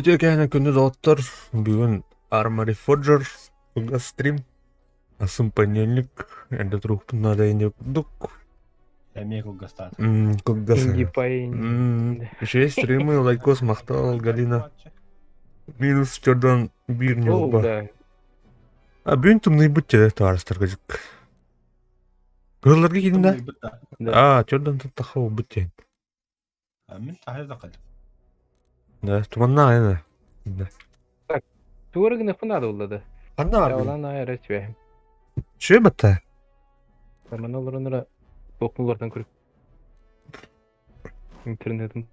Үтүө кэһэнэ күндү доҕоттор, бүгүн Armory Forger кылгас стрим Сын понедельник, эрдэ туруохпун наада инде курдук. Эмиэ кылгастаата. Кылгас. Инди по инди. Үчүгэй стримы, лайкос, махтал, Галина. Минус чордон биир Ол ньурба. да. А бүгүн тымныйбыт дьэ таарыстарга дьык. Кыһылларга киирдин да? Тымныйбыт да. Да. А, чордон таттаха болбут диэн. А мин таһы да кэлим. Да, туманна айна. Да. Так, туора гыныахпын наада буолла да. Ханна бардын? Чаалаан аайы эрэ түбэһим. Үчүгэй батта. Манна олорон эрэ туохпун көрүп интернетим.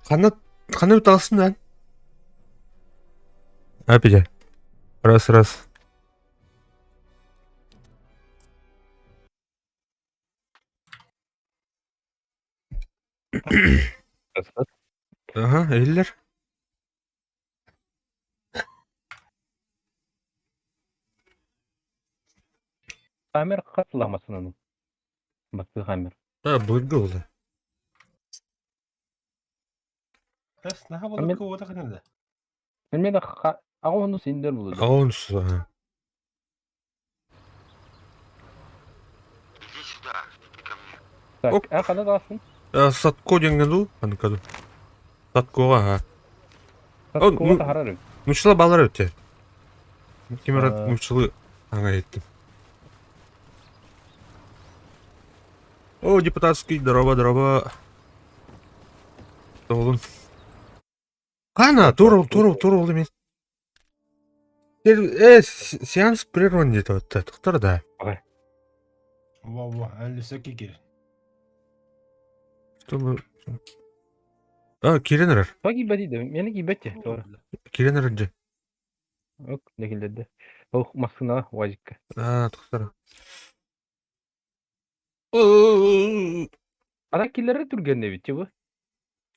Ханна ханна уталсын да? Опять. Раз, раз. Ага, иһиллэр. Хаммер хатыламасынан. Бакты Хаммер. А, былыргы буолла. Тэс наһаа Мен былыргы уота кэннэ. мен аҕа синдер булду. Аҕыс ага. Иди сюда, иди ко мне. Так, Оп. а хана дасын? Садко диэҥҥэ дуу? Ханныка дуу? Садкоҕа аха. О, Садкова ну, таһарар. нууччалар баалар эбит дии. Ким эрэ А. нууччалыы аҥа иһиттим. О, депутатский, здорово, здорово. Тоҕолун. Хана, тур, тур, тур ол эмиэ. Э, сеанс прерван диэтэ отта. Тохтор да. Во, во, әллесе кикир. Чтобы... А, киирэн эрэр. Ба киирбэт диде. Мени киирбэт те. Doğru. Киирэн эрэр дьэ. Ок, декилдерде. Ох, массына вазикка. А, тохтор. Ана киллери түргенне бит бу.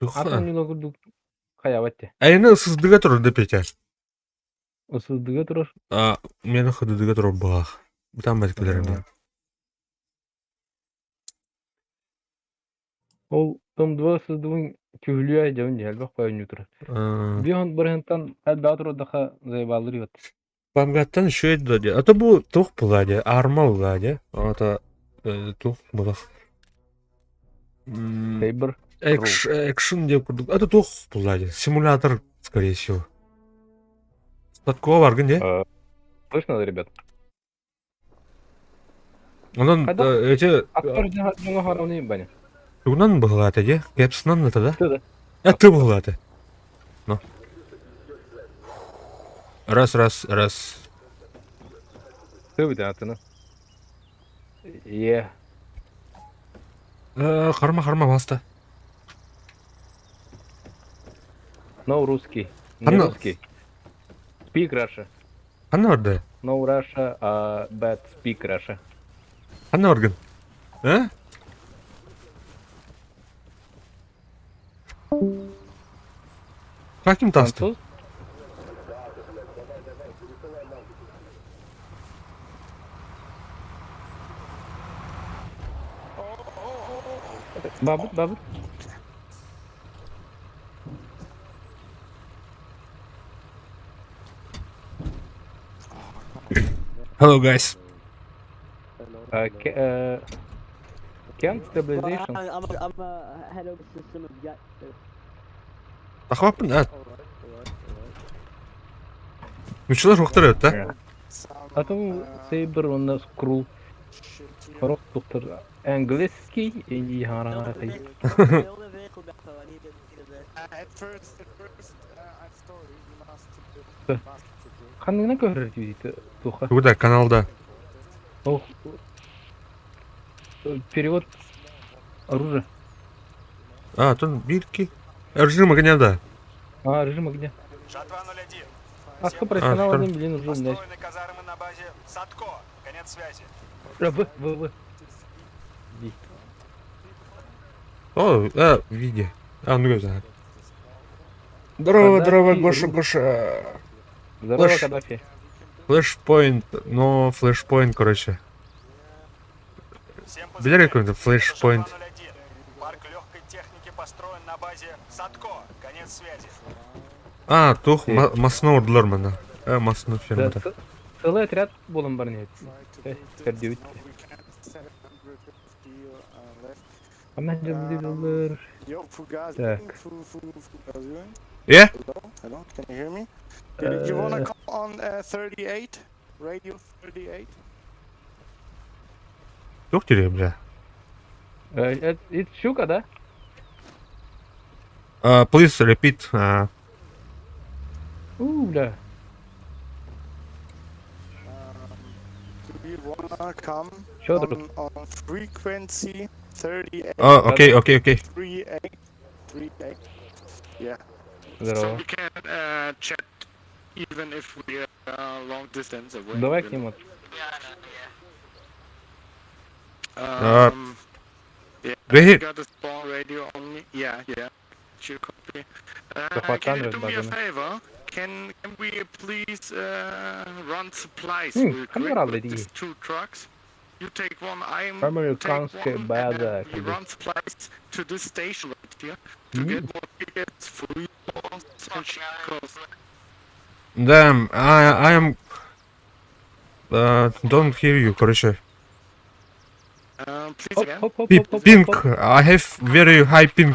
Туха. Атын юла курдук хаябат те. Айны ысыздыга турар да Петя. Ысыздыга турар. А, мени хыдыдыга турар баах. Бутан бәткелерин. Ол том 2 ысыздыгын күһүлүө дьабын дьэлбэх көйүннү турар. Биһон бырыһынтан элбэҕи турардаха заебаллыр ибат. Памгаттан үчүгэй да дии. А то бу туох буолаа дии, аарма буолаа дии. Аата туох буолах Сейбр экшн диэн курдук. А то туох буолаа дии. Симулятор, скорее всего. Сладкого баргын дии. Слышно, ребят? Онон эти Актер дьоҥо харамны баня. тугунан быһылаата дии? Кэпсынан да? Ты да. А ты быһылаата. Ну. Раз, раз, раз. Ты да, ты ну. Е. Харма, харма, баста. No русский. Не русский. Speak Russia. Ханна барда? No Russia, but speak Russia. Ханна баргын? Э? Каким таста? Француз? Бабыт, бабыт. Hello, guys. Camp stabilization. I'm a head of system of yacht. Тахваппын, а? Нуччалар суохтар эбит, да? Атын Saber уонна Skrull сорох тухтар английский и хараҥарай. Ханныгынан көһөрөр дии туха? Куда каналда? Ох, перевод оружия. А, тут бирки. Режим огня, да. А, режим огня. Жатва 01. А что профессионал А, один, блин, уже, блядь. Построены казармы на базе Садко. Конец связи. В, В, В. Ди. О, а, виде. А, ну да. Здорово, здорово, Гоша, Гоша. Здорово, Флэш. Каддафи. Flashpoint, но flashpoint, короче. Всем Видели позывным. какой-то flashpoint? Это Жатва 01. Парк легкой техники построен на базе Садко. Конец связи. А, тух, масно урдулар мана. Э, масно фирмада. Целый отряд буолан баран көрдүбүт. Ханна дьыллыр. Так. Э? Hello, can you hear me? You wanna call on 38? Radio 38? Тух тебе, бля. Это щука, да? Please repeat. У, бля. Do you wanna come Чё, друг? on frequency 38? Окей, окей, окей. 38, 38. Yeah. Здорово. So we can chat even if we are long distance away. Давай к нему. Yeah, Wait. got a small radio on me. Yeah. Should copy. Захват Can you камеры do me a базаны. favor? Can we please run supplies real quick камера with леди. these two trucks? You take one, I'm take Американская one, and база. then we run supplies to this station right here to get more tickets, free balls, and shit, 'cause Damn, I am... Don't hear you, короче. Please Хоп, again. хоп, хоп, хоп, хоп, Ping, хоп. I have very high ping.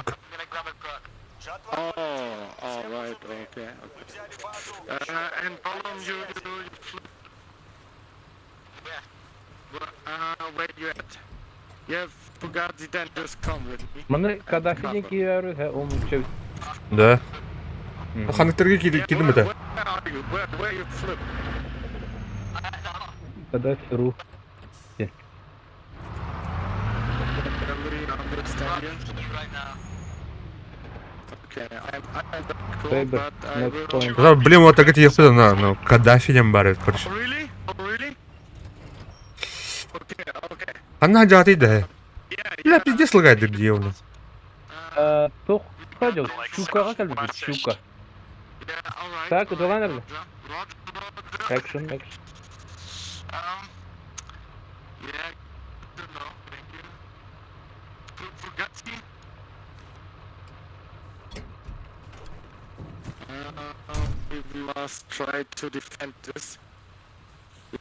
Жатва Oh, all right, okay. Мы взяли базу. And Gollum, you flew. Where you at? Yeah, Fugazi, then just come with me. Маны Каддафи диэн киирэр, он чөп. Да. Ханныктарга килдим это. Where are you? Where you flip? Каддафи ру. Barely understand you. Okay, I'm cool, Saber, but I next will. point. Да, блин, вот так это ехали на, ну, Каддафи дем барит, короче. Oh, really? Oh, really? Okay. Она жаты да. Yeah, Бля, пиздец лагает дебилно. Туох хадьыл, щукаҕа кэлбит, щука. Yeah, all right. Так, удалан эрдэ. Roger, Roger, Roger. Action, action. Yeah, good to know. Thank you. Fugazi? We must try to defend this.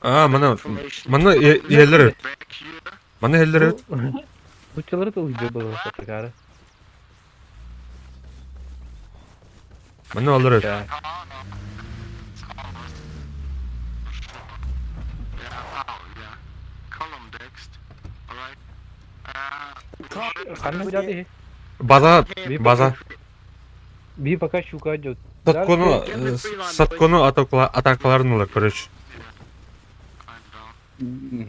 А, мана, Information мана иһэллэр back here. Мана иһэллэр Нууччалары тылыйдыр буолуохтаах. Мана олорор. Да. Oh, no. It's ours. For sure. Yeah, oh, yeah. Column next. Alright. Ханна жаты. База, база. Би пока щука идет. Саткону, Саткону атакаларнылар, короче. I know.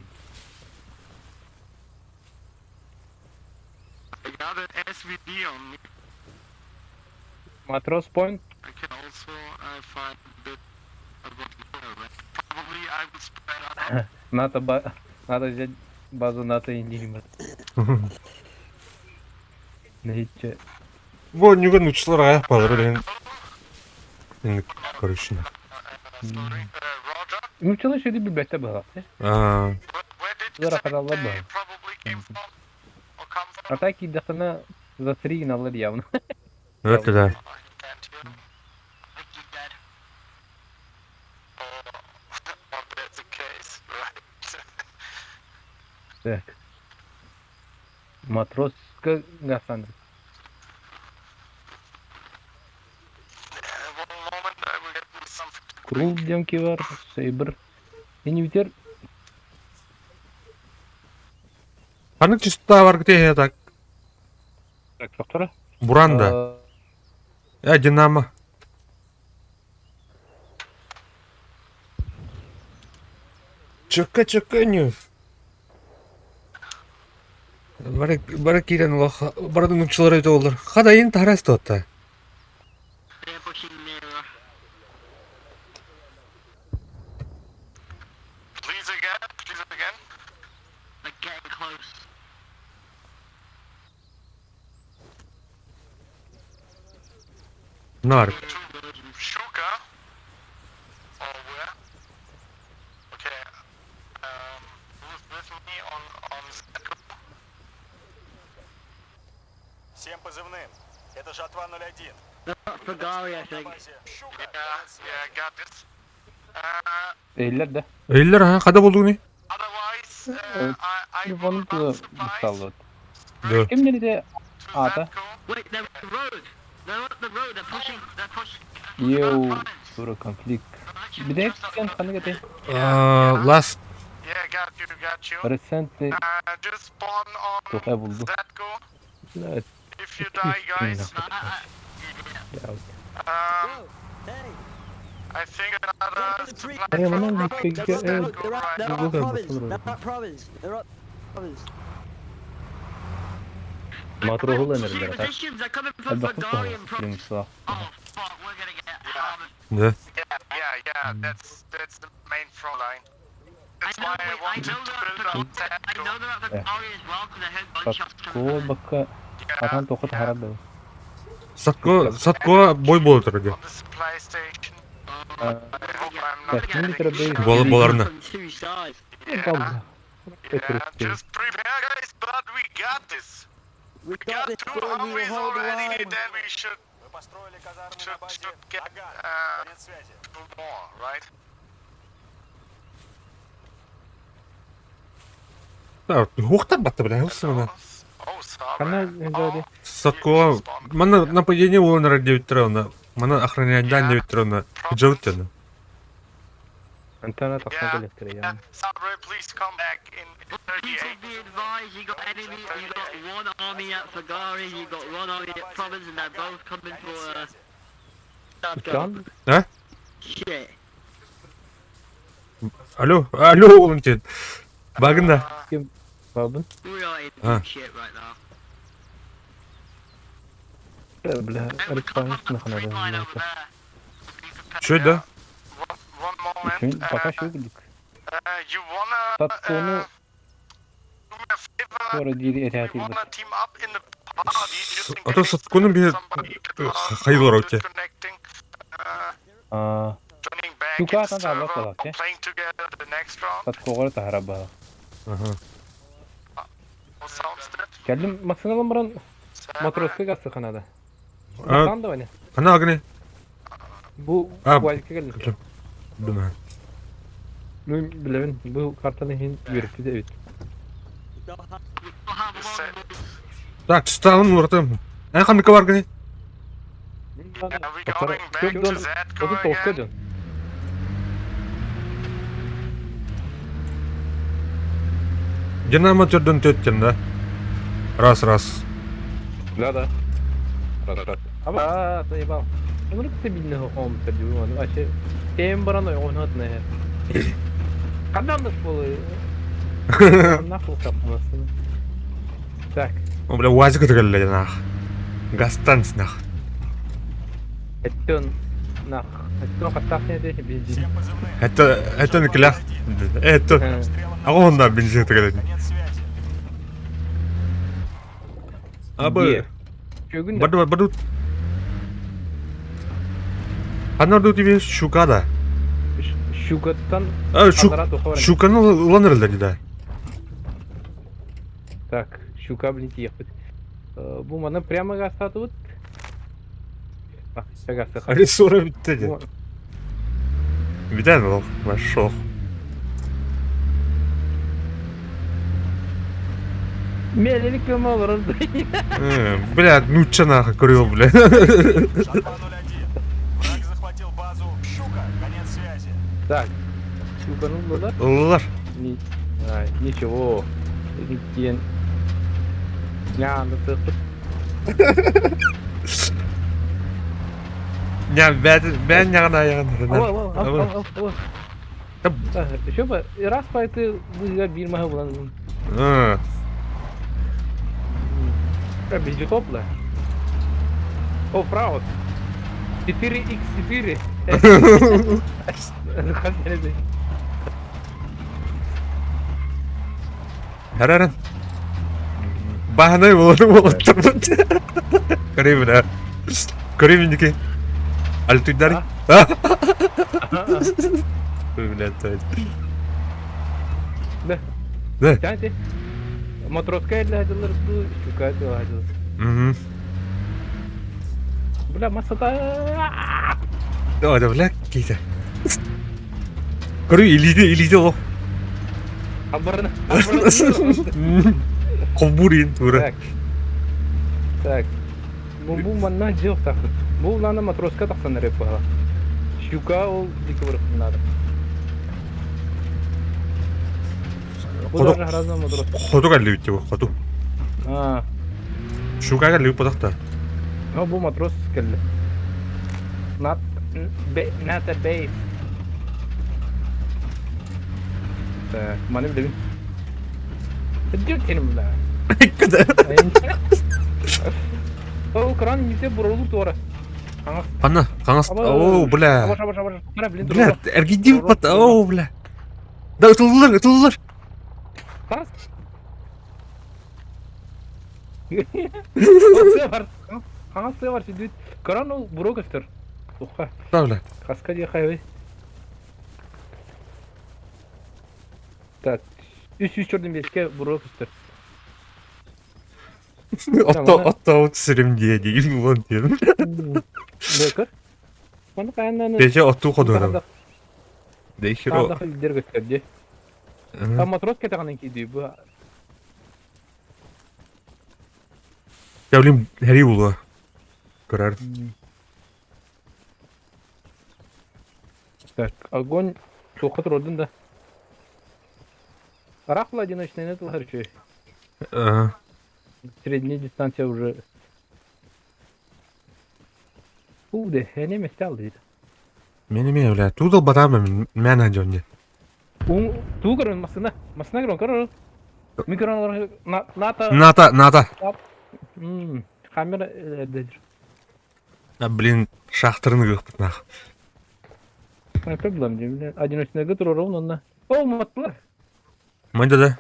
I got an SVD on me. Матрос point. I can also find a bit about more. Probably I will spread out. Надо взять базу НАТО Индии. Ниче. Бу нюган нууччалар аях балар блин. Короче. Sorry, Roger. Нууччалар шеди билбэттэр быһыылаах. А, Where did you Zara say хаталлар they быһа. probably came from? Or come from? А так киирдэхтэринэ за три гыналлар явно. это да. I can't hear. Oh, that's the case, right? Так. Матроска Гасан. Крул диэн бар, Сейбр. Инибитер Ханнык чистота бар кытыһы так? Так, доктора. Буранда. Э, Динамо. Чөккө чөккө ню. Бары бары киирэн олох бары нуччалар өтө олор. Хадайын тарас туотта. Please again, please again. Нар. Shuka? Or where? Okay. Who's with me on Zetko? Всем позывным. Это Жатва 01. Ferrari, I think. На базе Щука. Yeah, Конец связи. yeah, got this. Эйлер да. Эйлер ха када болдугуни? Otherwise, I will Телефонун run тыла supplies саллыт. Да. Кимнерде to ата. Zetko. Wait, they're on the road. They're on the road. They're pushing. They're pushing. Еу, тура конфликт. Биде кен ханнык этэй? Last Yeah, got you, got you. Recently Just spawn on тухай булду. Zetko. Да, If you die, guys. Hey, I think another supply Hey, truck man, arrived you at get, Zetko they're up, right they're now. up Google province. Google. They're up province. They're up province. Матроһул энерлер так. Элбэхтик туһалар. Да. Yeah, that's the main front line. That's why I wanted to build up Zetko. Сакко бакка атан тоқы тахарар да. Сатко Сатко бой болот турар On the supply station. I hope I'm not Так, getting милитary base. shot. Бол боларны. From two sides. Yeah, just prepare, guys, but we got this. We We got got this, two boy. We will armies hold the already, line. then we should Мы построили казармы на should базе should get Агат. Конец связи. two more, right? Хуктар батты бля, хусмана. Oh, sorry. Ханна жади. Сатко мана нападение болон 9 Мана охраняйдан 9 Жауттена. Антана тахсан Yeah. келектер Yeah, я. Sabre, please come back in 38. Be advised, you got enemy, you got one army at Fergari, you got one army at Province, and they're both coming for Конец связи. Жан А? shit. Алло, алло болон тет. Багында. бабын. We are in Ah. shit right now. Бля, рекламасын ханада. Чё да? One, one moment. Үчүн пока шүгүлүк. You wanna Саткону do me a favor? тора дири We этәти. wanna team up in the party just in А то case Саткону бир somebody gets lost хайылар or өте. disconnecting, Аа, joining back Сука, in the там да, server вот or playing together the next round. Саткогор тахараба. Ага. What sounds that? Келдим максыналан баран Sabre? матроска гасы ханада. А, Сан да ваня. Ана агны. Бу А, квалика келди. Дума. Мен билебин, бу картаны хин берипти да бит. Так, чисталын уртым. Эн ханныка бар гыны. Yeah, we going back to Zetko Оту тоска again. жон. Динамо төрдөн төттен да. Раз, раз. Да, да. Раз, раз. Аба, заебал. Ну, ты бильно хом пердю, он вообще. Тем баран он от не. Когда нас полы? Нахуй капмасын. Так, О, бля, уазик өтөгөллө нах. Гастанс нах. это нах. Это кастахне де бензин. Всем позывным. Это это клях. Это Обстрелом на Агонда бензин өтөгөллө. Конец связи. Абы. Көгүн Баду баду. Анарду тебе щука да. Щукаттан А, щук. Анара тухар. Щуканы уланырылдар да. Так, щука, блин, ехать. Бу мана прямо гастатыбыт. А, гастат. Ресуры битте. Битен ол, башок. Миэлэни көмө олорор Бля, нучча нахуй көрүө, бля. Шатба-01. Враг захватил базу «Щука». Конец связи. Так, Щуканы ыллылар. Ыллылар. Ни- Ай, ничего. Диэн Ньааны тыппыт. Ня, бэт, бээн ньаҕын айаҕын. Ала, ала, ала, ала, ала. Еще бы, раз пойти быыга биир маһы булан ылын. Везде топло. О, право. 4x4. Хараран. Баһанай болону болоттормут. Көрей бля. Көрей миники. Альтуйдар. Бля, Да. Да. Тяньте. Матроска для дылар бу, щука для дылар. Угу. Бля, масата. Да, да, бля, кейте. Көрүй илиде, илиде ол. Абарна. Абарна. Холбурин тура. Так. Так. Бу бу манна дьыл тахыр. Бу лана матроска тахсан эрэ буола. Щука ол диэки барыахпын наада. Бу Хоту даже разно матрос. хоту кэллибит дии хоту. А, Щука кэллибит бодохто. ну бу матрос кэллэ. Not, not a base. Так, маны билэбин. Дьүт синим бля. Ол кран нете бурулу туора. Хаҥас. Ханна, хаҥас. Оо, бля. Абаш, абаш, абаш. Бля, блин, Бля, эргийдим пат. Оо, бля. Да, ытыллар, ытыллар. Тас. Хаҥас бар. Хаҥас бар сүдүт. Кран ол буро көстөр. Туха. Да, бля. Хаска диye хайбай. Так, 345-ке буро көстөр. Отто, отто от сирим дие диин улан диэн. Бөкөр. Маны каяннан Бече оттуу ходуурам. Дейхиро. Таандах илдер көстөр ди. Там матрос кетеҕинэн киирдии бу. Явлим хери булуа. Көрөр. Так, огонь суохха турордун да. Рахла одиночный нет үчүгэй. Средняя дистанция уже. Уу эне месте алды. Мен эме бля, тудал батам мен дьонне. Туу көрөн масына. Масына көрөн көрөн. Мин көрөн ната. Ната, ната. Камера эрдедир. А, блин, шахтырны гыхпыт нах. Проблем дейм. Одиночный турорун онна. Ол маттылар. Манда да.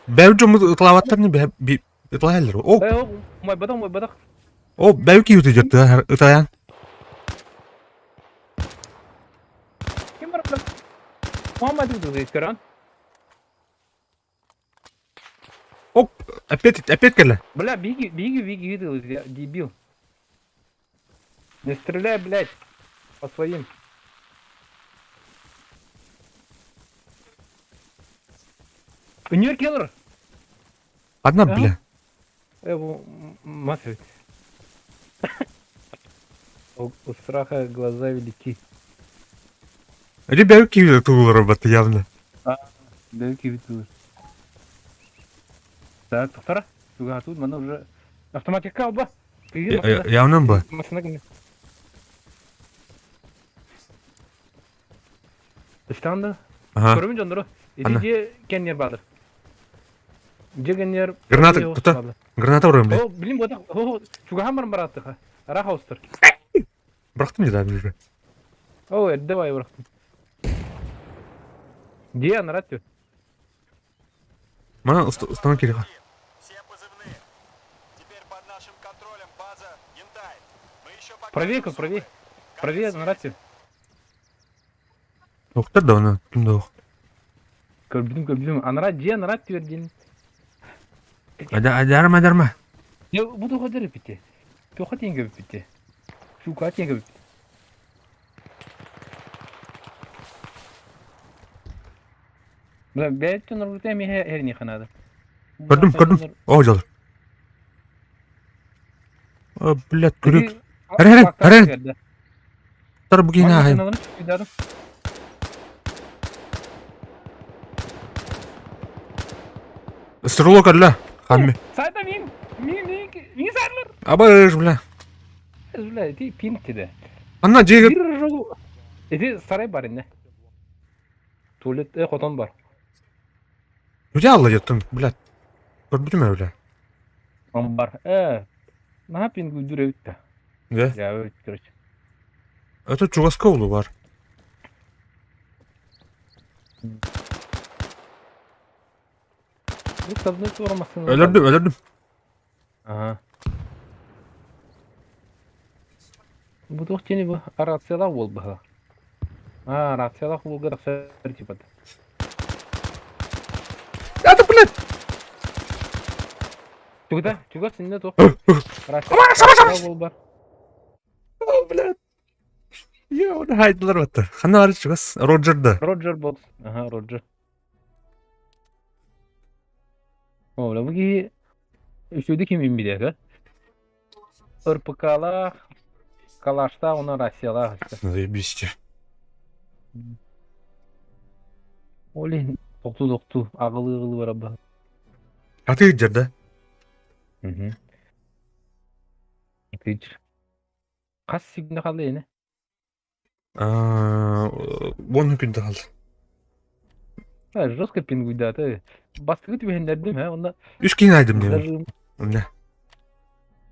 Бәү жомут ытлаваттар не бә би ытлайлар. О, Мой бадах, мой бадах. о, бәү ки үтө жытты ытаян. Ким бар? Мама тут көрөн. Оп, опять, опять кэллэ. Бля, беги, беги, беги, беги, дебил. Не стреляй, блядь, по своим. Нью Келлер! Одна, бля. Мафия. У страха глаза велики. Эти бәү ки тугулар баты явно. Бәү ки тугулар. Так, тоқтара. Туга тут мана уже автоматика алба. Явно ба. Машина Ыштанда. Ага. Көрөмүн дьоннору. Ити дьиэ кэннигэр баадыр. Дьиэ кэннигэр... Граната тута. Граната урам, бля. О, блин, вот о, чугаһан баран барааттыха. Араха устар. Бырахтым не да уже. О, давай бырахтым. Дьиэ анарат тү. Мана устанок кириха. Все позывные. Теперь под нашим контролем база Янтай. Мы еще пока... Правее, правее. Правее, анарат тү. Доктор да она, ким да ох. Көрбүтүм, көрбүтүм. Анарат дьиэ анарат түөр диэн. Адарма, адарма. Я буду ходер бите. Туха тенге бите. Шука тенге бите. Бля, бэйэтин оргута эмиэ эрниэхэ наада. Көрдүм, көрдүм. О, дьол. О, блядь, күрүк. Эрэ, эрэ, эрэ. Тар бу киһини ааһайым. Стрелок әллә. Хамми. Сайда мин, мин, мин, мин сарлар. Абыш, бля. Бля, ти пинг тиде. Анна дьиэгэ Бир жолу. Эти сарай бар инне. Туалет, хотон бар. Где алла деттің, блядь. Көрбүтүм ээ, бля. Он бар. Наһаа пингуйдур эбит да. Да? Я эбит, короче. Это чугаска улу бар. Бу табны турамасын. Өлөрдүм, өлөрдүм. Ага. Бу туох диэни бу рациялаах уол быһа. Аа, рациялаах уолга тахсар типа. Это, блядь! Тугда, чугас инне туох. Рациялаах уол бар. О, блядь. Я оны хайдылар батты. Хана бар чугас. Роджер да. Роджер бот. Ага, Роджер. О, бля, бу киһи үчүгэй ким билэр, РПК-лаах, Калаштаах уонна Россиялаах өссө. Заебись. Ол иһин тохтуу-тохтуу, аҕылыы-аҕылыы барабын. А ты где, да? Мгм. Тыч. Хас сигнэ хаалла ини? Уон күн хаалла. А, жестко пингуйдаата. Бастакы түбэһиннэрдим һэ, онно Үс киһини айдым диэбин. даже Онно.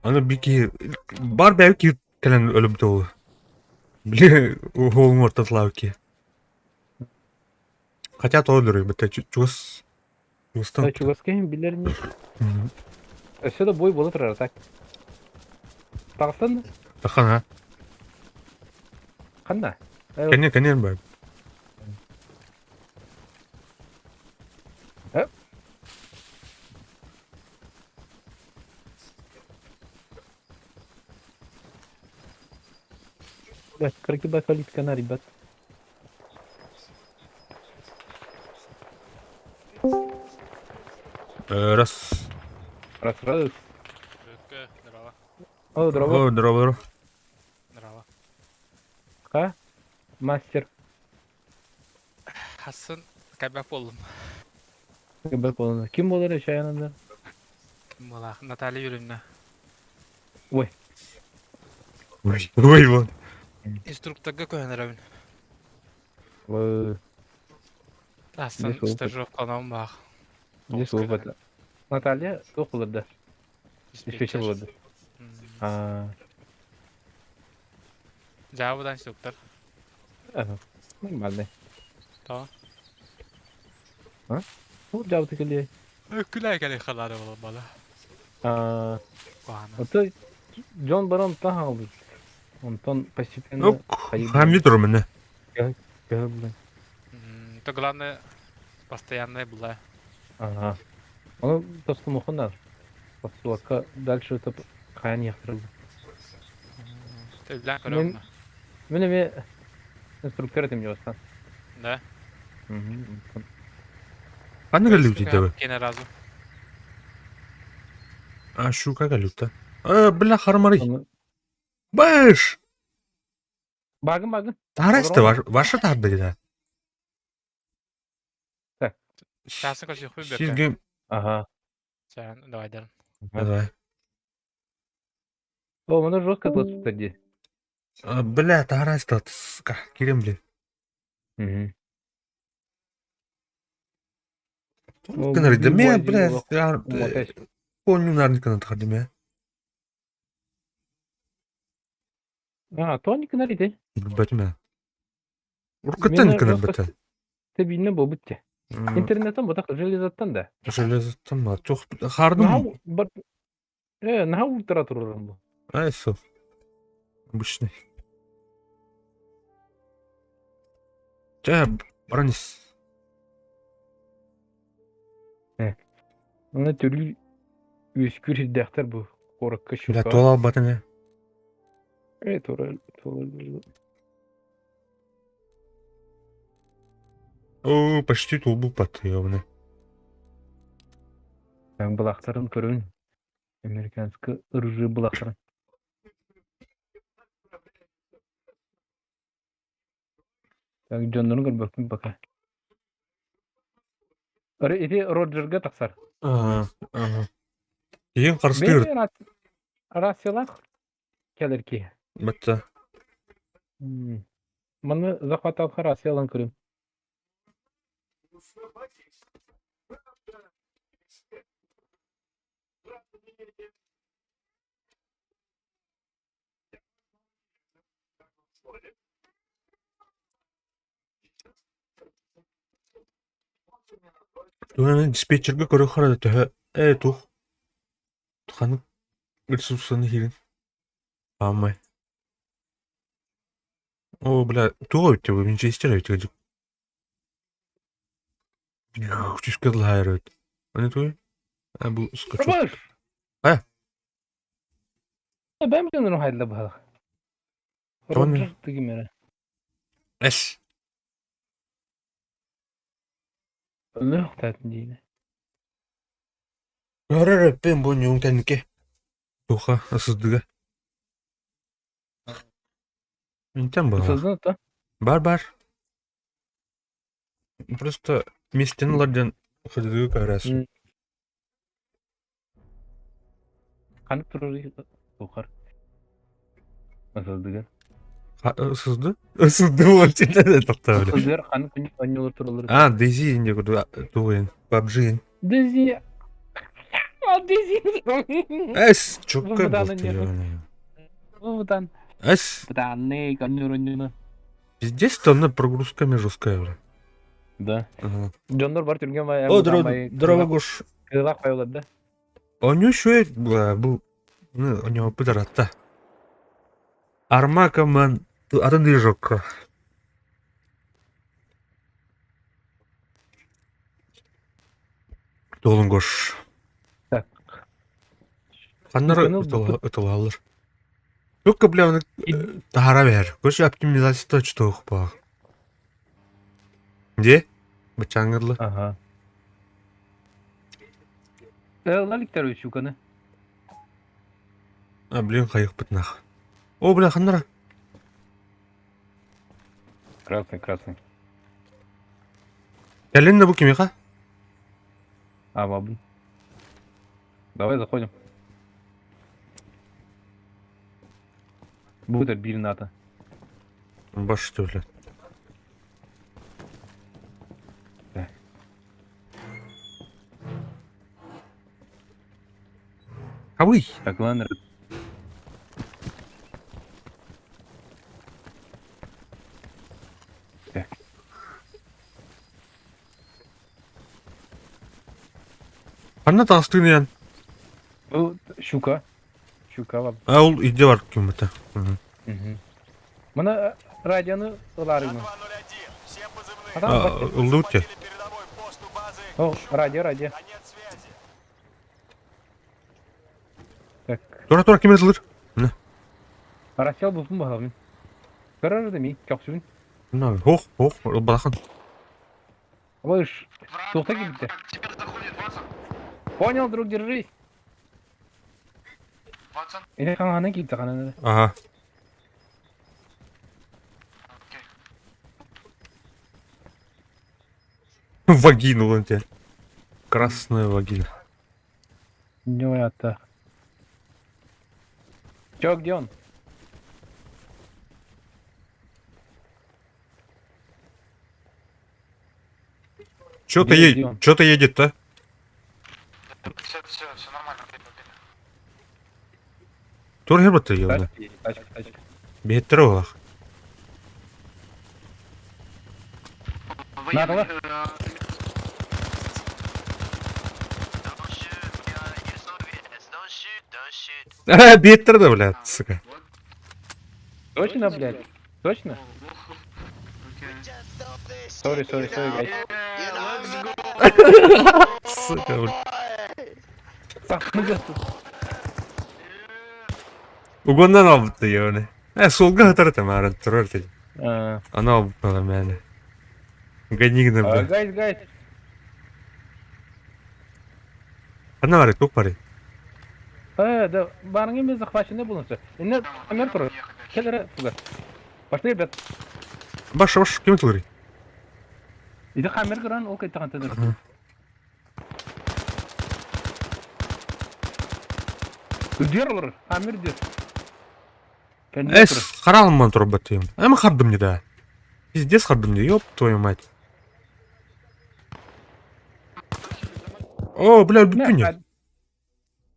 Аны би киһи бар бэйэ киһи кэлэн өлүбүтэ ол. Били уһуолуҥ ортотулаабыт киһи. Хотя то өлөрүй, бэтэ чугас чугастан. Чугаска иһин билэр ини. Өссө да бой буола турар так. Таҕыстан да? Тахан ha. Ханна? Кэннин кэннин бар. Блядь, кракиба калитка на, ребят. Раз. Раз, раз. Бүккө, здорово. О, здорово. О, здорово, здорово. Здорово. Ха? Мастер. Хассын кайбак болдум. Кайбак болдум. Ким болар чаянында? Ким болар? Наталья Юрьевна. Ой. Ой, ой, вон. Инструкторга көһөнөрөбүн. Ой. Хассын стажировкаланам баах. Здесь опыт. Наталья туох буларда? Диспетчер буларда. Аа. Жаабыдан инструктор. Нормальный. Тоҕо? А? Ну, жаабыты кэлиэ. Күлэ кэлэ халаары буолбала. Аа. Куһаана. Ото дьон баран онтон хаалбыт. Онтон постепенно Ну, хамми туру мене. То главное постоянная была. Ага. Ону тостумуохун наада. Тостубакка дальше это хайан иэхтэрэ Өйдөөн көрөм. Мин эмиэ инструктор этим дьоҕустан. Да. Ханна кэллибит диэбэ? Кene разу. А щука кэллибит Э, бля, хармары. Бэш! Багын багын. Тарасты, ваша тарды да. Так. Часы короче хуй бекке. Сизге... Ага. Давай, дарын. Давай. О, мұны жестко тут дии. Бля, тарасты, сука, кирем, блин. Угу. Кынар ме, бля, коню нарниканы тахарды ме. А, тоник нариде. Билбэтим Уркаттан кынар бата. Тебинне болбут те. Интернеттен ботак железаттан да. Железаттан ба. Чох хардым. Бар Э, наһаа ультра турарым бу. Ай, со. Обычный. Чэ, бронис. Э. Оны төрүл үөскүүр сирдээхтэр бу куоракка Бля, щука. туола албатын э. Э, тура тура. Оо, почти туолбуппат, ёбаный. Былахтарын көрүн. Американскай ыржыы былахтарын. Так, дьоннорун көрбөппүн пока. Ити Роджерга тахсар. Ага, ага. Киһиҥ харыстыыр. Бэйэ рациялаах кэлэр киһи. Бачча. Маны захваталха рациялан көрүм. Туһунан диспетчергэ көрүөххэ эрэ төһө ээ туох ханнык ресурсаны иһирин аамай Оо, бля, туох эбит бу винчестер эбит кырдьык. Түскэ дылаһайар эбит. Аны тугуй? А бу скачок. Робаш! А? Бэм дьонун хайда быһалах. Тони. Роджер тыгымера. Эс. Өлөх диine. Көрөр эппин бу ньуун кэнники. Туха ысыдыга. Интен была. Ысыдын то? Бар бар. Просто миэстэни ылар диэн ходугу көрөөс. Ханнык турар тухар Ысылдыгар. Ысызды? Ысызды буолар тохтоо. Ысылдыгар ханнык оонньуулар тураллар. А, Дейзи инде курдук тугуйун. PUBG. Дейзи. А, Дейзи. Эс, чокка Бытааны болтуйун. Бытан. Эс. Бытааны, коннюр онньуна. Пиздец, там на прогрузками жесткая, бля. Да. Ага. Дьоннор бар түргэн бай. О, здорово, Гош. Кылах байылар да. Оню шуэ, бу, ну, у него пидоратта. Армака ман, атын движокка. Толун Гош. Так. Ханнары ытылалар. Только, бля, оны тахара бер. Көш оптимизация что баа. Где? Бычаңырлы. Ага. Лаликтар үчүканы. А, блин, хайықпыт нах. О, бля, ханнара. Красный, красный. Кэлин бу кимиха? А, бабын. Давай заходим. Будет бир ната. Баш что ли. Так. Хавый. Так, ладно. Так. Ханна таастыын Бұл щука. Щука вам. А ол иде бар ким-то. Угу. Мына радионы ыларымы. 201. Все позывные. А там А, бачите. ылдыут Захватили передовой пост у базы. О, радио, радио. Конец связи. Так. Тура тура ким ылыр? Арасел бұлтын бағалым. Көрөр деми, көхсүн. На, хох, хох, ылбахан. Алыш, Враг, Тухта враг, килипти. враг, К тебе заходит Ватсон. Понял, друг, держись. Ватсон. Эне қаңғана килипти қананы. Ага. Окей. Вагину вон тебе. Красная вагина. Не это. Чё, где он? Чё-то Где- едет, где он? чё-то едет-то? Все, все, все нормально, убили, убили. Тур хербат ёбна. Тачка, едет, тачка, тачка. Беттер олах. Военный, Надо, Don't shoot, you Soviets, don't shoot, don't shoot. А, беттер да, блядь, сука. Точно, блядь? Точно? Окей. Sorry, sorry, sorry, guys. Сука, блядь. Сахмыга тут. Угоннан албытты ёбна. Э, солга хатар тамара, турар ты. А, Ана албыт мәне. Гони гына, бля. Guys, guys. Ханна бары, туох бары? Э, да, барыңы мен захваченный полностью. Инне камер турар. Кел эрэ туга. Пошли, ребят. Баш, баш, ким тылырый? Иди камер көрөн, ол кайтаган тыдыр. Үдер олар, камер үдер. Эс, харалымман турбат тыйым. Эми хардым не да. Пиздец хардым не, ёб твою мать. О, бля, бүппүн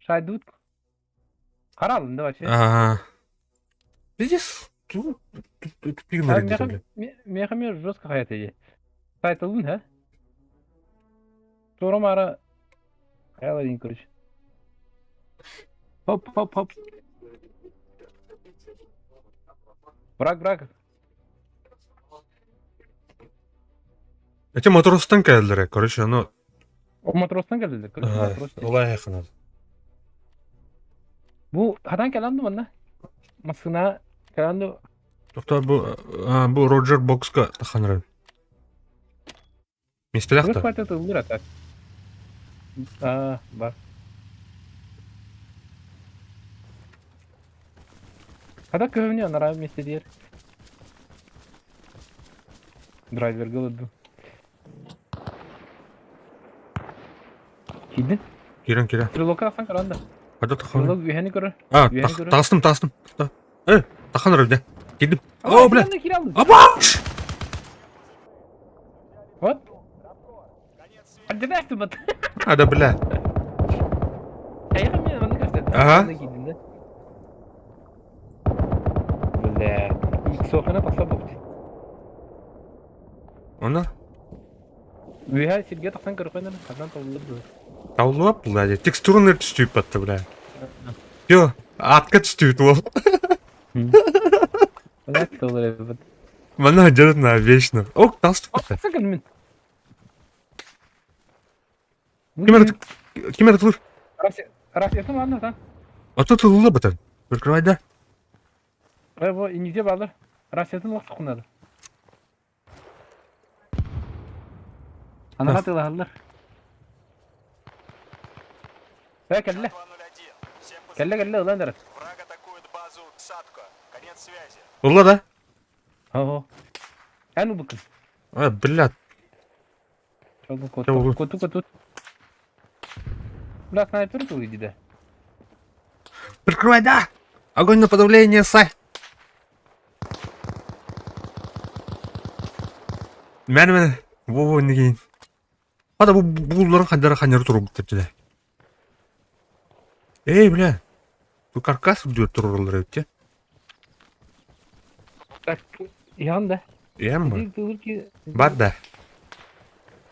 Шайдут. Харалын да вообще. Ага. Пиздец. Тупигнали. Мехами жестко хаят иди. Сайтылын, ха? Тура мара. Хаяларын, короче. Хоп, хоп, хоп. Враг, враг. Эти матростан келдилер, короче, оно... О, матростан келдилер, короче, матрос. Олай ханат. Бу хатан келанды манна. Масына келанды. Тоқта бу бу Роджер бокска таханрын. Мистелях та. Это ылыр ата. А, бар. Хата көбүнө анара вместе диэр. Драйвер голоду. Кийдин? Кирен, кирен. Стрелокка тахсан көрөн да. Хата таханрын. Стрелок үһэни көрөр. А, Үһэни көрөр. тастым, тастым. Э, таханрын, да. Кийдим. О, бля. Аба! Вот. Альдебэсту бат. А, да, бля. Айга мен манна көстөт. Ага. Кийдин да. Бля. Иксохана тахса болду. Она? Үһэ сирге тахсан көрөхөнөн ханан толлур. Таулуап, бля. Текстураны түстүйіп батты, бля. Йо, атка түстүйіп ол. Бля, толлур бат. Мана держит на вечно. Ок, тастып батты. Тахсан көрмүн. Ким Ким эрэ Раз, это ладно, да? А тут ылла батан. Прикрывай, да? Его и нигде балдар. Раз, это лох надо. Ана хатылалар. Э, кэллэ. 201. Всем Кэллэ, кэллэ, ылан дара. Враг атакует базу Садко. Конец связи. Ылла да? Ого. Эн убыкын. А, блядь. Чолбу Чолбу. коту, коту, коту. Бля, снайпер тут иди, да. Прикрывай, да! Огонь на подавление, сай! Мен мен во неген. Хада бу булларын хандара ханер туруп битти. Эй, бля. Бу каркас үрдүгэр туруралар эбит Так, ян да. Эм Иди тылыр ки. Бар да.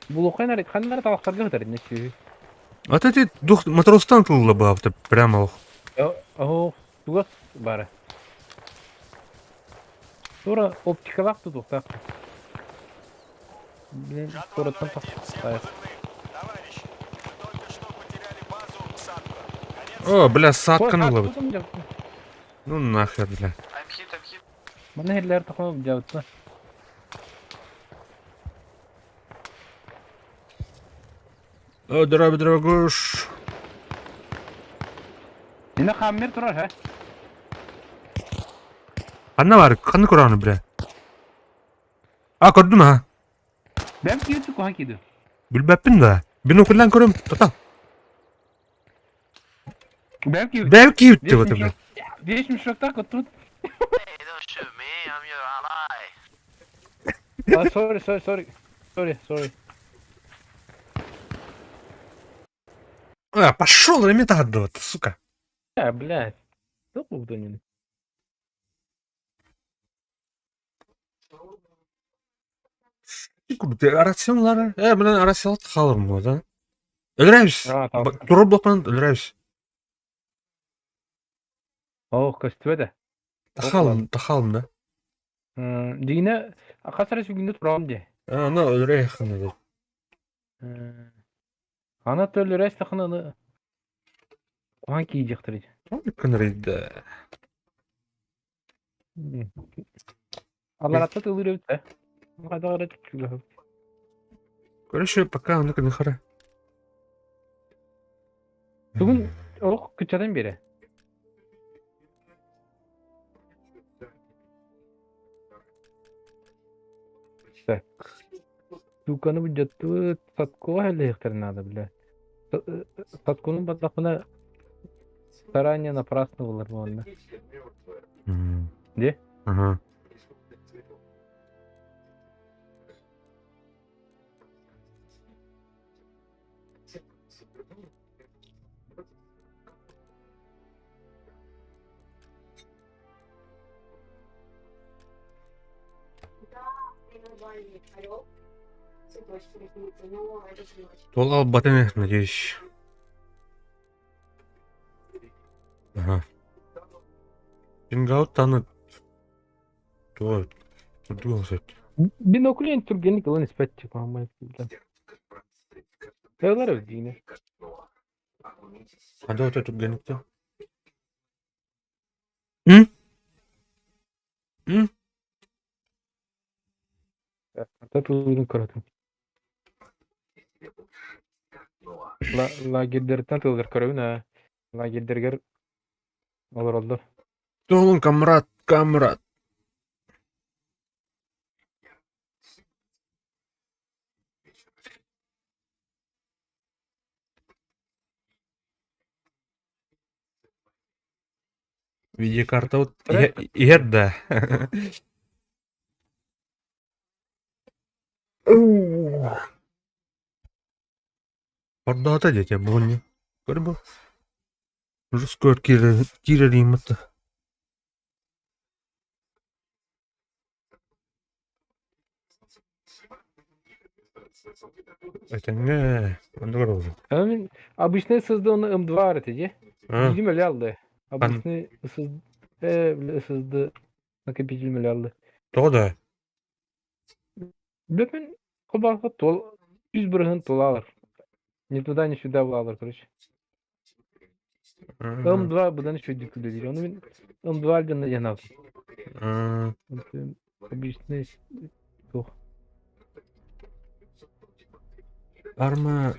Булухай нар, ханнар табактарга өтөр не чү. Вот эти дух матростан тылла баапты прямо ох. О, тугас бары. Тура оптикалак тутуктак. Блин, тура там Жатва 01. Всем так. позывным. Товарищи, мы только что потеряли базу Садко. Конец О, бля, саткан ылла. Ну нахер, бля. Мана херлер тахма жабытна. О, дорогой, дорогуш. Ина хаммер турар, ха? Ханна бар, ханна көрөөнү, бля. А, көрдүм, ha. Бэм кийүтү кухан кийди. Билбэппин да. Бинокльдан көрөм, тота. Бэм кийүт. Бэм кийүт деп атам, бля. Беш мешоктак отурут. Hey, don't shoot me, I'm your ally. А, sorry, sorry, sorry. Sorry, sorry. А, пошел, ремета отдавать, сука. А, блядь. Что был Арасионлары. Э, блин, арасион халым да. Өлрәбез. А, там. Турып блокман өлрәбез. О, көстүбө да. Тахалым, тахалым да. Дигине акасара сүгүндө турам де. А, ана өлрәй ханы. Ана төлөрөс тахына кухан кий жактыр. Күнрейді. Алар атта тылыр өтө. Кайда карап чүгө. Короче, пока ону кыныхара. Бүгүн олох кыччатан биэрэ. Так. Сууканы буддьаттыбыт, Садкоҕа эллэһиэхтэрин наада, бля. Садкону бардахпына заранее напрасно булар буолла. Де? Ага. Тол албатын, надеюсь. Ага. Пингаут таны туга турдуга сөп. Биноклин түргэнник ылан испэт типа Ылар өлдиine. Ханда ото түргэнник да? М? М? Ата тылын көрөтүм. Лагердертен тыллар көрөбүн аа. Лагердергер олороллор. Толун камрад, камрад. Видеокарта вот иһэр да. Ордоото диэтэ бугунньу. Көр бу. Русскор киирэр ииммит. Этэҥҥэ оннугар олорор. Мин обычный ССД оны М2 арыты дии. Видимо өлө алды. Обычный ССД ССД накопитель өлө алды. Тоҕо да? Билэпин холбоохо тол үс бырыһын тулаалар. Ни туда, ни сюда булаалар, короче. М2 быдан үчүгэй үлэлиир. Ону мин М2 гына диэн Обычный туох. Арма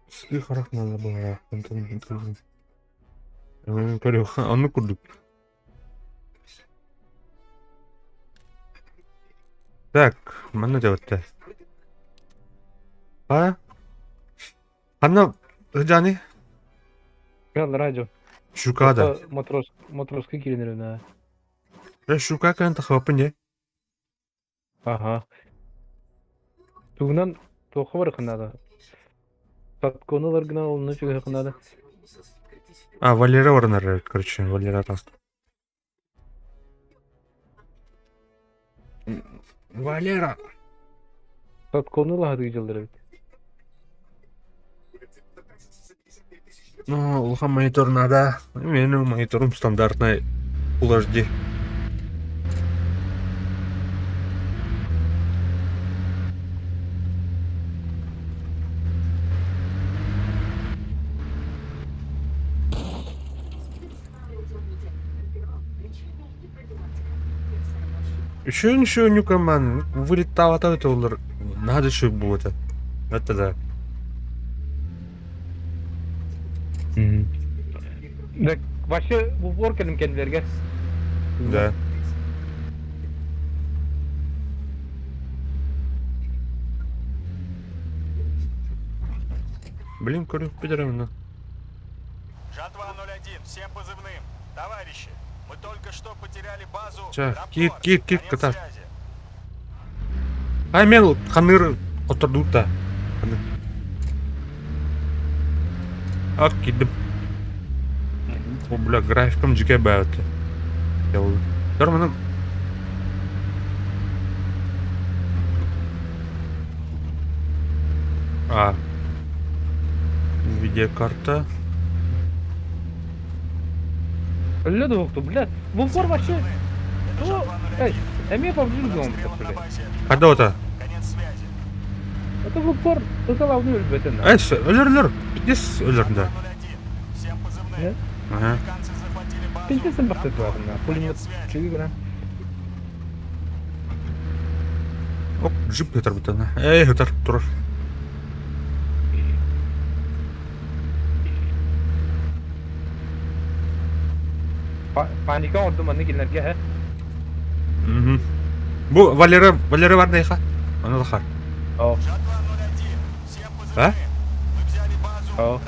сытыы харах надо было Көрүөххэ оннук курдук. Так, манна дьабытта. А? Ханна Жани? Гал радио. Шукада. Матрос, матроска киирэн Шука кэн тахапын не? Ага. Тугунан туохха барыххын наада? Садкону ыларгынан олунна чугаһыаххын наада. А, Валера баранар, короче, Валера таста. Валера! Садкону ылаһытыы дьыллар эбит. Ну, улахан монитор надо. Менің мониторым стандартный Full HD. Еще еще нюкаман вылетала это олар. Надо еще будет. Это да. Так, вообще в упор кэлим кэннилэргэ. Да. Блин, көрү пидорымна. Жатва 01, всем позывным. Товарищи, мы только что потеряли базу Ча, Раптор. кит, кит, кит, Конец кота. связи. Ай мен ханыр котордута. Ак кидим. О, бля, графиком жике бәйті. Нормально. А. Видеокарта. Өллө да уохту, бля. В упор вообще. Это То, Жатва 01. эй, эмиэ побжил Под дом, обстрелом на блядь. базе. Қайда ота? Конец связи. Это в упор, это главный өлбөтен. Әй, өлөр өлөр. Пиздец өлөр да. Жатва 01, всем позывным. Э? Ага. Американцы захватили базу Пиздец бахты Раптор. туарна. Пулемет Конец связи. чүгү гына. Оп, джип ытарбытана. Эй, ытар турар. Паника оҥордум манна кинилэргэ һэ. Мгм. Бу Валера, Валера бар дайха. Аны лахар. О. А? О.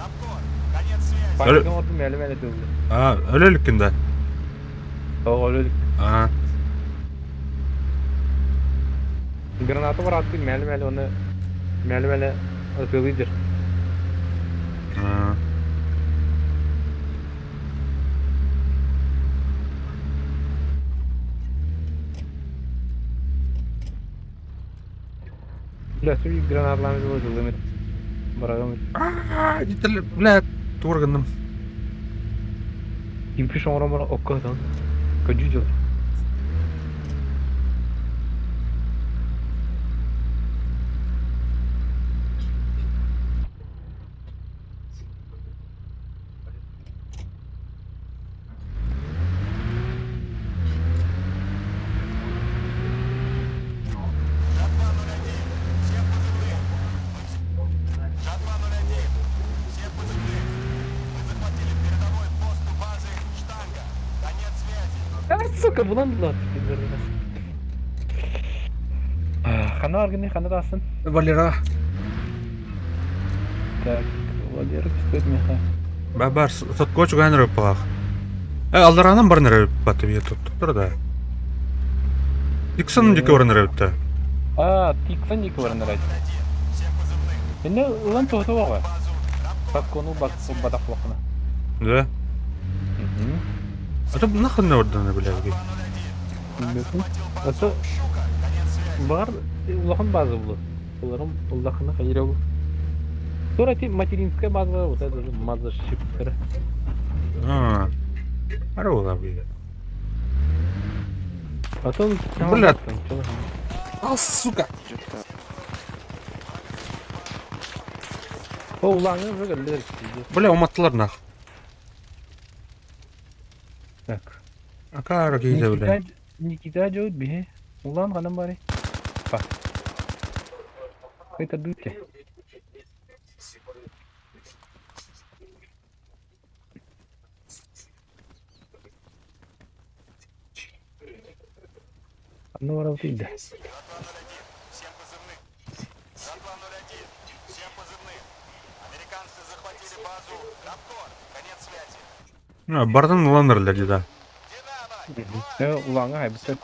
Паника оҥордум мэлэ-мэлэ тыллы. А, өлөлүккүн да. О, өлөлүк. А. Граната барааттыы мэлэ-мэлэ оны мэлэ-мэлэ ытыалыйдыр. А. Бля, сүр гранаталаан ытыллым ит. Барагым ит. Аа, бля, тур гынным. Кимпиш оҥорон баран окко сытан. Көдьүү дьыл. Сука, булан булан. Хана аргыны хана дасын. Валера. Так, Валера стоит меха. Бар, сотко чуган рыппалах. Э, алдаранан баран рыппаты бие тут тур да. Тиксон дике баран рыпта. А, Тиксон дике баран рыпта. Менде ылан тоһото баҕа. Саккону бак батах бакына. Да? А то нахуй не орданы бля. Ото бар улахан база булар. Уларым улахана хайыр ол. Тура ти материнская база, вот это же мазершиптер. А. Арола бля. Потом Бля. А, сука. О, улаңы уже geldiler. Бля, уматтылар нах. Так. Акара кейде бля. Никита жауд бихе. Улан канам бари. Ба. Это дутте. Анна барабы тиийдэ. Бардан ыланнар дии да. Улаҥҥа хайбыттар.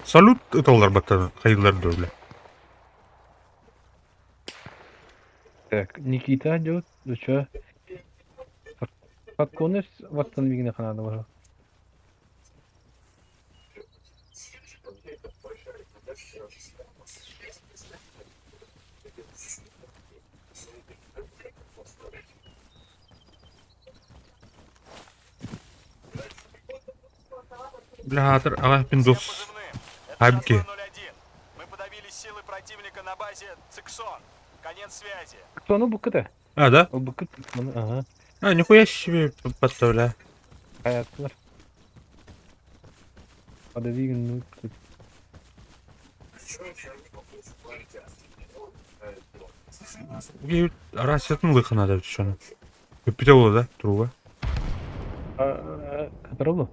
Салют ыталлар баттан хайылар бля. Так, Никита идет, ну чё? Фатконы ваттан бигине ханада бар. Бля, ага, пиндос. Абки. Мы подавили силы противника на базе Циксон. Конец связи. Циксону букыта. А, да? Букыт Циксону, ага. А, нихуя себе подставля. Hayatlar. Подавили, ну, Расетын лыхына да шоны. Көппүтэ буолла да, туруга. Которого?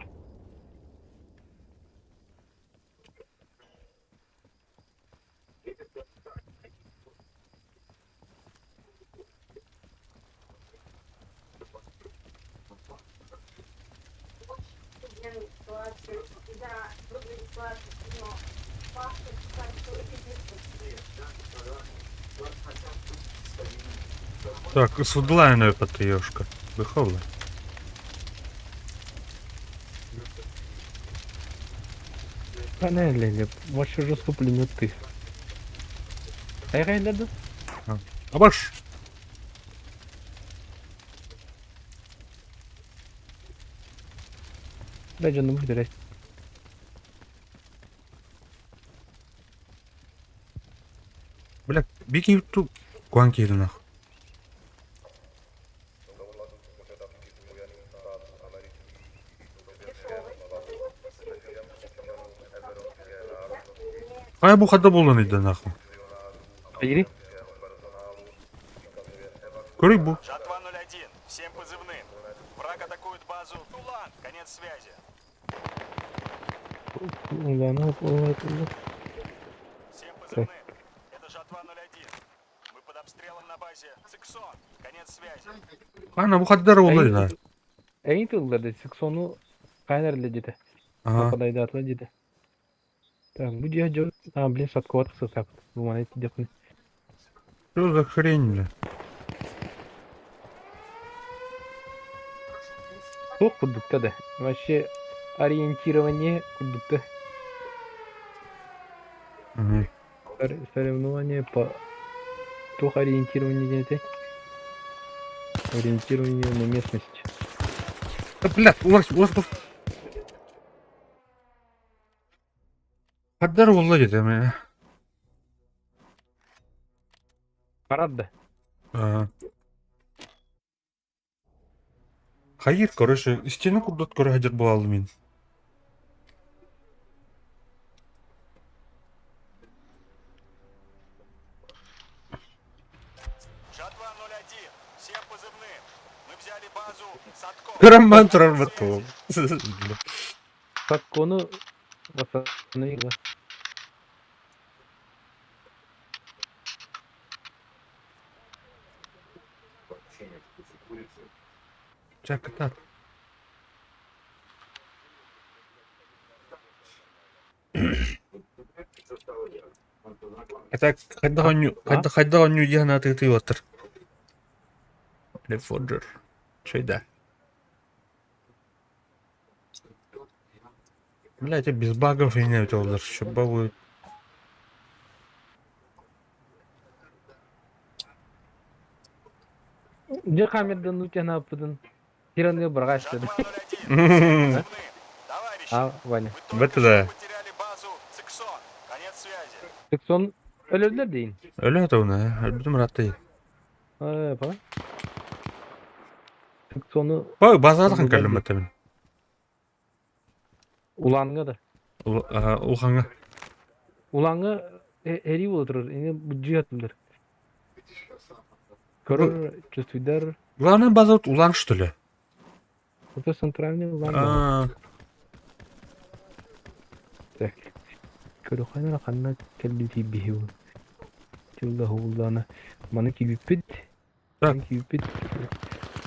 Так, судла подъешка. Выховла. Панели, больше жестко пулемет ты. Айрайлады? Абаш! Да, жаным бүдөрөй. Бля, Бики ту куан киирин нахуй. Хайа бу хадда буолан ыйда нахуй? Ири. Көрүй бу. Жатва 01, всем позывным. Враг атакует базу Тулан. Конец связи. Улана Всем позывным. Это Жатва 01. Мы под обстрелом на базе Циксон. Конец связи. Ана бу хаддар буолла да. Эйин тыллар Сиксону хайнар дете. Ага. Подайдатла дете. Так, бу дьиэ дьон, а, блин, садковат сысап. Бу маны тидехни. Что за хрень, бля? Туох курдукта да. Вообще ориентирование курдукта. Мгм. Соревнование по туох ориентирование диэтэй. Ориентирование на местность. Да, блядь, улар, улар, Хаддар буолла дете мэ. Парад да. Ага. Хайыр, короче, стену курдат көрө хадьар буолалым мин. Жатва 01, всем позывным. Мы взяли базу Садко. Көрөн бан турар баттым. Садкону восстановила. Чак так. Это хайда онню, хайда хайда онню диэн атыытыы оттар. Рефоджер. Чайда. Блять, я без багов и не олдар. Еще багуют. Дьэ камердан утяна аппытын тираны бырҕааччы. Жатва 01, всем позывным. Товарищи, А, Ваня. мы только Это да. что потеряли базу Циксон. Конец связи. Сексон өлөллөр дейин. Өлө атауна, өлбүтүм ырааттай. Э, па. Сексону Ой, базаатахан кэллим баттамин. уланга да. Улханга. Уланга эри боло турар. Эне буджиатылар. Көрөр, чувствуйдар. Главное база улан что ли? Это центральный улан. А, Так. Көрөхөнөр ханна кэлбити биһи. Тылда улана. Маны кибиппит. Так. Кибиппит.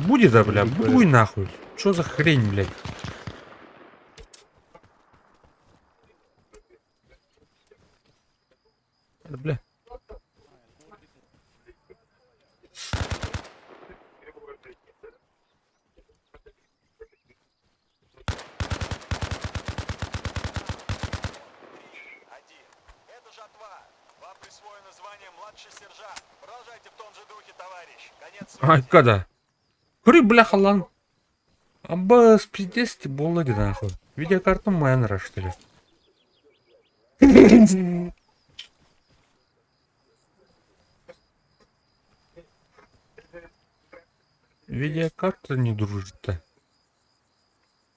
Будет, да, бля, буй нахуй. Что за хрень, блядь? Бля. Один. Это жатва. Вам присвоено звание младший сержант. Продолжайте в том же духе, товарищ. Конец связи. Ай, когда? Куры, бля, халан. Аббас, пиздец, ты буолла дии нахуй. Видеокарта майнера, что ли? Видеокарта не дружит-то.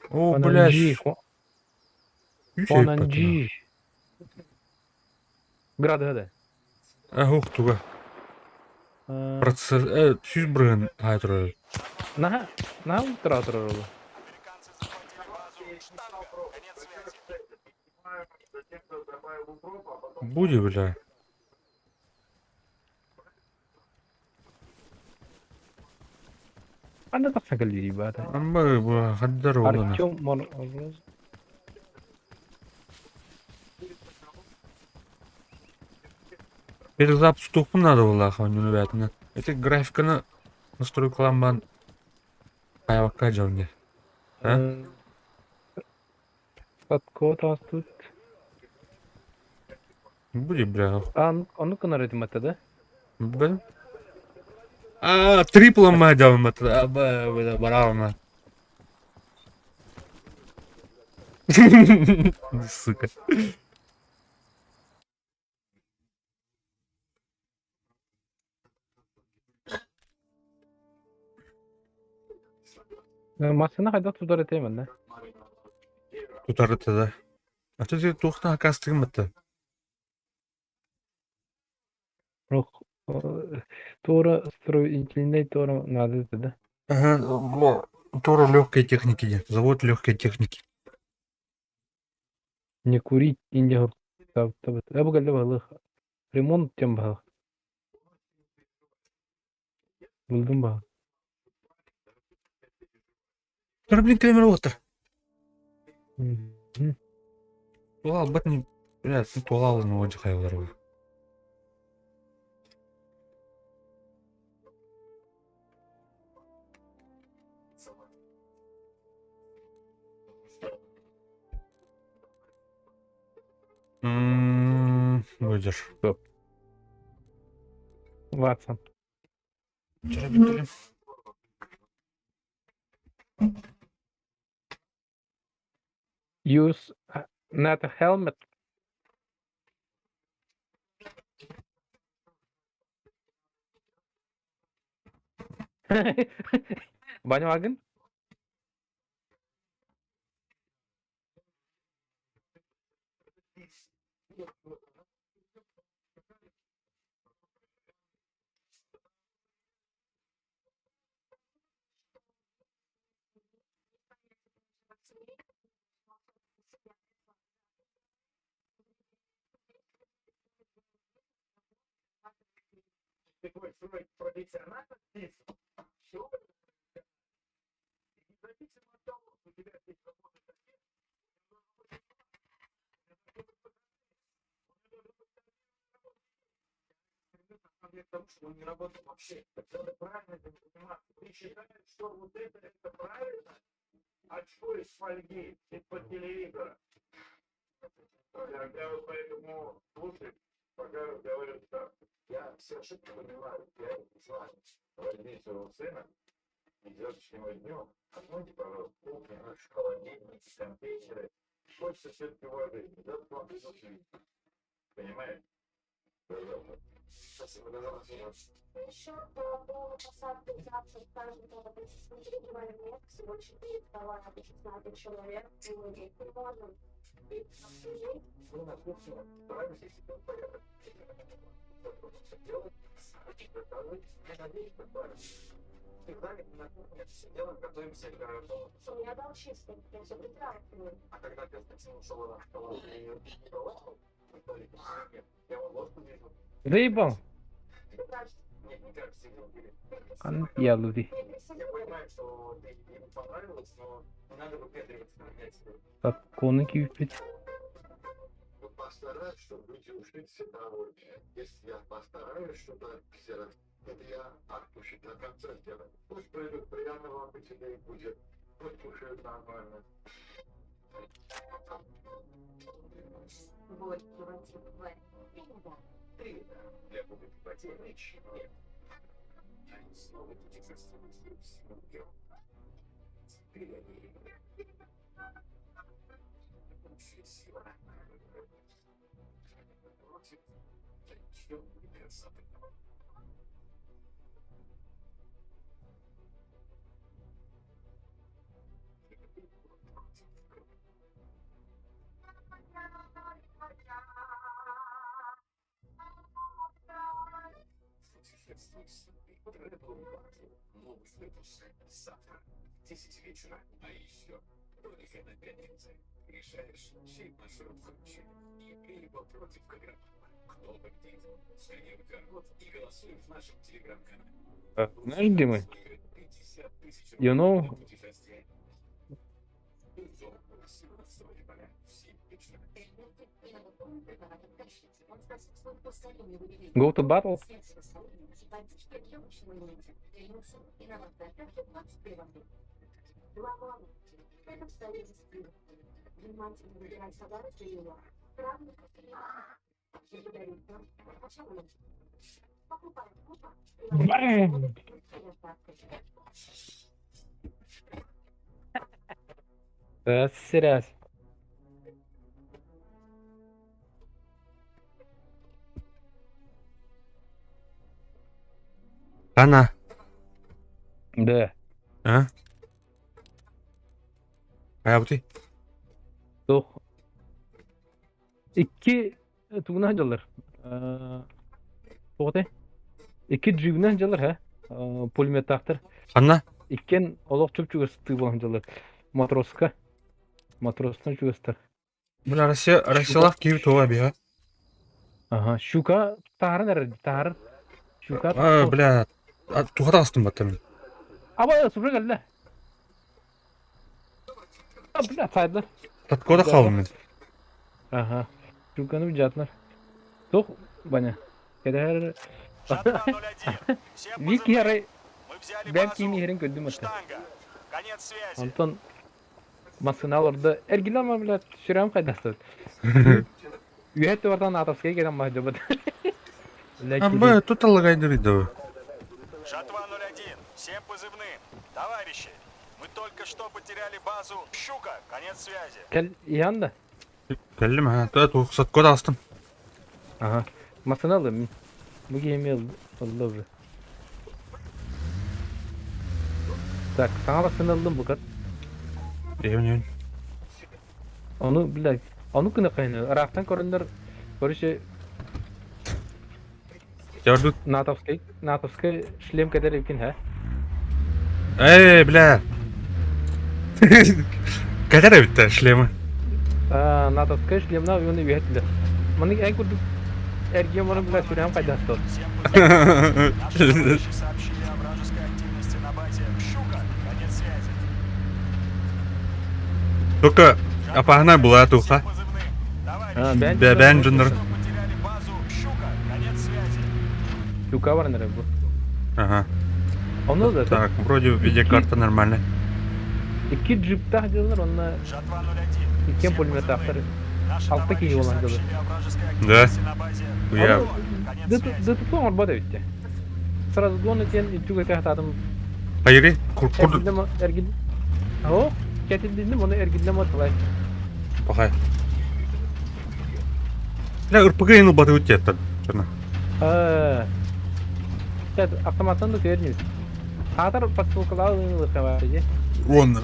О, блядь. Онанжи. Онанжи. Град А, ух, туга. Процесс, сүүс бырыгын хаайтырар. Наха, наха утра турар ол. Американцы захватили базу Штанга. Конец связи. Буди, бля. Анда тахсан кэлбири баата. Амба, бу, хаддар олана. Артем Мороз. Перезапуск тухпун надо было, ханюну бятына. Эти графиканы настройкалан бан хайвакка жауне. А? Садко тастут. Буди, бля. Ан, ону кынар этим атта да? Бля. А, трипла ма жаум это. Аба, бля, баравма. Сука. Массыына хайдах тутар этэй манна? Тутар этэ да. А ты туохтан акаастыгын Туора строительнай туора наада этэ да? Ага, бля, туора легкой техники диэн. Завод легкой техники. Не курить инде Э, бу кэллэ баһылык. Ремонт диэн баһылык. Булдум баһылык. Тура блин кэлэмэр уоттар. Мгм. Тула албат не... Бля, тула алын оҕо хайалар bu. Выйдешь. Стоп. Ватсон. Вчера битали. Use not a helmet. Баня Заебал. Ялуди. Так, коны кипит. Знаешь, где мы? You know? Go to battle? Бэм! Да, серьез. Она. Да. А? Хайабытый? Туох икки тугунан дьаллар. Туох этэй? Икки джигунан дьаллар һэ. Пулеметтаахтар. Ханна? Иккиэн олох чуп-чугас тыы буолан дьаллар. Матроска. Матростан чугастар. Бля, Россия, Россиялаах киһи туга биһа. Ага, щука таһарын эрэр, таһарын. Щука А, бля, туха таҕыстым баттам. Аба, супер кэллэ. А, бля, сайдылар. Таткода хаалым мин. Ага. Щуканы бдьаатынар. Туох, Ваня, кэтэһэр... Жатва 01. Всем Вики позывным. арай Мы взяли бэм киин базу иһэрин көрдүм этэ. Штанга. Конец связи. Онтон массыына олордо. Эргиллэн баран, блядь, сүрэҕим хайдастыбыт. Үөһэ өттүбэр Натовскай кэлэн баһдьабыт. Абы, тут аллагайдырый Жатва 01. Всем позывным. Товарищи, мы только что потеряли базу Щука. Конец связи. Кэл иһэн да. Кэллим ha. Саткода астым. Ага. Массыына ылым. Бу киһи эмиэ ылла уже. Так, саҥа массыына ыллым букат. Иһин иһин. Ону, блядь, ону гына хайны. Ыраахтан көрөннөр, короче, Дьордут. натовский, натовский шлем кэтэр эбикин, һэ? Эй, бля. Кэтэр эбиттэ шлемы. Аа, натовскай шлемна уонна үөһэ түлэ. Маннык эн курдук эргиэн баран, бля, сүрэҕим хайдах суох. Всем позывным. Наши товарищи сообщили о вражеской активности на базе Щука. Конец связи. Только Жатва опаһына 01. була Всем туха. позывным. Аа, Товарищи, бэйэн Бэбэн мы только дьоннор. что потеряли базу Щука. Конец связи. Щука баран эрэ бу. Ага. Ону да Так, вроде видеокарта нормальная. икки джиптаах дьыллар онно Жатва 01. иккиэн Всем пулеметтаахтар позывным. Наши алта киһи товарищи буолан дьыллар. сообщили о вражеской Да. активности на базе Я Ону Конец связи. ДТП оҥорбот эбиттэ. Сразу дуон этиэн үчүгэй этэ Хайри, кур кур эргиллем эргил О, кэтилдинним оны эргиллем отылай. пахай. Бля, РПГ ину баты өттеттен. Чана. Аа. Автоматтан да көрнү. Хаатар подсылкалаа ылыхха бар дии. Он.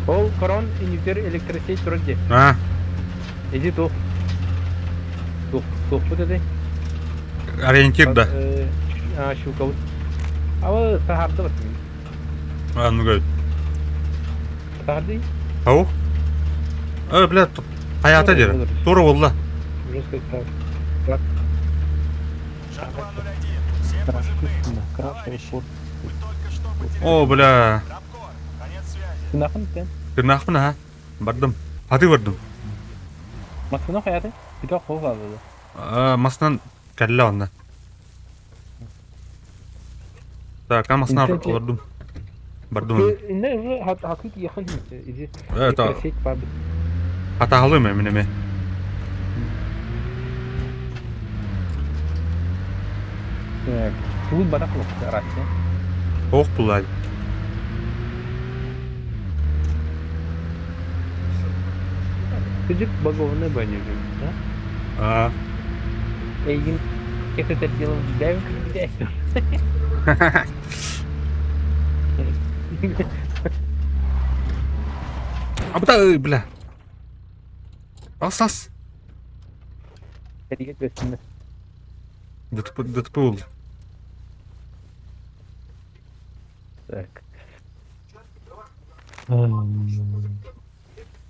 Ол корон инүтер электросеть турар дии. А, Иди туох. Туох, туохпут этэй? ориентир да. А, щукабыт. Аба сахарды бат. А, ну говорит. Сахарды? Ау. Э, бля, хаята дери. Тура болла. Жестко Жатва 01. Всем позывным. Товарищи, мы только что потеряли О, бля. Рабкор. Конец связи. Тынахын тен. Тырнахпын ha. Бардым. Хаты бардым. Масына хаяты? Биток хоқ алды. А, масынан кәллә онна. Так, а масынан олордум. Бардым. Инде уже хакыт якын иди. Это Сеть бар. хатаалым эминеме. Так, тут барак лох рация. Ох, булай. Кыжык багованный баню, да? А. Эйгин как это делал, дай А бля, бля. Асас. ДТП, ДТП болды. Так.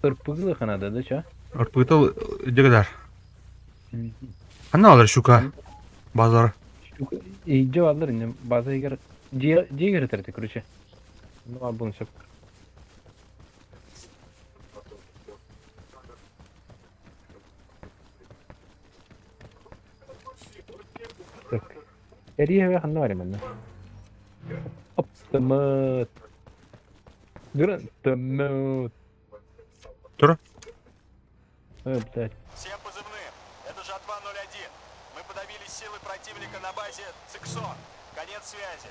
Ырпыгылы ханада, да, чё? РПГ дегдар. Ханна алар щука. Базар. Щука. И алар инде база егер дьиэ терти, короче. Ну, а бун сөп. Так. Эрие ханна бар манна. Оптымыт. Дуран тымыт. Тура. Ой, блядь. Всем позывным. Это Жатва 01. Мы подавили силы противника на базе Циксон. Конец связи.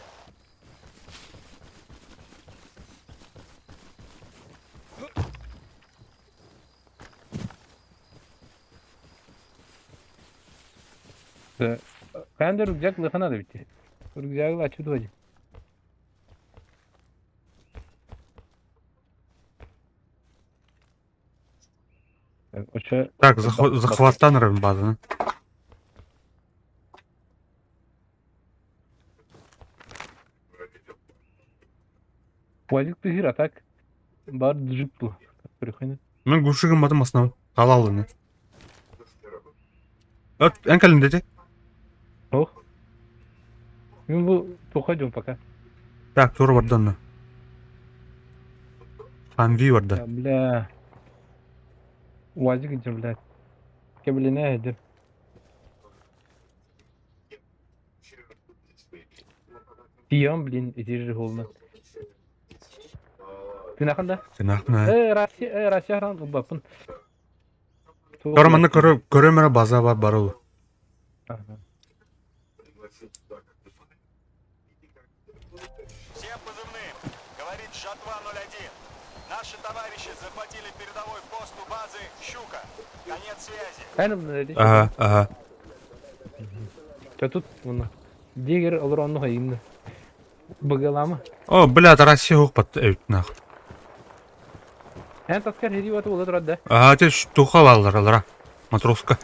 Хайаан да рюкзак лыхан надо бити. Рюкзагы ачы дуо Оча Так, захваттан эрэн базаны. Уазик тыһыр, а так бар джип бу. Прикольно. Мен гушигым батым основ. Халалыны. Өт, эн кэлин дети. Ох. Мен бу туха пока. Так, тура барданна. Хамви барда. Бля. Уазик идем, блядь. Кэблине идем. Пьем, блин, иди же голно. Ты наханда? Тынахпына. Э, Россия, э, Россия ран убапын. Тора манна көрө көрөмөрө база бар барыл. Всем позывным. Говорит Жатва 01. Наши товарищи захватили передовой пост у базы «Щука». Конец связи. Ага, ага. Та тут вона. Дигер олоронну именно. Багалама. О, блядь, Россия хук эбит нах. Эн таскар хеди вата була турар да. Ага, те штуха баллар алара. Матроска.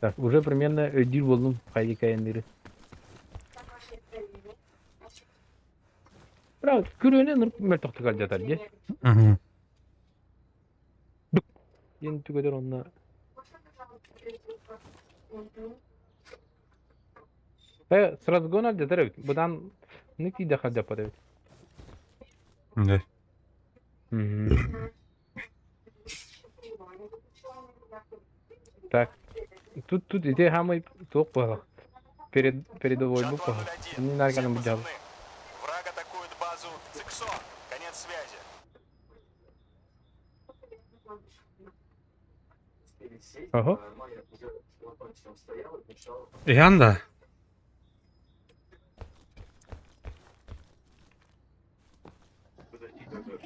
Так, уже примерно өйдүүр болдум хайдика эндири. Бра, күрөнө нырк мөлтөхтүк жатар же. Мгм. Ен түгөдөр онна. Э, сразу гон жатар эбит. Будан ники да хадапар эбит. Да. Так. Тут тут ити хамай туох буолар. Перед передовой Жатва бу 01. Не Всем нарганы будял. позывным. Враг атакует базу «Циксон». Конец связи. Ага. Янда.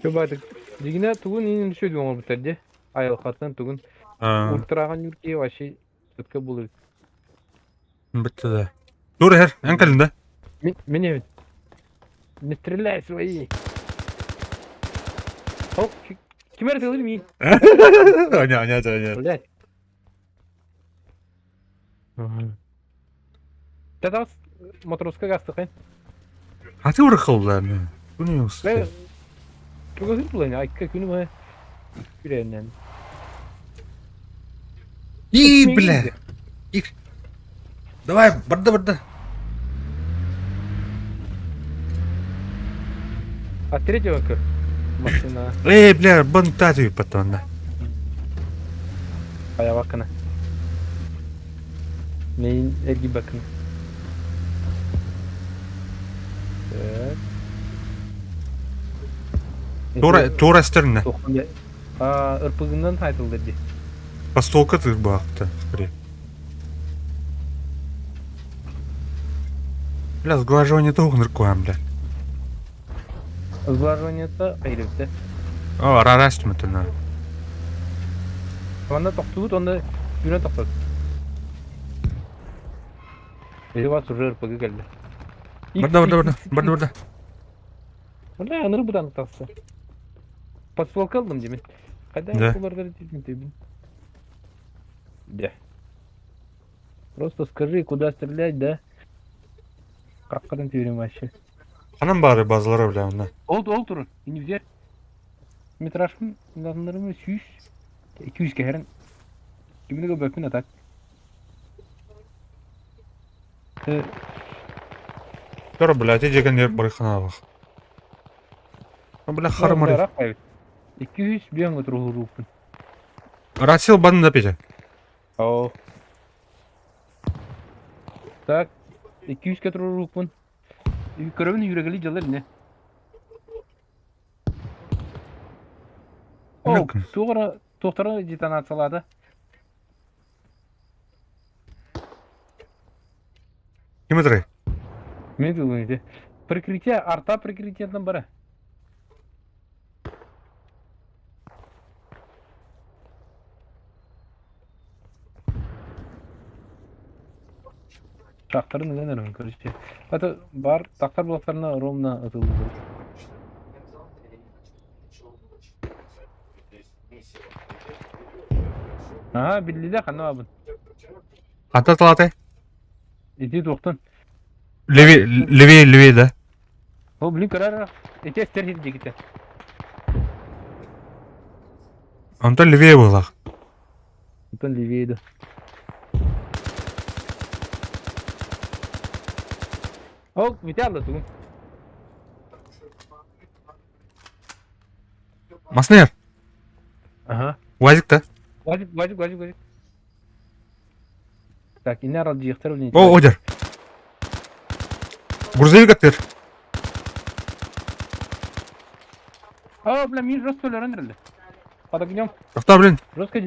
Чөбатык. Дигине тугун инин шөйдү оңор бутар Айылхаттан тугун. Ультраган юрки вообще четко булыр. Бітті да. Тур хер, эн кэлин да. Меня не стреляй свои. О, кимер тылыр ми? Аня, аня, аня. Блять. Татас матроска гастыкын. А ты урыхыл да. Күнү Бе Тугазыр булайны, айкка күнү ма. Күреннен. И, бля. И. Давай, барда, барда. А третьего көр. Машина Эй, бля, бан тату потом, да. ая бакына. Нейин эрги бакына. Так. Тура, тура стерне. А, ырпыгынан айтылды ди. Постолка ты бахта, скорее. Бля, сглаживание того ныркуем, бля. Сглаживание-то айрыпты. О, рарастым это на. Онда тоқтуут, онда юрен тоқтат. Или вас уже РПГ келді. Барда, барда, барда, барда, барда. Бля, аныр бұдан тақсы. Подстволка алдым демен. Қайда Да. оларды деймін. Да. Просто скажи, куда стрелять, да? Қаққадан теорем вообще. Ханам бары базалары, бля, онда. Ол ол турun. İnivzer. Метражым мынарымы 100 200 кeheren. Кимини көбөпүн атак. Э, Тура, бля, ты жеген ер барыхана бах. Бля, хармары. 200 бен отыру рупун. Расил бан да петя. О. Так, 200 кетру рупун. Көрөбүн жүрөгөлү жылыр не? О, Мүмкүн. тугара токтора детонациялады. Ким өтірі? Мен думаю, Прикрытие, арта прикрытиетен бара. Шахтарын ыган эрэн короче. Это бар тахсар буоллахтарына ровно ытыллыбыт. Аха биллилэ ханна бабын. Хантан талатай? Ити туохтан? Левее, левее, левее, да? О, блин, көрөр. Ити эстер диэкитэ. Онтон левее буоллах. Онтон левее да. Ол, бүтэ алла тугун. Маснер. Ага. Уазик да? Уазик, уазик, уазик, уазик. Так, иннэ аралдьыйыахтар блин. О, одер. Грузовик аттыр. О, бля, мин жестко өлөрөн эрэллэр. Под огнем. Тоқтаа, блин. Жестко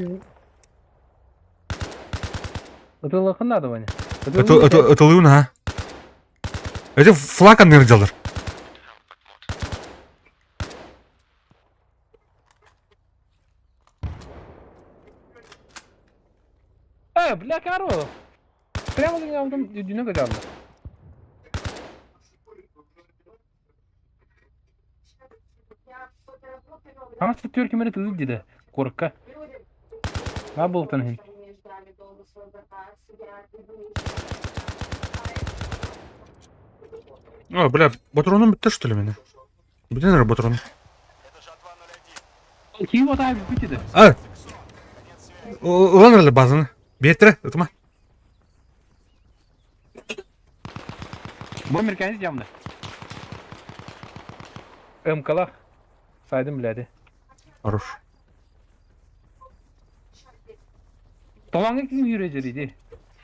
Ытыллахын надо, Ваня. Ытылыын, а. Эти флаг анныыр дьаллар. Э, бля, Каро! Прямо за меня там дюню гадалла. Ама түр кимери тылы диде. Корка. Ма болтан хин. О, бля, патроном бітті, что ли, мене? Бүтін эрэ патрон. Это Жатва-01. Киіп отай бүт диде. А! Ылан эрэлэ базаны. Биэттэрэ, ытыма. Бу американец явно. МКлах. Сайдым бляди. Хорош. Толаңы ким yürüyecek idi.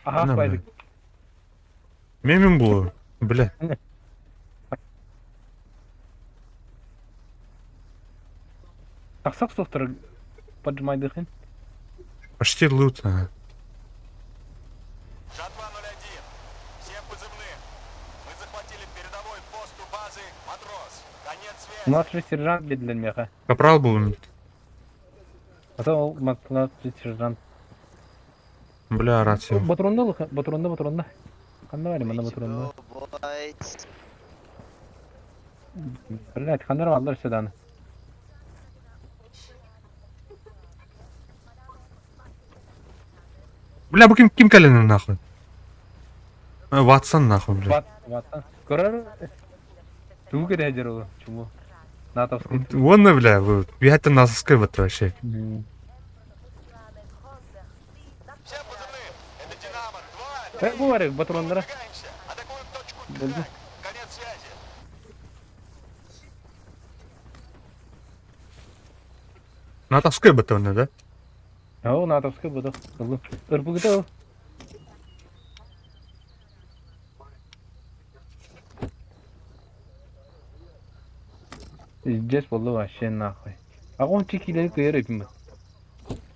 Aha Ана, сайдык. Мемем булу. Бля. Тахсак софтер поджимайдыхын. Почти лут. ага. Жатва-01. Всем позывным. Мы захватили передовой пост у базы «Матрос». Конец связи. Младший сержант бедлер меха. Капрал был. А то ол младший сержант. Бля, рация. Батронда лыха, батронда, батронда. Ханна бар мана батронда. Блять, ханнар алдар седаны. Бля, бу ким ким кэлэнин нахуй? Э, Ватсон нахуй, бля. Ват, ватсан. Көрөр. Тугу кере ол, чуму. Натовский. Вон, бля, вы. Это насовской вот вообще. Всем позывным. Это «Динамо». 2, Э, бу бар батрондара. Двигаемся. Атакуем точку Болды. «Пятак». Конец связи. Натовской бытовный, да? О, натовский буду. Ырпыгыта ол. Здесь было вообще нахуй. А он чекилери кыйыр эпим.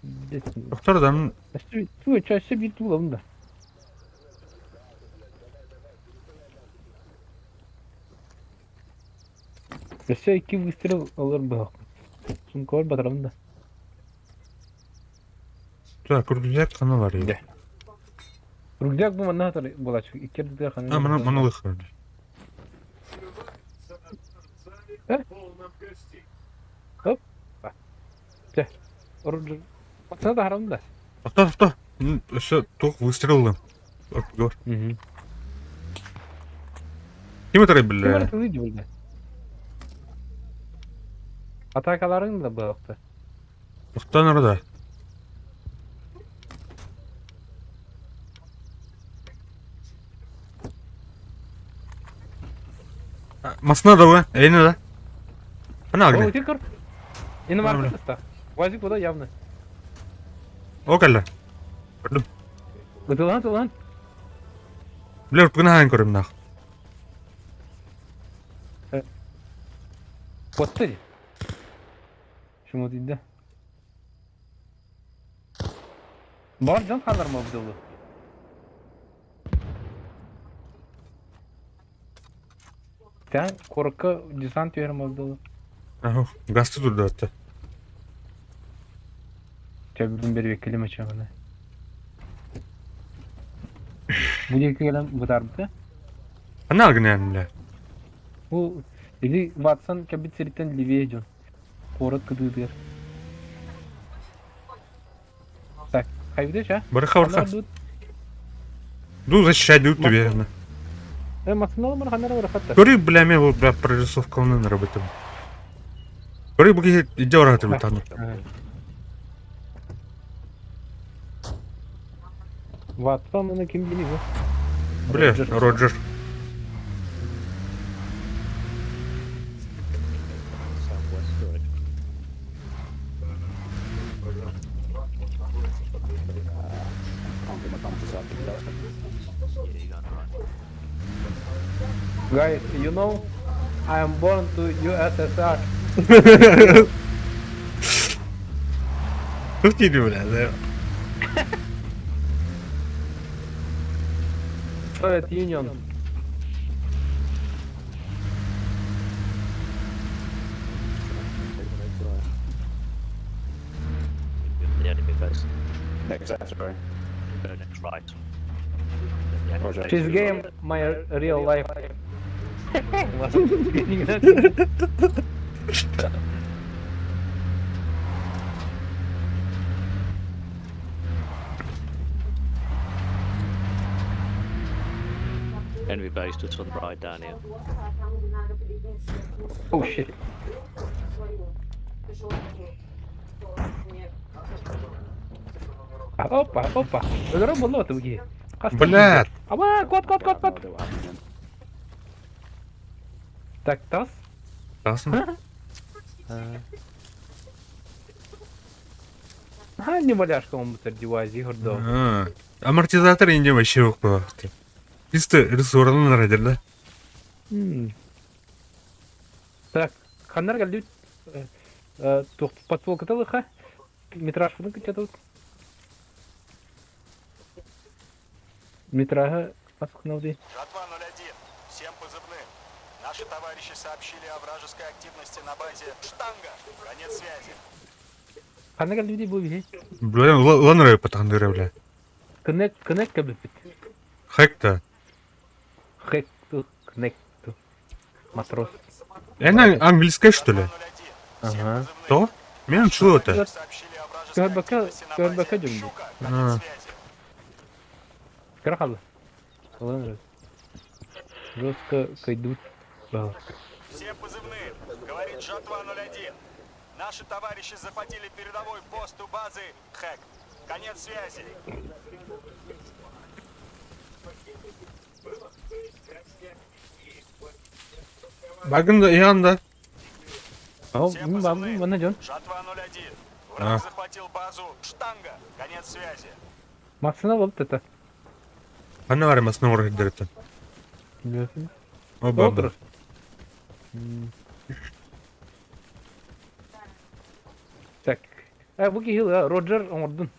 Здесь. Доктор, да, Ту чаще бир тулам да. Өссө икки выстрел ылар быһах. Сумкабар батарабын да. Так, рюкзак хана бар Да. Рюкзак бу манна хатар булачык. Икки рюкзак хана. А, мана мана лыхар. Чэ. Оружие. Пацана да харабын да. Тоқта, тоқта. Өссө туох выстрелы. Говор. Угу. Ким это Ким бля? тылы дибилде. Атакаларың да быһахты. Тоқта нарда. Масна да вы, эйне да. Ана О, агне. ты көр. Иномарка состав. Вазик буда явно. О кэллэ. Көрдүм. Ытылан тылан. Бля, урпугuna хаан көрүм нах. Потты. Шумо дейді. Бар жан халар ма бұдылы? Тән корыққа десант берім бұдылы. Аху, гасты турду атта. Чәбілін бері бекілі мачағына. Бу диэки кэлэн бытаарбыта. Ханна гынан бля? Бу или Ватсон кэлбит сириттэн левее дьон. Куорат кытыытыгар. Так, хайбыта ча? Барыха барыха. Ду защищай дают тебе. Э, Максимал бар ханнара барахатта. Көрүй, бля, мен бу бля прорисовкаларын работам. Көрүй, бу киһи иде барахатыр бутаны. Ватсон аны ким дини бу? Бля, Роджер. Guys, you know, I am born to USSR. Тух диир бля? Soviet Union. The enemy base. Next left, sorry. Go next right. Then the enemy Roger. base This is game, my real life. Enemy base just on the right down here. Oh shit. Опа, опа. Өлөрө болло туги. Блядь. Аба, кот, кот, кот, Yeah, I кот. have no idea what happened then. Так, тас. Классно. А, не валяшка он бутер девайс, Игорь доо. А, Амортизатор инде вообще yok bu. Чисто ресурсный райдер, да? Так, ханнар галют. Тух подсолкатылыха. Метраж фуны тут. Метража пасхнауды. Жатва 01. Всем позывным. Наши товарищи сообщили о вражеской активности на базе Штанга. Конец связи. Ханна галюди бу бихи. Бля, ланрай потандыра, бля. Кнек, кнек кабипит. Хэк-то. Хэк ту, кнек ту. Матрос. Это английская, что ли? Жатва 01. Всем Ага. позывным. То? Мен что это? Сообщили о вражеской КРБК активности на базе КРБК дюнди. Щука. А. Конец связи. Крахалы. Ланрай. Жестко кайдут. Бал. Всем позывным. Говорит Жатва 01. Наши товарищи захватили передовой пост у базы Хэк. Конец связи. Багында янда. О, Всем позывным. манна жон. Жатва 01. А. Враг захватил базу Штанга. Конец связи. Максына болуп это. Ханна бар масына орайдер. Оба. Отыр. Так. Э, бу киһи Роджер оҥордун.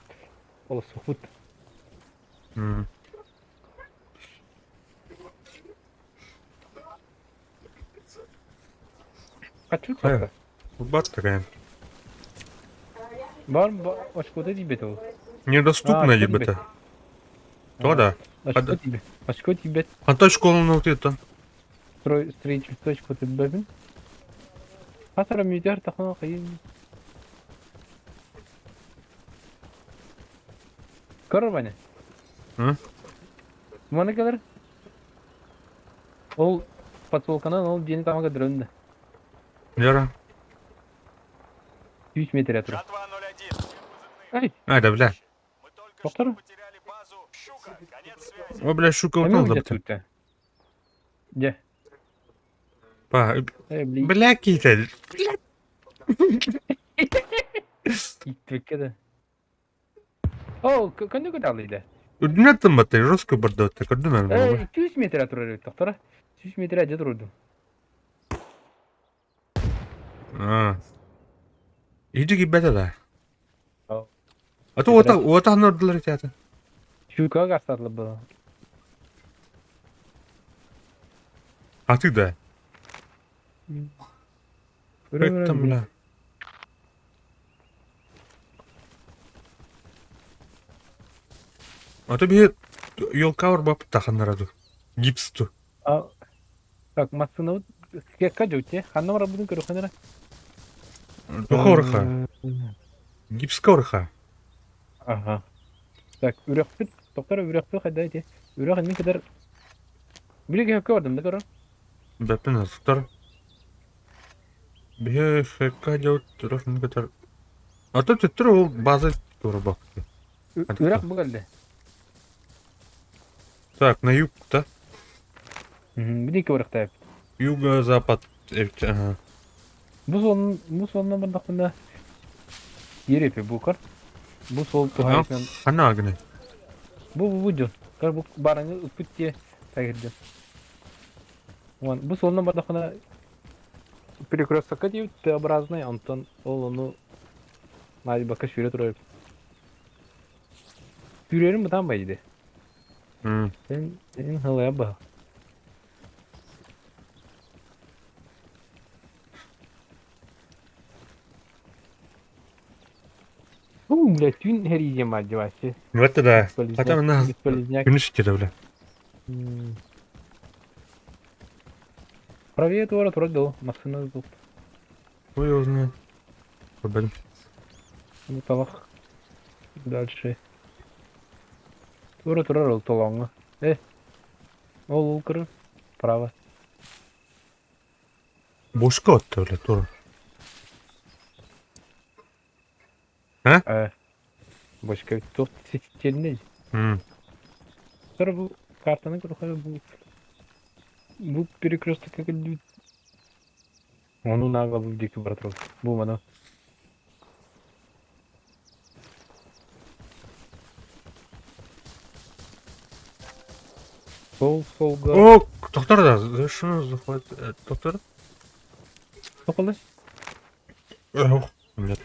Ол сухут. Хочу Хайа. Бат такая. Бар очкода дибет ол. Недоступно А, дебета. То да. Очко дибет. Очко дибет. А то школу на это. Строй строительство очко дибет. Хасара мидер тахна кыйын. Көрөр баны. М? Маны кэлэр. Ол подсолканан ол дьиэни тамака дрönді. Лера. 100 метр турар. Жатва 01. Всем позывным. Эй, А, да, бля. Мы только Повтор? что потеряли базу Щука. Конец связи. О, бля, щука эмне утонул, где да. тут? Де? Па, Эй, блин. бля, какие-то. Итвекке да. О, көнү көталыйда. Үрдүнэн батты, жестко бардат, көрдүм Э, 200 метр турар эбит, доктора. 200 метр же турду. А. Иди гибета да. О. А то ота ота нордлар театр. Щука гастатлы было. А ты да. Как там, бля? А то бе Елка барбаппыт таханнара дуу. Гипс ту. А, так, массыынабыт кекка дьүтте. Ханна барарбытын көрүөххүн эрэ. Туха орха. Гипска орха. Ага. Так, үрөхпүт, тоқтар үрөхпүт хайда ити. Үрөх иннин кыдар Били кэккэ бардым да көрөр. Бэппин астар. Биһи фекка дьаут үрөх иннин кытар. Ата төттөр ол база тура бакты. Үрөх бу кэллэ. Так, на юг, да? Били көрөхтәп. Юго-запад. Ага. Бу суолун бу суолунан бардахпына биир эпи бу көр. Бу суол туһаайытынан Хана агны. бу бу бу дьон. Көр бу бараны ыппыт дии тагирдым. Уон бу суолунан бардахпына перекрестокка диэбит Т-образный, онтон ол ону Мальбака сүүрэ турар. Сүүрэрим бытаан байды. Сен сен халая ба. У, бля, түүн heriyeceğim acaba. Вот да. Бесполезняк. Хотя она Бесполезняк. күнүс кире бля. Правее туора турар дыл, массыына тут. Ой, его знает. Блин. Ну, талах. Дальше. Туора турар ол толоҥҥо. Э, ол ол кыры. Право. Бошка отты, бля, тура. Э, бочка туох ситиэннэй. Тура бу картаны көрөхө бу бу перекрестокка кэлбит. Ону наага бу диэки бара турар. Бу маны. Сол солга. О, доктор да, за что захват? Доктор? Тоқылы? Ох, нет.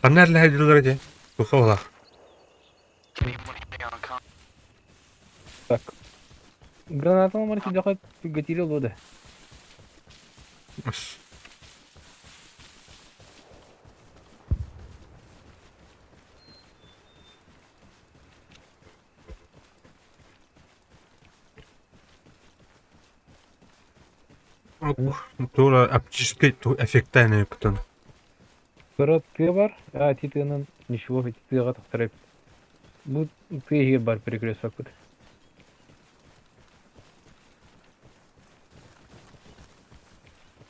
Ханна эллэһэ дии Туха олах. Так. Граната мар сидяха гатили лода. Тура оптический эффектайный потом. Кыра тыа бар, а ти тыанан ничего ити тыаҕа тахсар эбит. Бу тыа иһигэр бар перекрестокпут.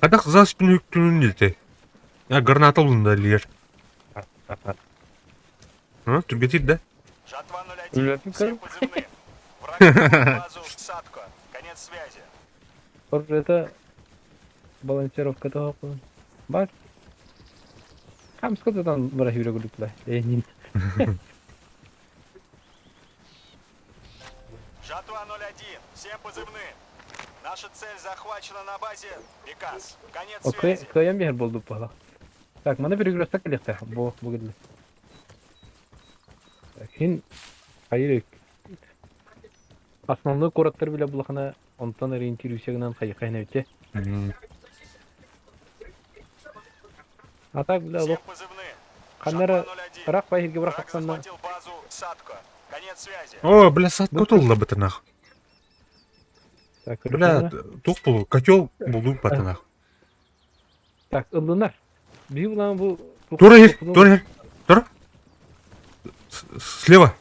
Хадах за спину үктүнүн дите. Я граната булунда лер. А, түргетир да? Жатва 01. Үлэтин Всем көрүм. позывным. Враг атакует базу Садко. Конец связи. Это балансировка того. Бас. Хамска там бара хүрэ гүлүплэ. Энин. Жатва 01. Всем позывным. Наша цель захвачена на базе Бекас. Конец Окей, связи. кыйан бер болду бала. Так, маны перекресток келехте. Бу бу кэллэ. Так, хин хайыр Основной куораттар билэ булахана онтон ориентируйся хайыхайна бите. А так бля Всем олох позывным. ханнара Жатва 01. рах байхирге бара Враг хапсанна. захватил базу Садко. Конец связи. О, бля, садко толла бытынах. Так, Бля, тух бул, котел булду бытынах. Так, ыллынар. Би булан бу Тура ир, тура ир, тура. Слева.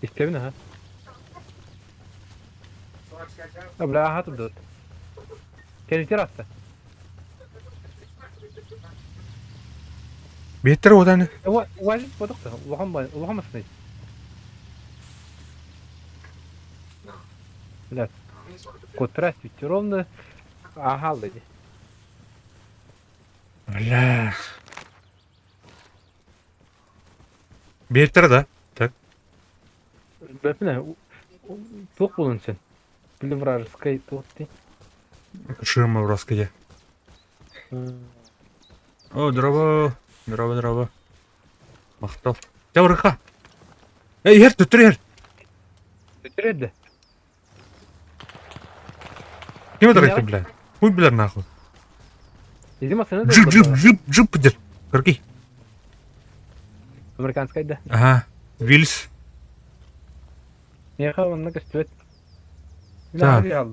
Истебин ха. А бля, хатып дот. Келитер атты. Беттер оданы. Уажит бодукта. Улахан ба, улахан басны. Бля. Котрас ровно. Ага, леди. Бля. Беттер да. Так. Бәпіне, туқ болын сен. Білім вражеской туқ ти. Ширма вражеская. О, здорово. Здорово, здорово. Махтал. Тяурыха. Эй, ер, түттүр ер. Өтіреді. Ким өтір бля? Хуй билер нахуй. Иди массыына Джип, джип, джип, джип дер. Көргей. Американскай да. Ага. Вильс. Миэхэ онно көстүбэт. Так.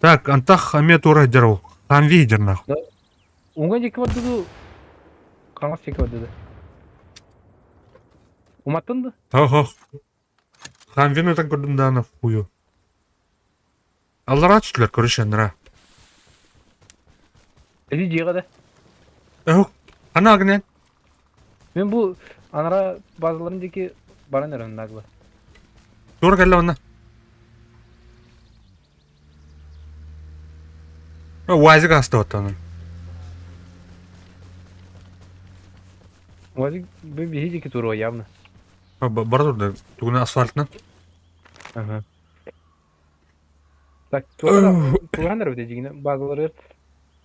Так, антах эмиэ туора дер ол. Хамви дер нахуй. Уҥа диэки барда дуу, хаҥас диэки барда дуу? Уматтын да? Ох, Хамвин ытан көрдүм дааны хую. Аллараа түстүлэр, короче, аннараа. Эти дьиэҕэ да. Ох, ана агнен. Мен бу анараа базаларын диэки баран эрэн нагло. Туора кэллэ онно. Уазик ааста оттон. Уазик бу биһи диэки туруо явно. Бара турда, тугуна асфальтынан. Ага. Так, туган эрэ дьигинэ базалары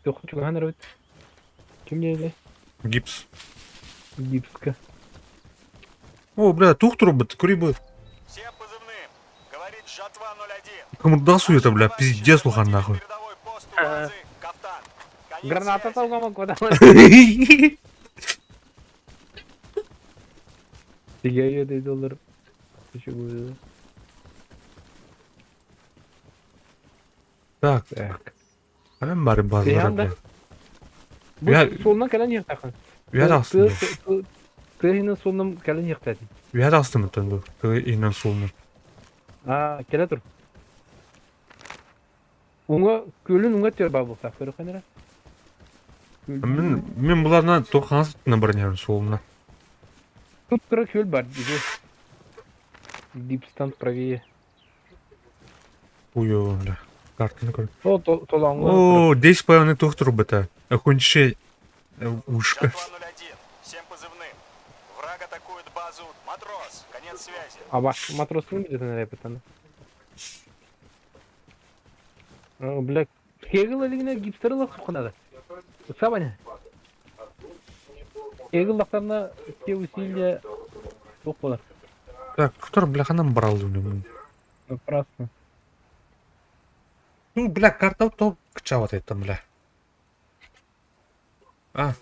туган эрэ ким диэли? Гипс. Гипска. О, бля, тух турбут, кури бы. Всем позывным. Говорит Жатва 01. Кому суета, бля, пиздец лухан нахуй. Передовой пост у базы Кафтан. Конец Граната связи. толгома куда? Тиге доллар. Еще будет. Так, Так. анан бары базалары, Бейханда. бля. Бу Я- солунан кэлэн иһиэхтээххин. Үйәт астым. Тыа иһинэн суолунан кэлэн иһиэхтээхин. Үйәт астым оттон бу. Тыа иһинэн суолунан. Аа, кэлэ тур. Уҥа күөлүн уҥа өттүгэр баар буолуохтаах көрүөххүн эрэ. Мин мин буларынан туох хаҥас өттүнэн баран иһэбин суолунан. Тут кыра күөл бар дии. Дипстан правее. Уйо, бля. Картаны көр. О, толоҥҥо. О, 10 половиной туох турбута. Окончи ушка. Жатва 01. Всем позывным. Враг атакует базу Матрос. Конец связи. Аба, матростың билетин эрэ Бля, Хегел илигинэ гипстер ылыахсыххын надо. Ыксаабаня. Хегел лахтарына те усилия суох буолар. Так, кто бля ханан баралды Напрасно. Ну, бля, карта то кчават это, бля. А,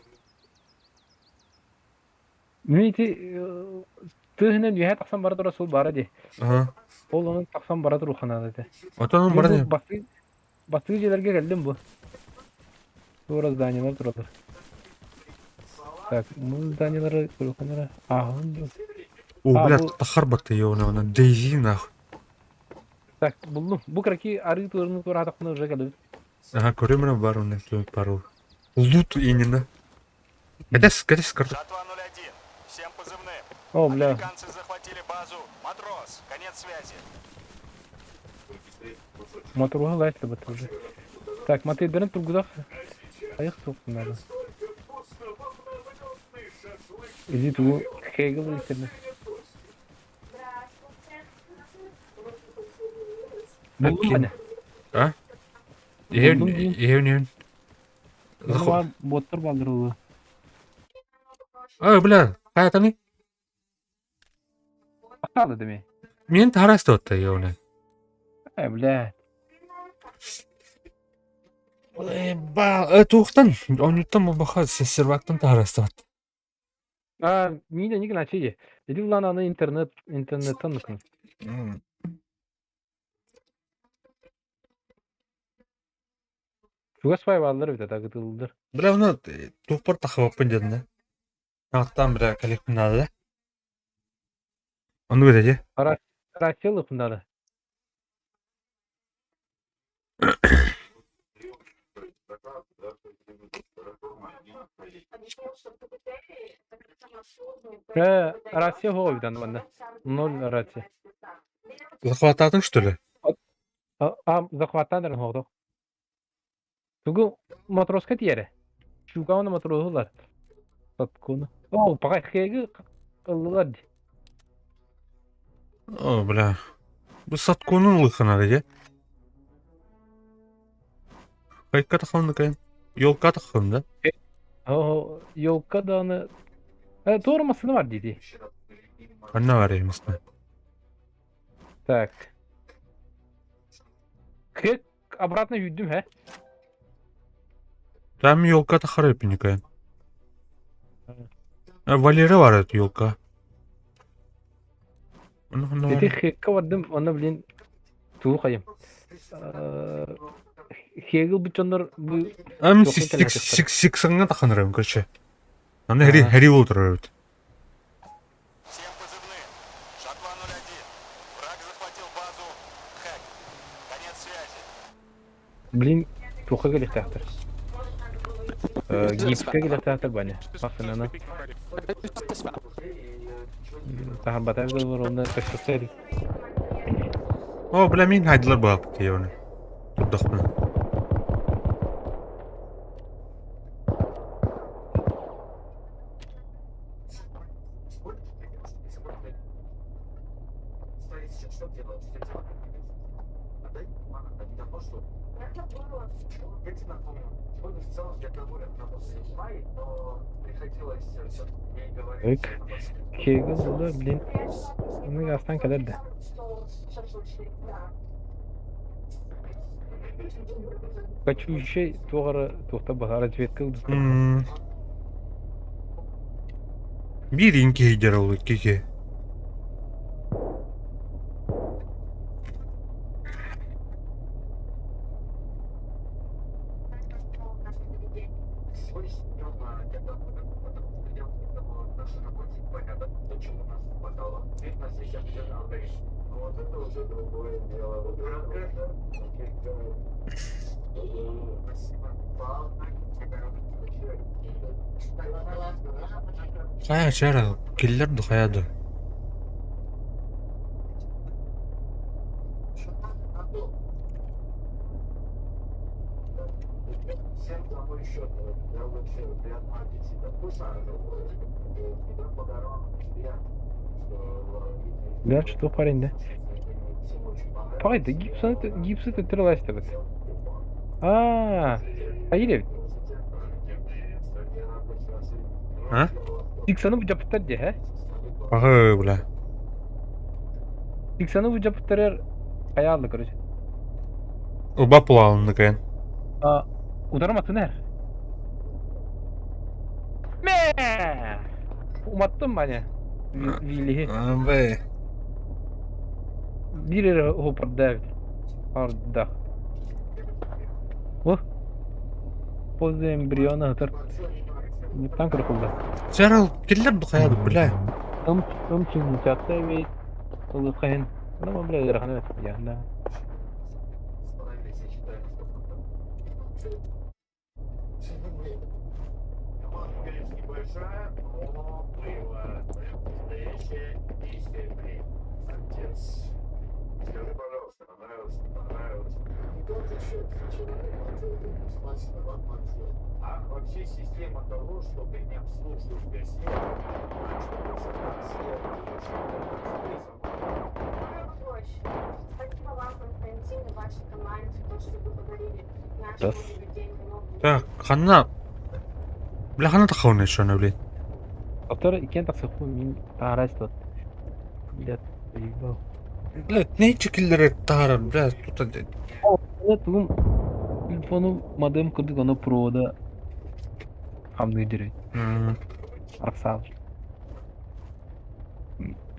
Мин ити тыһынан үөһэ тахсан бара турар суол баара дии. Ага. Ол онон тахсан бара туруохха наада этэ. Отон Мин баран бу бастыы бастыы дьиэлэргэ кэллим бу. Туора зданиелар тураллар. Так, бу зданиелары көрүөххүнэ ааһын дуу. О, А, бля, бу тахар батты она Дейзи нахуй. Так, буллум. Бу кыраки арыы туорunu туораатахпына уже кэлэбит. Ага, көрөмүнэ бар онно пару. Лут именно. Кэтэс, кэтэс карта. Жатва 01. Всем позывным. О, бля. Американцы захватили базу Матрос. Конец связи. Моторуга лайт уже. Так, матыйдарын тургудах. Аяқ соқтым надо. Иди ту Хегел интернет. Булдум аны. А? Иһэн, Булдум диин. иһэн, иһэн. Бар боттор балдырылы. А, бля, хайатаны? Aqtalı деме. Мен тарасты отта ёна. Ай, бля. Ба, туохтан, онуттан баха сервактан тарасты отта. А, миде не гначи. Иди улан аны интернет, интернеттан ныкын. Чугас бай балдыр бит тагытылдыр. Бля, оны туохпар тахыбаппын дедин да. Аттан бля калихпын надо да. Ону бит Рачыл ыкындары. Россия хоҕо бүтэн манна. Ноль Россия. Захвататын, что ли? А, захваттан дэрэн хоҕдох. Тугу матроска тиэрэ. Чугауна матросулар. Саткуна. О, пока хеги ыллылар ди. О, бля. Бу сатконун лыхана де. Хайка тахын кайын. Йолка тахын да. О, елка да аны. Туора масына бар диди. Ханна бар емесне. Так. Хек обратно юддүм, хэ? Там елка тахара пиникая. Валера бар это елка. Ити хекка бардым, онно блин тугу хайым. Хегил бучоннор бу Ам сиксаңга таханырым, короче. Аны хери хери болтурар эбит. Всем позывным. Жатва-01. Враг захватил базу Хэк. Конец связи. Блин, туохха кэлиэхтээхтэр. Гипскэ кэлиэхтээхтэр бане. Массыынаны. Таһарбатар да уонна көстөхтөр. О, бля, мин хайдылар бааппыт оны. Турдахпына. Так. Кегил була, блин. Оны астан кэлэр да. Качущий туох эрэ туохта баһаара разведка ылбыттар. Биир инки ол икки Хайа чара киллер ду хайа ду. Бля, что парень, да? Пай, да гипсы, гипсы ты трылась табыт. А, а или А? Иксаны бу жапыттар де, хэ? Ага, бля. Иксаны бу жапыттар хаялды, короче. Оба плавно кен. А, ударым атын Мэ! Уматтым бане. Вилиһи. Бэ. Биир эрэ хопарда Арда. О! Поза эмбриона хатар. Танк рухулда. Сэрэл киллер ду хайа ду, бля. Ым ым чын чатта бит. Улы кайын. Ну, бля, ыарахана я, да. Да. Так, ханна. Бля, ханна тахауна еще на, блин. Автор иккен тахсыху мин таарас тот. Блядь, заебал. Блядь, нече киллер тахара, бля, тут Тугум телефону модем курдук оно провода хамны дирей. Арксал.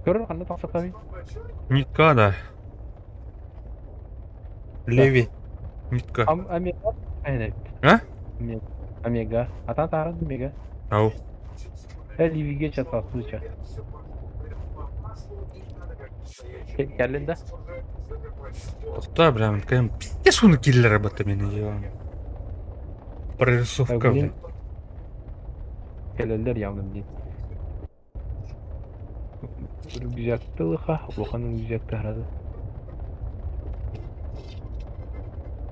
Көрөр ханна тахсыхами? Нитка, да. Леви. Нитка. Ам омега. Айна. А? Омега. Ата таарас омега. Ау. Ливиге чатал случай. Кэллин да? Тохта, бля, кэм пиздец он киллер об этом меня ебаный. Прорисовка, бля. Кэлэллэр явно блин. Рюкзакты лыха, улахан рюкзакты харады.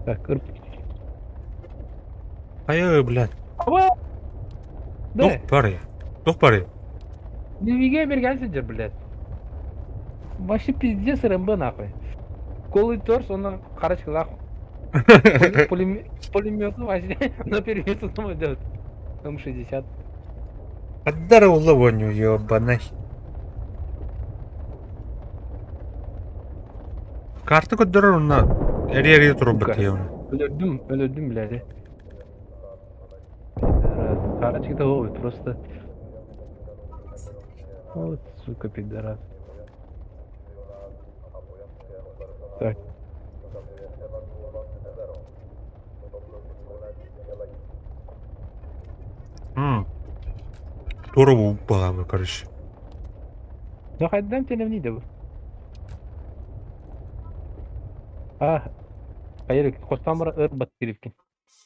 Так, ырп. Хайа, блядь. Аба! Тух Да, пары. Тух пары. Ливиге берген сиджер, блядь. Вообще пиздец РМБ нахуй. Голый торс, он карачкалах. Пулемет вообще на перевес идет. М60. Отдара улавоню, ебаный. Карта көддөрөр на эри-эри турбут Сука. ебаный. Өлөрдүм, өлөрдүм, блядь. Парочка того просто. Вот, сука, пидорас. Так. Туора баҕабы, короче. Ну хайдам теневни да бу. А, хайыр хостан бара ыр бат кирипкин.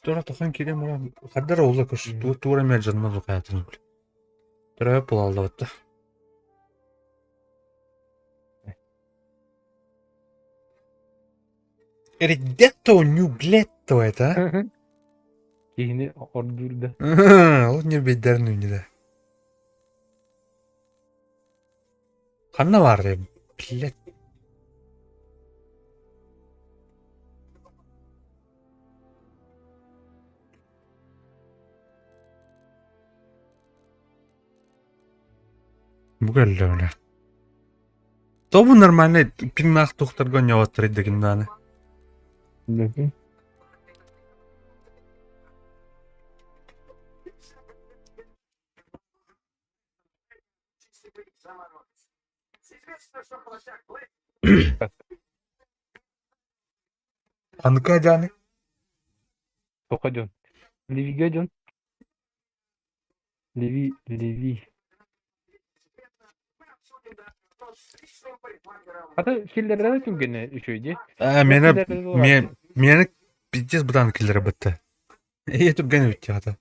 Туора тохон киирэн баран хардара ула көрсө туора эмэ дьонно лукаятын Төрөөп булаллабытта. Эридетто нюглетто это, а? Киһини ордуурда. Ол не бейдерин үнүдэ. Ханна баар блядь. Бу кэллэ бля. Тобу нормальный пиннаах тухтарга ньоҕоттор иддикиннааны. Ханныка дьааны? Тоха дьон. Левигэ дьон. Леви, Леви. Аты киллэрдэ түргэнэ үчүгэй дии. Аа, миэнэ миэнэ пиздец бытаан киллэрэ бытта. Ээ түргэн эбит хата.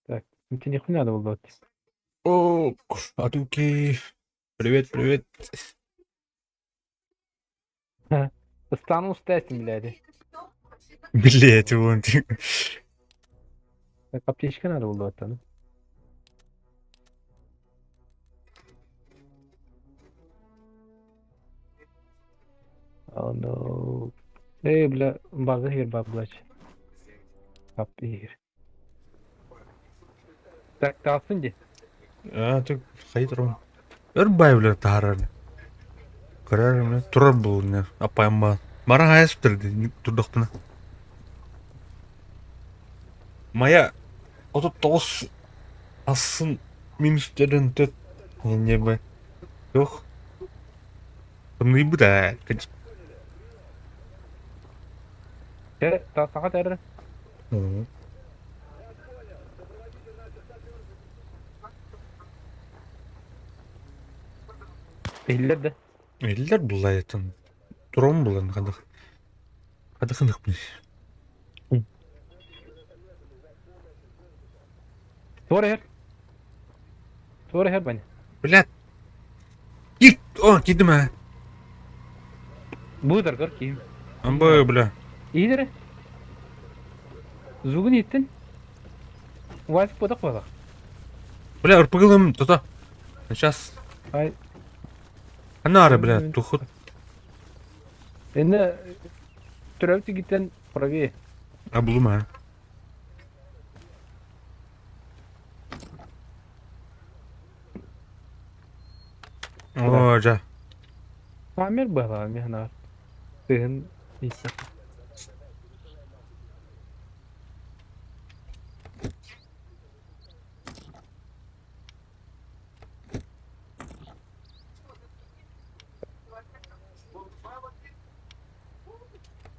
Так, тебе надо было. О, Атуки. Привет, привет. Стану стестим, блядь. Блять, вон. Так, аптечка надо было там. Oh no. Эй, бля, база хер баблач. Ап хер. Так, таалсын ди. Аа, түк хайыр Өр бай билэр таһаарар. Көрөр турар буолуннар аппайым баар. Баран хайа сүтэрди турдахпына. Майа 39 асын минус төрөн төт небе. Yok. Тымныйбыт ээ. Э, саха тэрэ. Биллэр да. Иллэр буллаятын. Турон булан хадах. Хадахынык бил. Туора иһэр. Туора иһэр Ваня. Блядь. Кит, о, кидим ээ. Быытар көр киһим. Амбы, бля. Иһит эрэ. Звугун иһиттин. Вась куотах буолах. Бля, ырпыгылым тута. Сейчас. Ай. Анары, бля, тухут. Энне төрөп тигиттен правее. А булума. О, жа. Амир быһалаан миһанаар. Тыһын иһиттэ.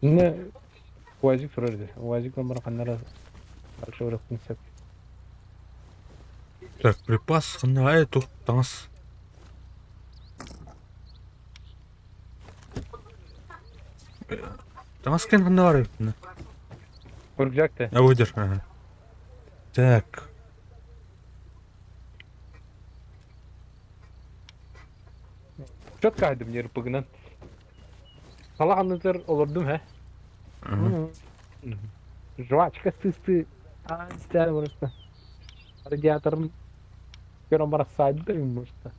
Инне УАЗик турар этэ. УАЗик номера ханна эрэ барыахпын сөп. Так, припас ханна ай тух таҥас. Таҥас кэн ханна бар эбит Рюкзак да. А выдер. Ага. Так. Четко айдым нерпыгынан. Салах аннытыр олордум хэ. Жвачка сысты. А, истер просто. Радиаторым көрөн барахсайды просто.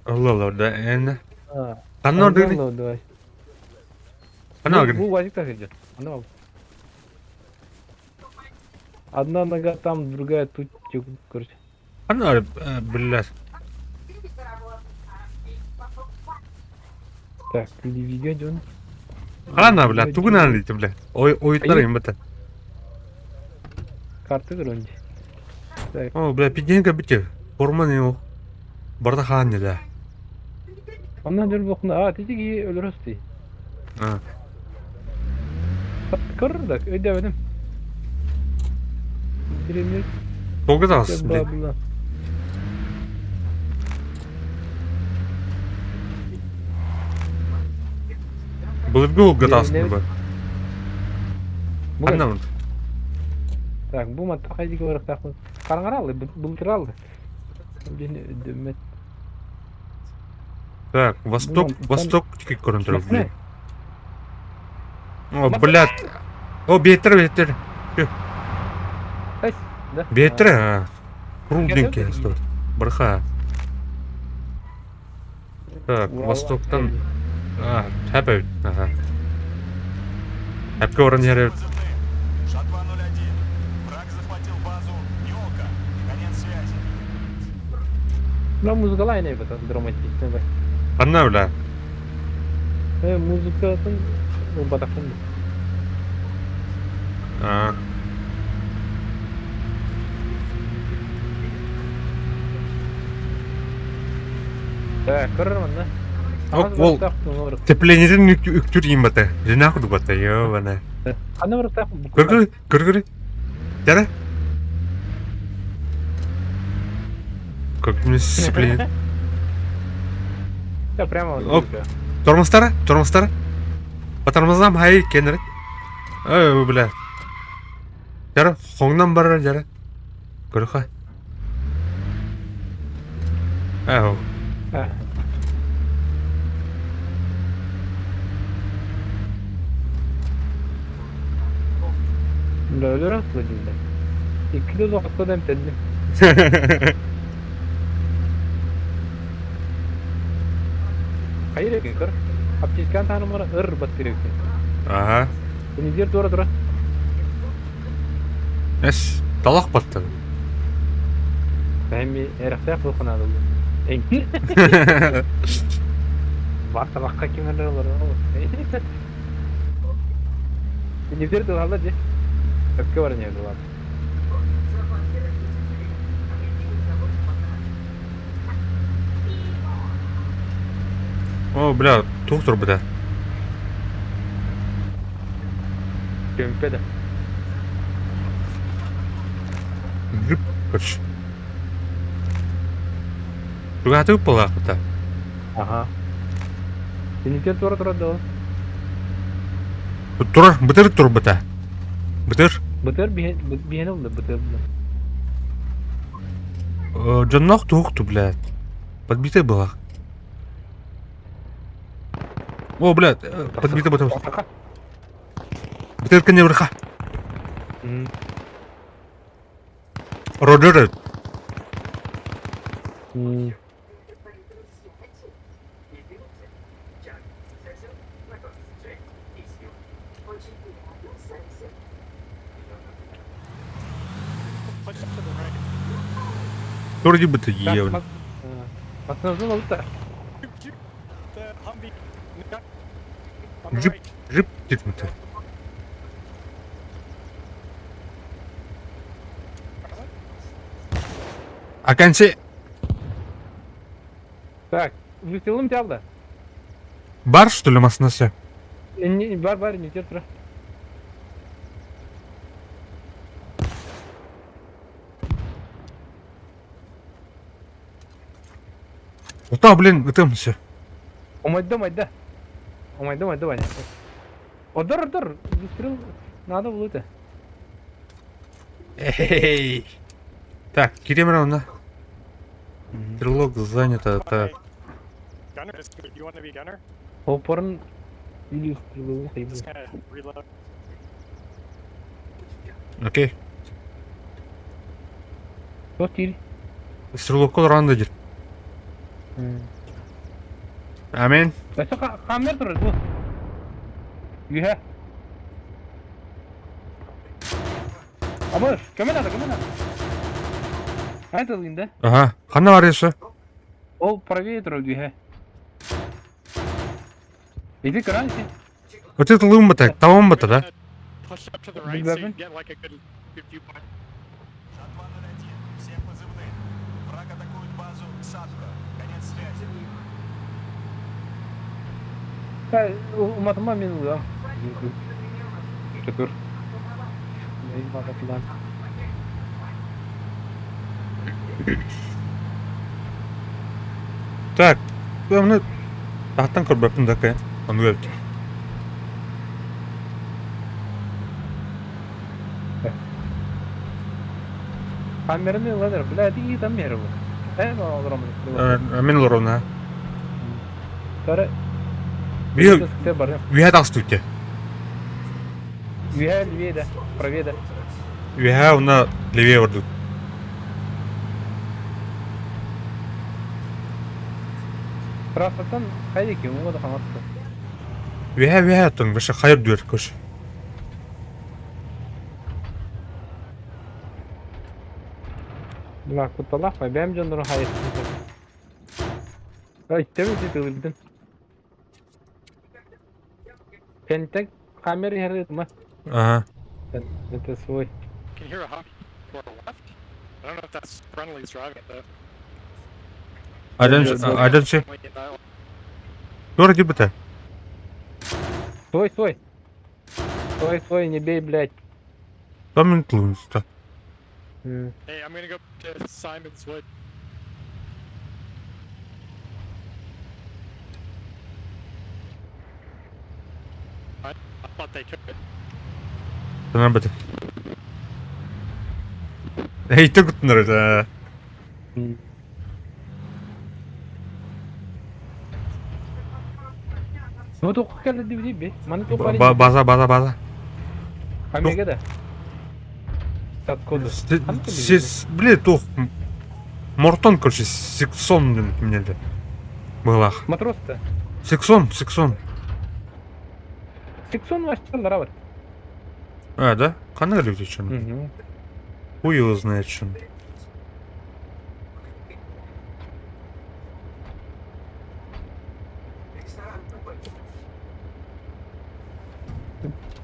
Allah да энэ. А, Ханна ордугуный? давай. Ханна Бу ордугуный? УАЗик так идет. Она Одна нога там, другая тут, короче. Ханна блядь. Так, левиге дьон. Ханна, блядь, тугунан лити, блядь. Ой, ойуттар им бата. Карта көрөн дии. Так. О, бля, пиден кэбите. Форман его. Барда хаан да. Онно дьон буохна аа титиги өлөрөс дии. А. Көр да өйдөөбөтүм. Тиремир Долго таас, блин. бла Былыргы олга таас Деревневит. бу. Бу Анна Так, бу матта хайдыга барыктаахпын. Хараҥараллы, былтыраллы. Бин өйдөммөт. Так, восток, Бу восток көрөн турар, Массына. блин. О, блядь. О, бетер, бетер. Ась, да. Бетер, а. Кругленький Готов стоит. Барха. Так, востоктан. А, тэп Ага. Әпке орын жері. Позывным. Жатва-01. Враг захватил базу Елка. Конец связи. Ну, музыкалай не бата, драматичный бай. Анна, бля. Э, музыкатын батахын. А. Так, көрөр манна. Ок, ол Тепленерин үктүр им бата. Жина курдук бата, ё, бана. Ханна барыктаах Көргөр, көргөр. Жара. Как мне сцепление. Я прямо Оп. Тормозтара, тормозтара. По тормозам хай кенер. Ой, бля. Жара, хоңнан барар, жара. Көрха. Ау. Бля, өлөр аслы дилде. Икки да доққа эмтедим. Хайыр экен көр. Аптечкан танымара ыр баттыр экен. Ага. Тенизер тура тура. Эс, талак батты. Эми эрехтех бу ханады. Эң. Бар талакка кимдер олар. Тенизер тура же. Өккө бар не бар. О, бля, доктор бля. Көмпе да. Жип, короче. Тугаты была та. Ага. Тенизер тура тура да. Тур, бытыр тур быта. Бытыр. Бытыр биһен oldu бытыр. Джоннох тухту, блядь. Подбитая была. О, блядь, подбитая была. Бытырка не верха. Роджер. Вроде бы ты ел. Джип, джип, титмыты. А конце... Так, выстрелым тялда. Бар, что ли, маснасы? Не, бар, бар, не терпра. Да, блин, это все. Омайда, майда. Омайда, майда, Ваня. Одар, одар, выстрел надо было это. Эй. Так, Киремировна. Стрелок занято, так. Опорн или стрелу. Окей. Что тири? Стрелок ранда дир. Амин. Өссө камер турар бу. Үһэ. Амыр, көмө надо, көмө надо. Айта да? Ага. Ханна бар есі. Ол правее турар үһэ. Иди көрөн Вот это лым так, талым бата, да? «Посадка». Конец связи. Уматыма мин ылыам. Шүкүр. Так, главное, таһтан көрбөппүн да кэ. Ону эбит. Камераны ылан бля, ты там меры. Э, Мин олоруна. Тара Бүйө Үһэ таҕыстыбыт Үһэ левее да, правее да. Үһэ уна левее ордук. Трассаттан хайа ки, уҥа да хаҥас. Үһэ үһэ оттон вообще хайыр дүөр көш. Бля, кутталаах бэйэм дьоннорун хайа. Ай, тэбин тылыбытын. Кэнтек камера иһэр Ага. Это свой. Can you hear a honk to our left? I don't know if that's friendlies driving it though. I don't see. Wait, that Туора дибите. Стой, стой. Стой, стой, не бей, блядь. Там тулунста. Hey, I'm gonna go to Simon's Wood. I thought they took it. Танар бите. Эй, төгүтнөр да. Ну тоққа келді деп бе. Маны тоққа. База, база, база. Камеге да. Откуда? Сес, бля, тух. Мортон, короче, сексон мне Была. Матрос-то. Сексон, сексон. Сексон вообще ларават. А, да? Қандай люди чем? Угу. Хуй его знает чем.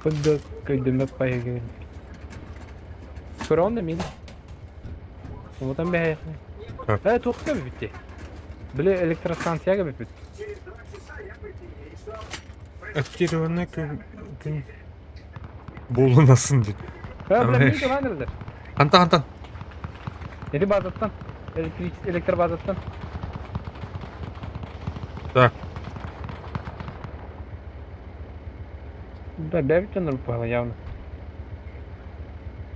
Подда көйдөмөк пайгы. Көрөн да мин. Отан бе. Так. Э, тоққа бітті. Біле электростанцияға бітті. Активированный күн күн болунасын дейді. Э, бля, Ай. мин де Антан, антан. Эти базаттан. Электр базаттан. Так. Да, бә бит оныр явно.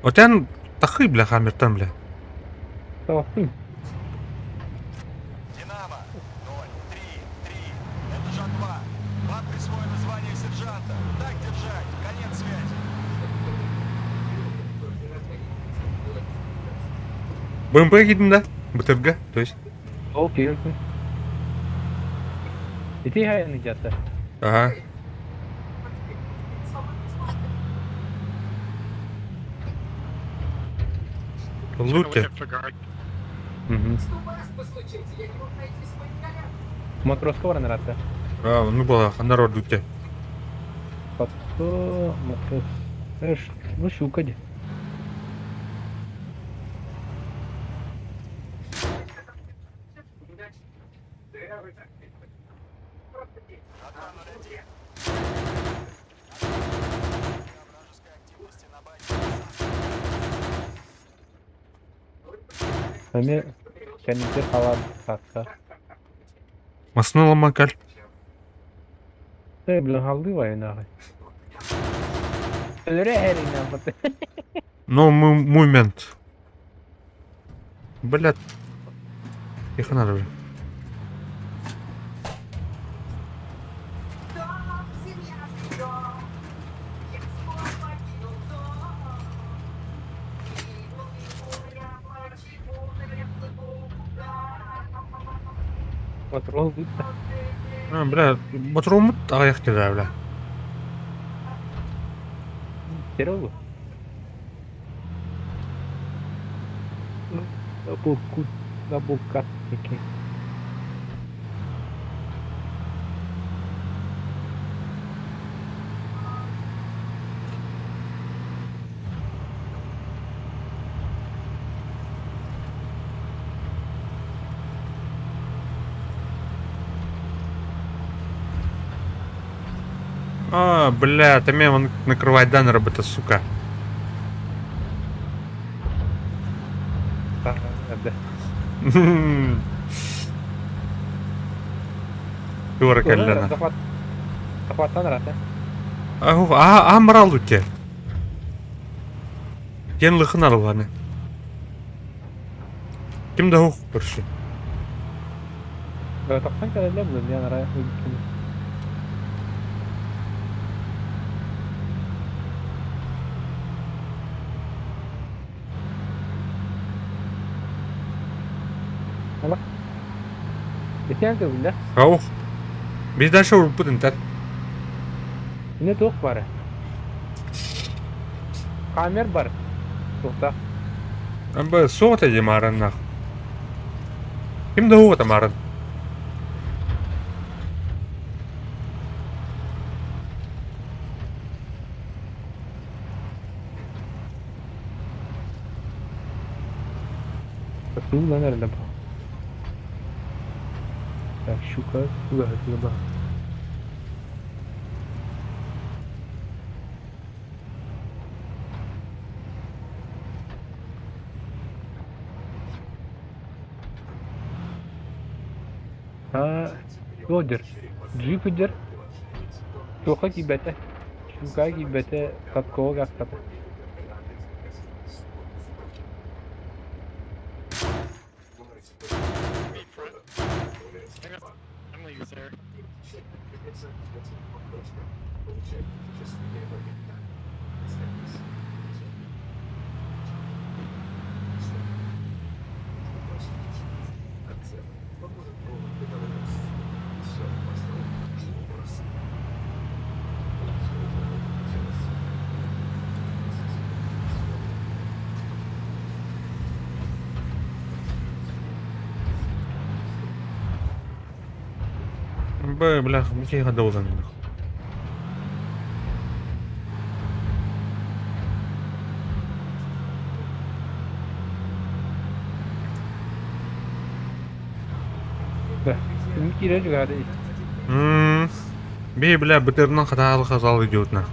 Отен тахы, бля, хаммертан, бля. Тоқтым. Динамо 0, 3, 3. Это Жатва. Вам присвоено звание сержанта. Так держать. Конец связи. БМП кидin да? БТРГ, то есть. Окей. Ити хайны жатты. Ага. Take a look Луте. at Figari. Угу. Матросқа баран ратта. А, ну была, народ луте. Папа, матрос. Эш, ну щука де. Жатва 01. Вражеской активности на базе «Посадка». Эме кәнитер қалады сатқа. Масны ламакаль. Э, блин, алды война. Өлөрө хәринен баты. No movement. Блядь. Их надо, бля. Матрос бутта. А, бля, батрумут аяқ да, бля. Теролу. Дабуку, дабукатники. А, бля, там он накрывать дан работа, сука. Эрдэ. Туора кэллэ. Захват. Захваттан ыраата. А, амрал үте. Кен лыхын арылғаны. Ким да хух көрші. Тохтон кэлэллэр буолуо диэн арай ыйыттым. Ала. Итиэн көбүллэ. Аух. Biz дальше уруппут интер. Инэ туох бары? Камер бар. Туохтаах. Б суох этэ маарыннаах. Ким да уота маарын. Туулан эрэлэ бу. Так, щука туга А, Туодер. Джип идер. Туха кибете. Щука кибете. Каткова гастата. Б, бля, киһи долан. Да. Ким киирэ дьугаада Би, бля, бытырынан хатаалы хазал идиотна.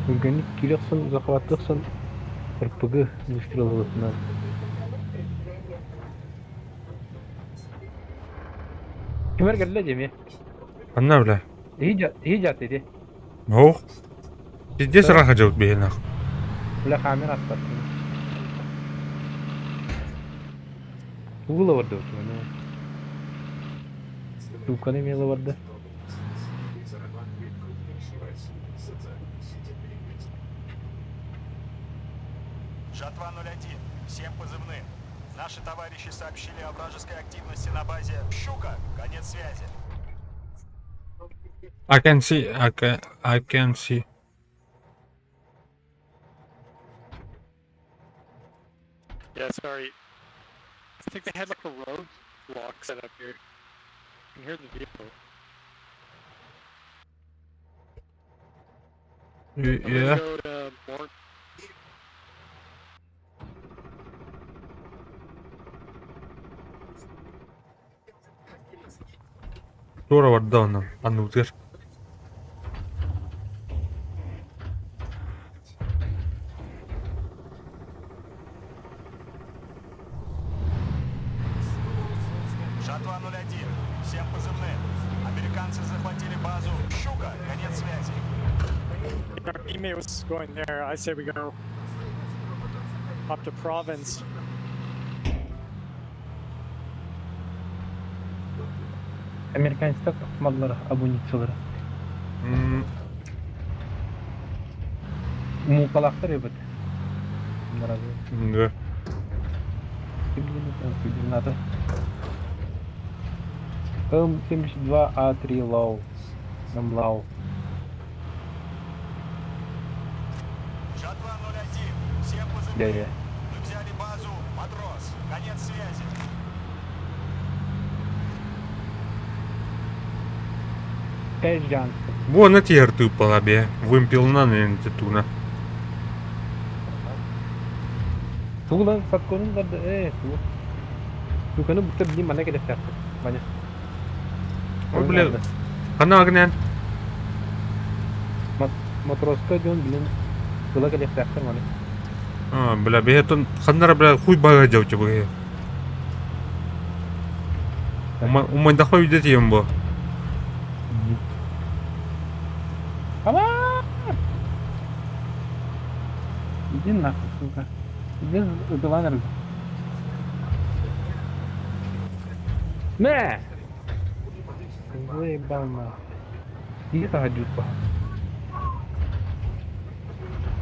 Түргэнник киирэ охсон, захваттыы охсон РПГ выстрел ылытынан. Кимэр кэллэ дьэ эмиэ? Анна, бля. Иһи дьаат ити. Ох. Пиздец раха дьабыт биһинах. Бля камера астар. Тугу барда Тууканы эмиэ барда. Жатва 01. Всем позывным. Наши товарищи сообщили о вражеской активности на базе «Щука». Конец связи. I can see, I can see. Yeah, sorry. I think they had like a road block set up here. You can hear the vehicle. I'm gonna Yeah. go to Mort. Тура барда онно. Анныбытыгар. Жатва 01. Всем позывным. Американцы захватили базу «Щука». Конец связи. Our teammate was going there. I say we go up to province. Американецтар маллара, амунициялара. Муукалаахтар эбит. Да. Надо. М72А3 Лау. Нам Лау. Жатва 01. Всем позывным. Да-да. Мы взяли базу «Матрос». Конец связи. Пять Вон эти рты полабе. Вымпел на титуна. Тугу ылан сапконун барда ээ тугу. Туканы букта билим манна кэлэхтээхпин. Ваня. Ой, бля. Ханна агнен? Матроска дьон билин ыла кэлиэхтээхтэр маны. А, бля, бэйэтин ханнара бля хуй бага дьавчы бу. Умайдахпа үйде тием бу. Ама! Иди нахуй, сука. Иди ытылан Мэ! Заебал нахуй. Иди таһа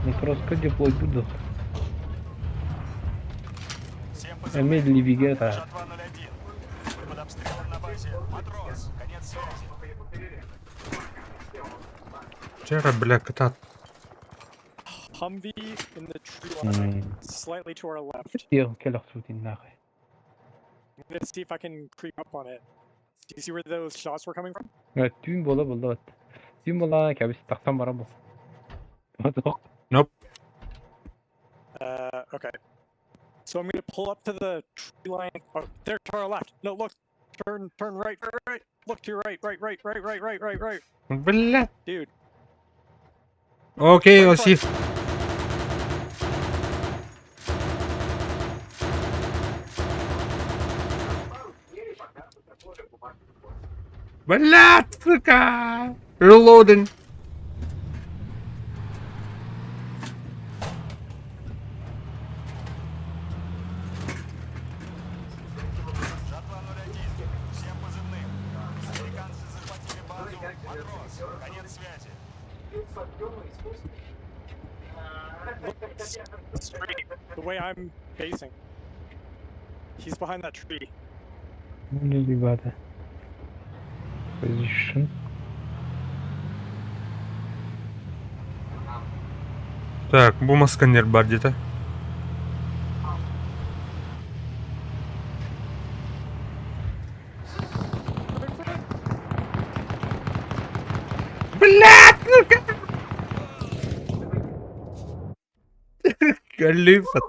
Матроска диплойдур Всем Эмиэ позывным. Ливигэ этэ. Жатва 01. Мы под обстрелом на базе. Матрос, конец связи. Вчера, бля, кота. Humvee in the tree line, slightly to our left. Тиэх кэл охсуутиннаах. I'm gonna see if I can creep up on it. Do you see where those shots were coming from? Түүн буола буолла бат. Түүн буоллаҕына кэбис тахсан баран бу. Nope. Okay. So I'm gonna pull up to the tree line. Oh, there to our left. No, look. Turn, turn right, right, right. Look to your right, right, right, right, right, right, right, right. Бля. Dude. Окей, Right Осиф. Бля, сука. Reloading. Жатва 01. Всем позывным. Американцы захватили базу. Матрос, конец связи. Look straight. The way I'm facing. He's behind that tree. Ребята. Position. Так, бу масканер бар где-то. Блядь, ну-ка! Калифа.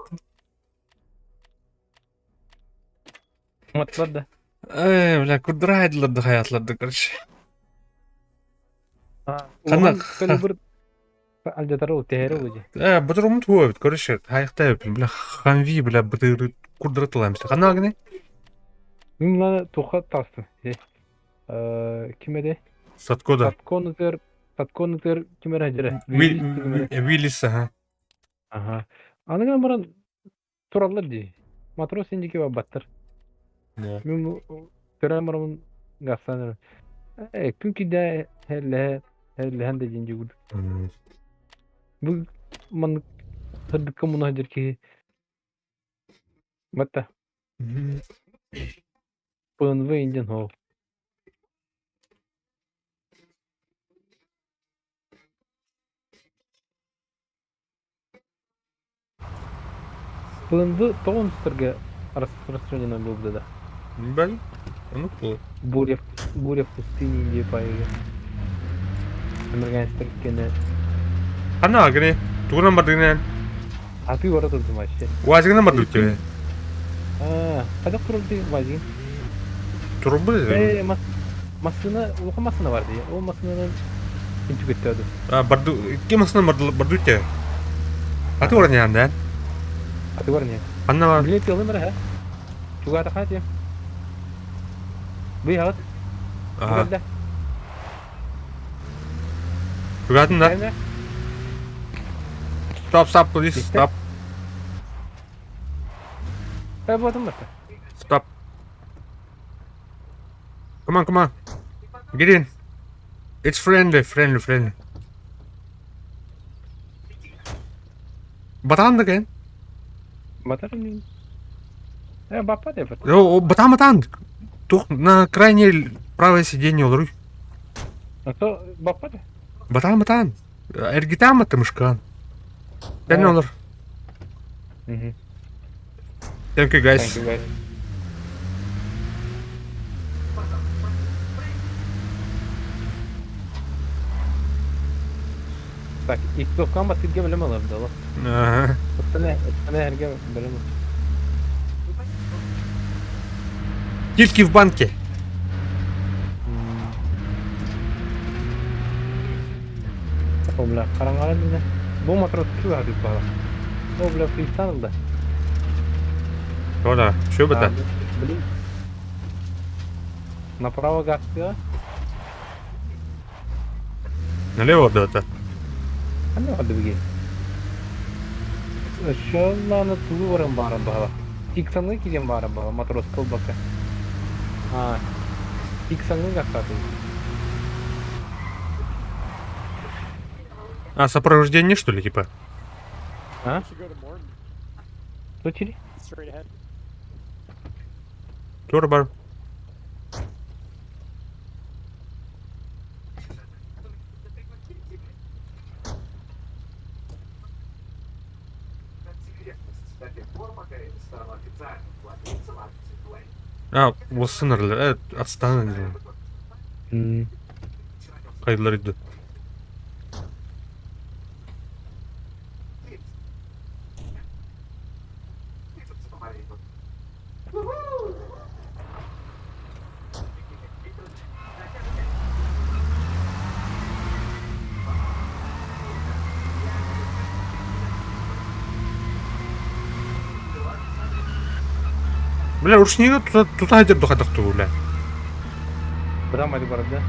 Матвар да. Эй, бля, курдурайдларды хаятларды, короче. Ханна- Калибр алдьатары тэһэрэ уже. Э, батырым туа бит, короче, хайыкта бля, хамви, бля, бытыры курдуратылаймыз. Ханна гыны? Мин мына туха тастым. Ким эде? Саткода. Сатконутер, Сатконутер ким эрэ дьэрэ? Виллис, ага. Аха. Аны гынан баран тураллар дии. Матрос индики баттар. Мин төрөөн барамын гастан э күн кидэ хэллэһэ хэллэһэн да диэн дьугур. Бу маннык сырдыкка муна сылдьар киһи батта ПНВ Indian Hall. ПНВ тоҕо онустарга распространена буолбута да? Бэл, ону кул. Буря, буря в пустыне Индия паайга. Американецтар кэнэ Ханна гыны? Тугунан бардыгынан? атыы бара турдум вообще. Уазигынан барды үтүө. Аа, хайдах турар вазин? Турбу Э, массыына, улахан массыына бар дии. Ол массыынанан интү көттөөдүм. А, барды, ким массыына барды барды үтүө. Аты баран яанда. Атыы бар не? Ханна бар? Билет ялым бар, ха? Чугаата хаатием. Бый хаҕыт. Ага. Тугадда. Тугатын да? Stop, stop, please, stop. Э, буотум барта. Stop. Come on, come on. Get in. It's friendly, friendly, friendly. Батан да Батар не. Э, баппа деп. О, батан, батан. Тух на крайнее правое сиденье олоруй. А то баппа да. Батан, батан. Эргитам это мышкан. Тэн олор. Thank you guys. Thank you guys. Так, иксовкан батырга билем алар да. Ага. Ыттан эһэргэ бэлэм. Кильки в банке. О, бля, хараҥаҕа бile. Бу матрос күүһэ бала. О, бля, фристайл да. Оля, что бы это? Блин. Направо гастыа. Налево да это. Ханна барды биги? Шалланы тугу баран бааран баҕала. Тиксаны киирэн бааран баҕала матрос кылбака. А, Тиксаны гастаты. А, сопровождение, что ли, типа? А? We should go to Morton. Точили? Straight ahead. Турбо. А, уоссынар, отстаны. Кайдылар иди. Бля, ручнигы туда, туда идет духатах бля. Бырамайды барар да.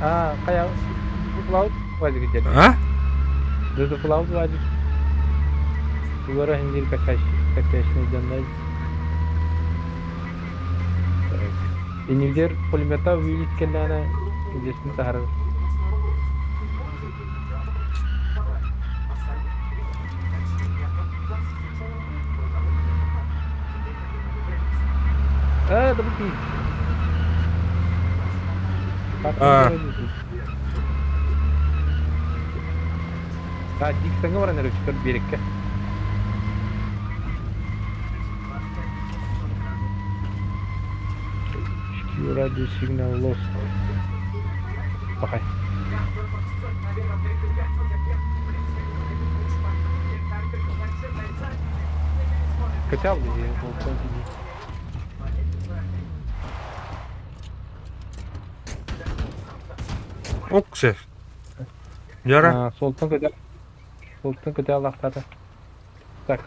А, кая Флаут вадик деді. А? Дуду флаут вадик. Тугара хиндир качаш, качашны дьоннор. Инилдер пулемета увидеть келләне илесин сахарар. А, да бути. А. А, диксаңа баран эрэ үчүгэр биэриккэ. HQ radio signal lost. Пахай. Качал дии, болтон дии. Оксе. Яра. Солтан көтө Солтан көтө аллахтата. Так.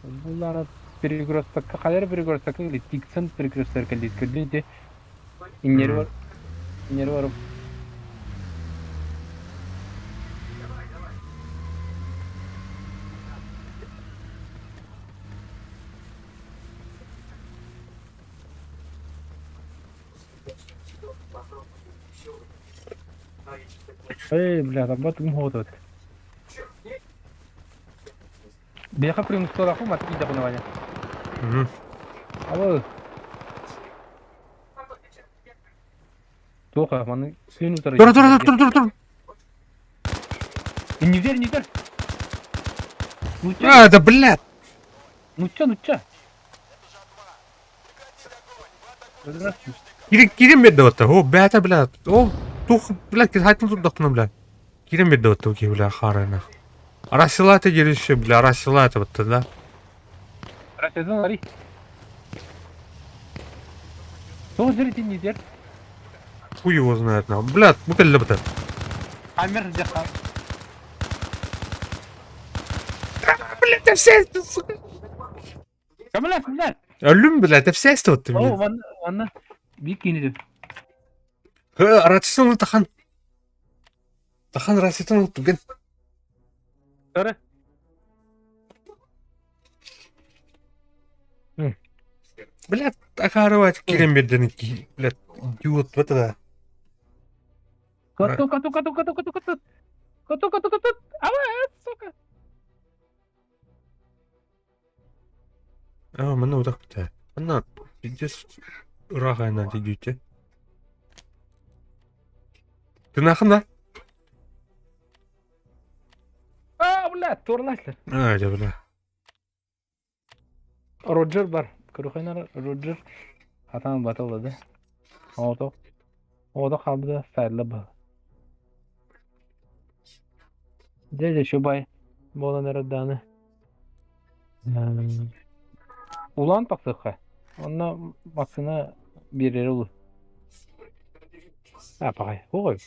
Булара перекрестокка хайар перекрестокка или Тиксон перекрестокка или көрдүн Иннери бар. Иннери бар. Эй, бля, там вот гум Бияха преимущество мат ида кунаваня. Алло. Тоха, маны сен утар. Тура, тура, тура, тура, тура. Не верь, не верь. Ну чё? А, да, блядь. Ну чё, ну чё? Здравствуй. Кирим бедді отта. О, бәті, блядь. О, тух, блядь, хайтыл турдақтына, блядь. Кирим бедді отта, окей, бля, харына. Арасилаты дереше, бля, арасилаты отта, да? Здравствуй, Ари. Тоғыз жер не дер? Хуй его знает, на. Блядь, бутыль бітті. Амер жаққа. Блядь, я все, сука. Камила, блядь. Алюм, блядь, я все вот ты, О, блядь. ванна, ванна. Бик кинеди. Рацияны тахан. Тахан рацияны туген. Сары. Блядь, акарывать кирем берден, блядь, идиот, вот это. Кату, кату, кату, кату, кату, кату. Кату, кату, кату. Ава, сука. А, мына вот так бітті. Ана, пиздец, ырағайна дедүйте. Ты нахын да? А, блядь, торлашлар. А, да, бля. Роджер бар. Көрөхөнөр Роджер. Атан батылды. Ото. Ото қалды да сайырлы был. Дядя Шубай. Буолан эрэр даҕаны. Улаан тахсыахха. Онно массыына биэрэрэ улуу. А, паҕай. Ой.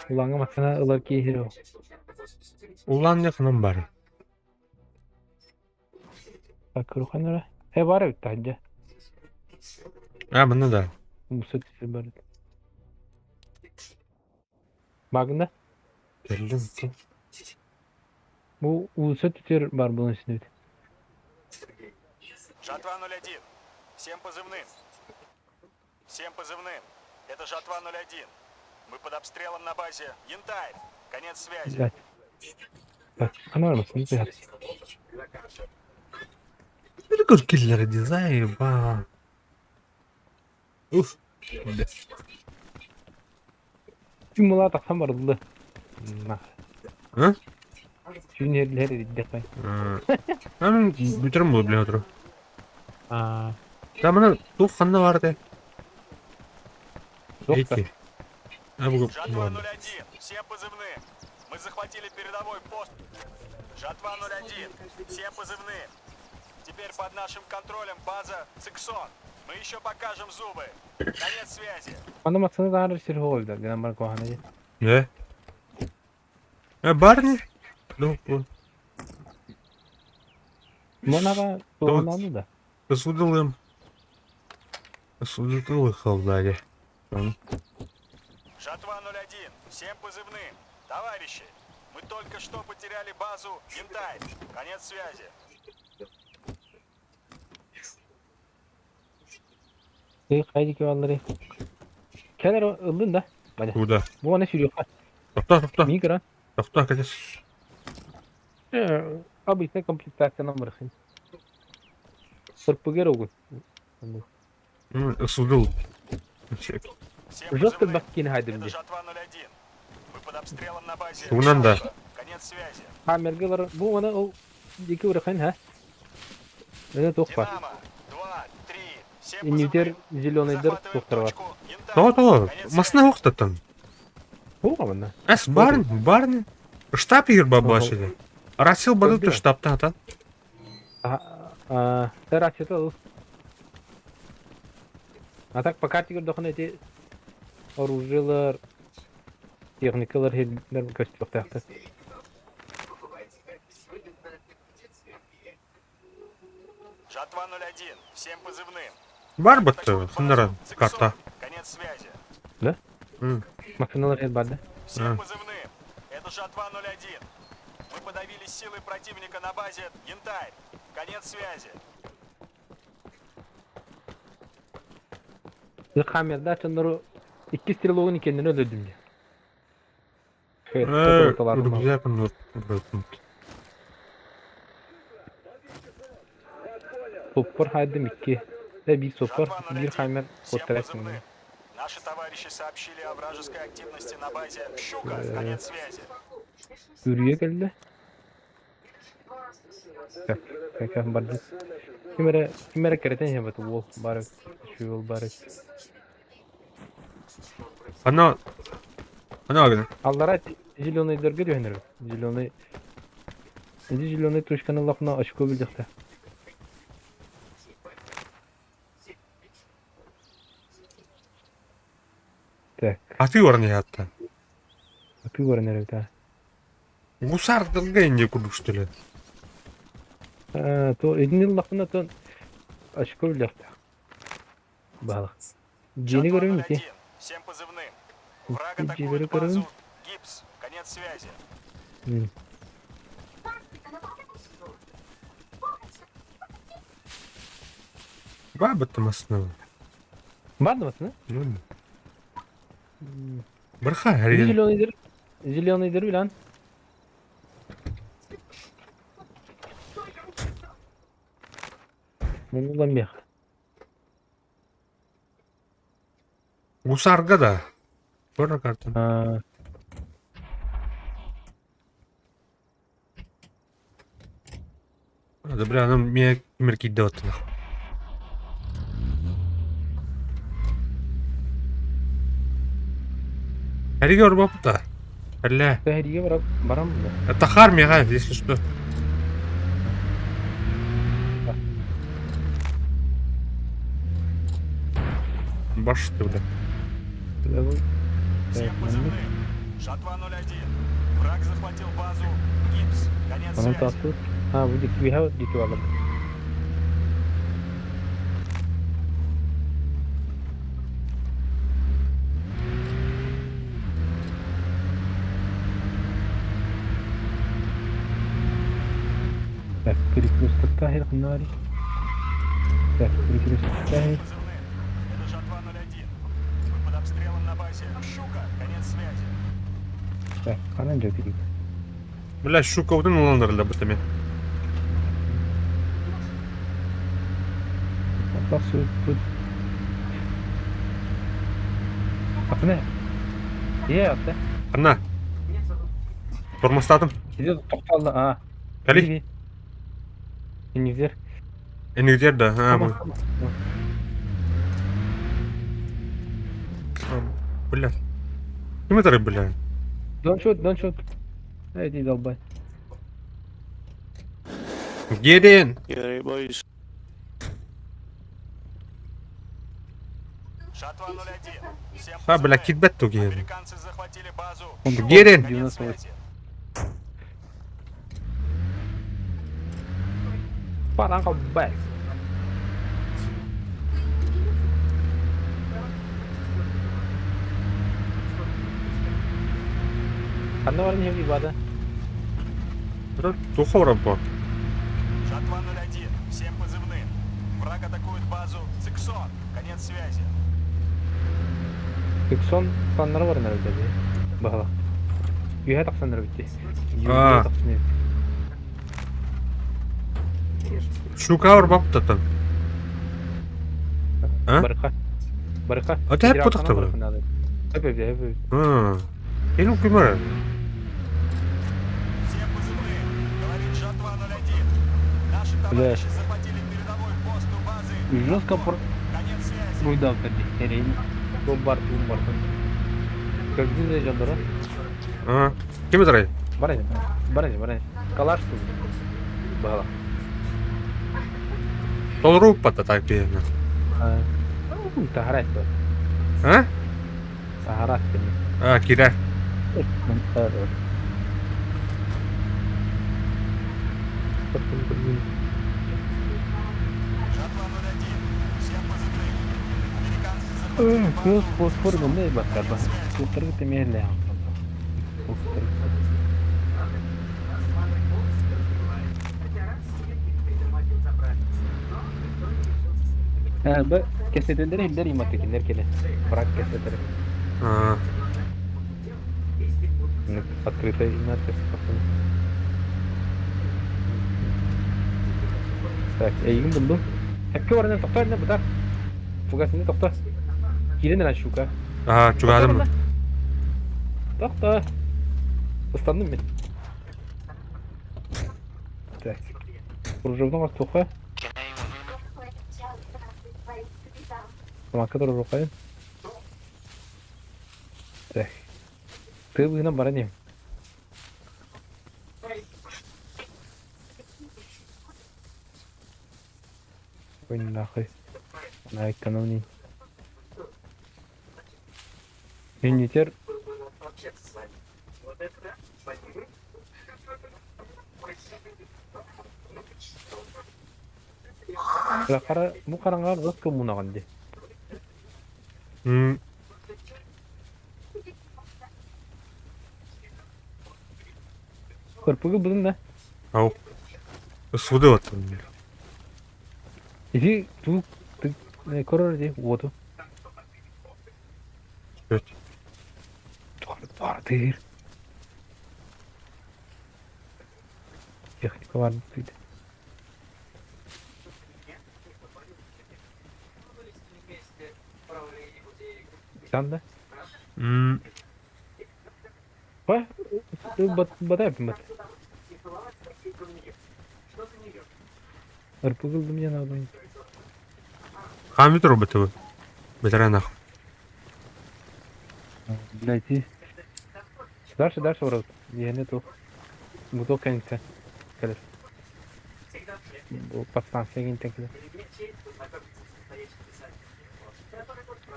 Улааҥҥа массыына ылар киһи ол. Улаан ханан баар? Такырхан эрэ. Э бар эбит таһырдьа. А, манна да. Муса түсүр бар эбит. Багында? Кэллим. Бу уулусса түтүөр бар буолан үстүбүт. Жатва 01. Всем позывным. Всем позывным. Это Жатва 01. Мы под обстрелом на базе Янтарь. Конец связи. Блядь. Так, ханар mısın? Bir киллер дизайн, ба. Уф. Күн була тахсан барылды. А? Түүн эрлер ирдэх Мен бүтэрэн буолуо билэн отур. Аа. Тамана туох ханна баар этэй? Туох Эти. А бу Жатва 01. Всем позывным. Мы захватили передовой пост. Жатва 01. Всем позывным. Теперь под нашим контролем база Циксон. Мы еще покажем зубы. Конец связи. Аны массыына таһаар сир суох эбит гынан баран куһаҕана дии. Э? Э, барни? Ну, вот. Монаҕа туһанааны да. Судылым. Судылы халдари. Жатва 01. Всем позывным. Товарищи, мы только что потеряли базу Янтарь. Конец связи. Хайди кыбаллары. Кэлэр ыллын да. Баня. Куда? Бу аны сүрүөххэ. Тохтоо, тохтоо. Мигра. Тохтоо, кэтэс. Обычная комплектация номер. Сырпыгер угун. Судыл. Всем Жестко позывным. баккин Это хайдым ди. Жатва 01. Мы под обстрелом на базе. Тугунан да. Конец связи. Хаммергалар бу аны ол дики урахын ха. Это тухпа. Динамо. 2, 3. Всем Иннитер позывным. зеленыйдыр Захватываем тухтар бар. точку Янтарь. Того, того. Конец Масына связи. уқтаттан. Бу мына. Эс, барни, барни. Штаб егер бабашили. Расил барды Көрдү. штабта атан. А, рачета ол. А так по карте көрдөхүн эти оружиелар, техникалар хеллер көстүөхтээхтэр. Жатва 01. Всем позывным. Бар бытты, Атакуют хындара базу Циксон. карта. Конец связи. Машиналар хел бар да. Всем А. позывным. Это Жатва 01. Мы подавили силы противника на базе Янтарь. Конец связи. Хаммерда чоннору икки стрелогун икеннен өлөдүм дии. Э, рюкзак он Соппор хайдым икки. Да бир соппор, Жатва бир 01. хаммер Всем коттарас позывным. Наши товарищи сообщили о вражеской активности на базе Щука. Конец связи. Үрүйэ кэллэ. Так, как барды. Ким эрэ ким эрэ кэрэтэн иһэбит уол баар үчүгэй уол баар Ана Ана агына. Аллара зеленыйдарга түһэнэр зеленый Иди зеленый точканы ыллахына очко билиэхтэ. Так, Аты орны ятта. атыы баран эрэбит аа. Гусардырга инде курдук что ли. Аа, то итини ыллахына тон очко билиэхтэ. Баалах. Дьиэни Жатва көрөбүн ити. 01. Всем позывным. Враг Дьиэлэри атакует көрөбүн. базу Гипс. Конец связи. М. Баба там основа. Бар да басына? Ну. Барха, Иди арен. зеленыйдыр. Зеленыйдыр билан. Мунулан бих. Гусарга да. Бара карта. Аа, Да бля, она мне мерки дает нахуй. Әріге ұрбапта. Бля. Сэһэриигэ баран баран да. Это Хармига, если что. Баш ты, бля. Всем позывным. Жатва 01. Враг захватил базу. Гипс. Конец Онон связи. таастыбыт. А, бу диэки биһэ диэки барбыт. Так, перекресток хер ханнари. Так, перекресток Всем позывным. Это Жатва 01. Мы под обстрелом на базе. Щука. Конец связи. Так, ханан жок керек. Бля, щука утын ыландырылда бытыме. Атына. Е, аты. Ханна. Тормостадым. Сиде тоқталды, а. Кали. Иннигдер. Энигдер да. А, бу. Бля. Ким это бля? Don't shoot, don't shoot. Эй, иди долбай. Get in. Yeah, boys. Жатва 01. Всем Ха, бля, позывным. китбет туги. Американцы захватили базу. Он Щука. Get in. Конец 98. связи. Паранга бэк. Ханна баран хеви бада. Тухора бо. Жатва 01. Всем позывным. Враг атакует базу Циксон. Конец связи. Тиксон таннары бар нәрәдә бе. Баһала. Юһә тақсан битте. А. Юһә тақсан. Щука бар татан. А? Барыка. Барыка. А ты потахта бу. Хеп хеп хеп. А. Эну кимер. Всем позывным. Говорит Жатва 01. Наши товарищи захватили передовой пост у базы. Жестко Отпор. Конец связи. Буйдал таби. Эрейни. Бомбард, бомбард. Как где жандара? А. Ким это? Баран, баран, баран. Калаш тут. Баһала. Толру пата так пиена. Тахарат. А? Тахарат. А, кира. Жатва 01. Всем позывным. Американцы захватили Плюс базу. платформа не бакаба. Конец связи. Кутыргы темерле. Б кесетелер хиллер иматыкинер келе. Брак кесетелер. А. Открытая надпись. Так, эйгин булдум. Хәкке барына тохта инде бутар. Фугасында тохта. Кирен ран щука. А, чугадым. Тохта. Ыстандым мин. Так. Кружевның тоха. Тамакка туры рукайын. Так. Ты быгынан баран ем. Ой, нахуй. На экономии. Юнитер. Қара, бу қараңғар жестко мунаган ди. М. Көрпүгү булун да. Ау. Суды вот. Иди ту ты көрөр ди оту. Чуть. Бар тыр. Техника бар дейді. Там да? М. Ба, батай бимат. Ырпыгылды меня надо. Хамит роботы. Бетеранах. Блять, и... Дальше, дальше барабыт. Иһэни туох. Бу туох кэнниттэн кэлэр. Бу подстанция кэнниттэн кэлэр.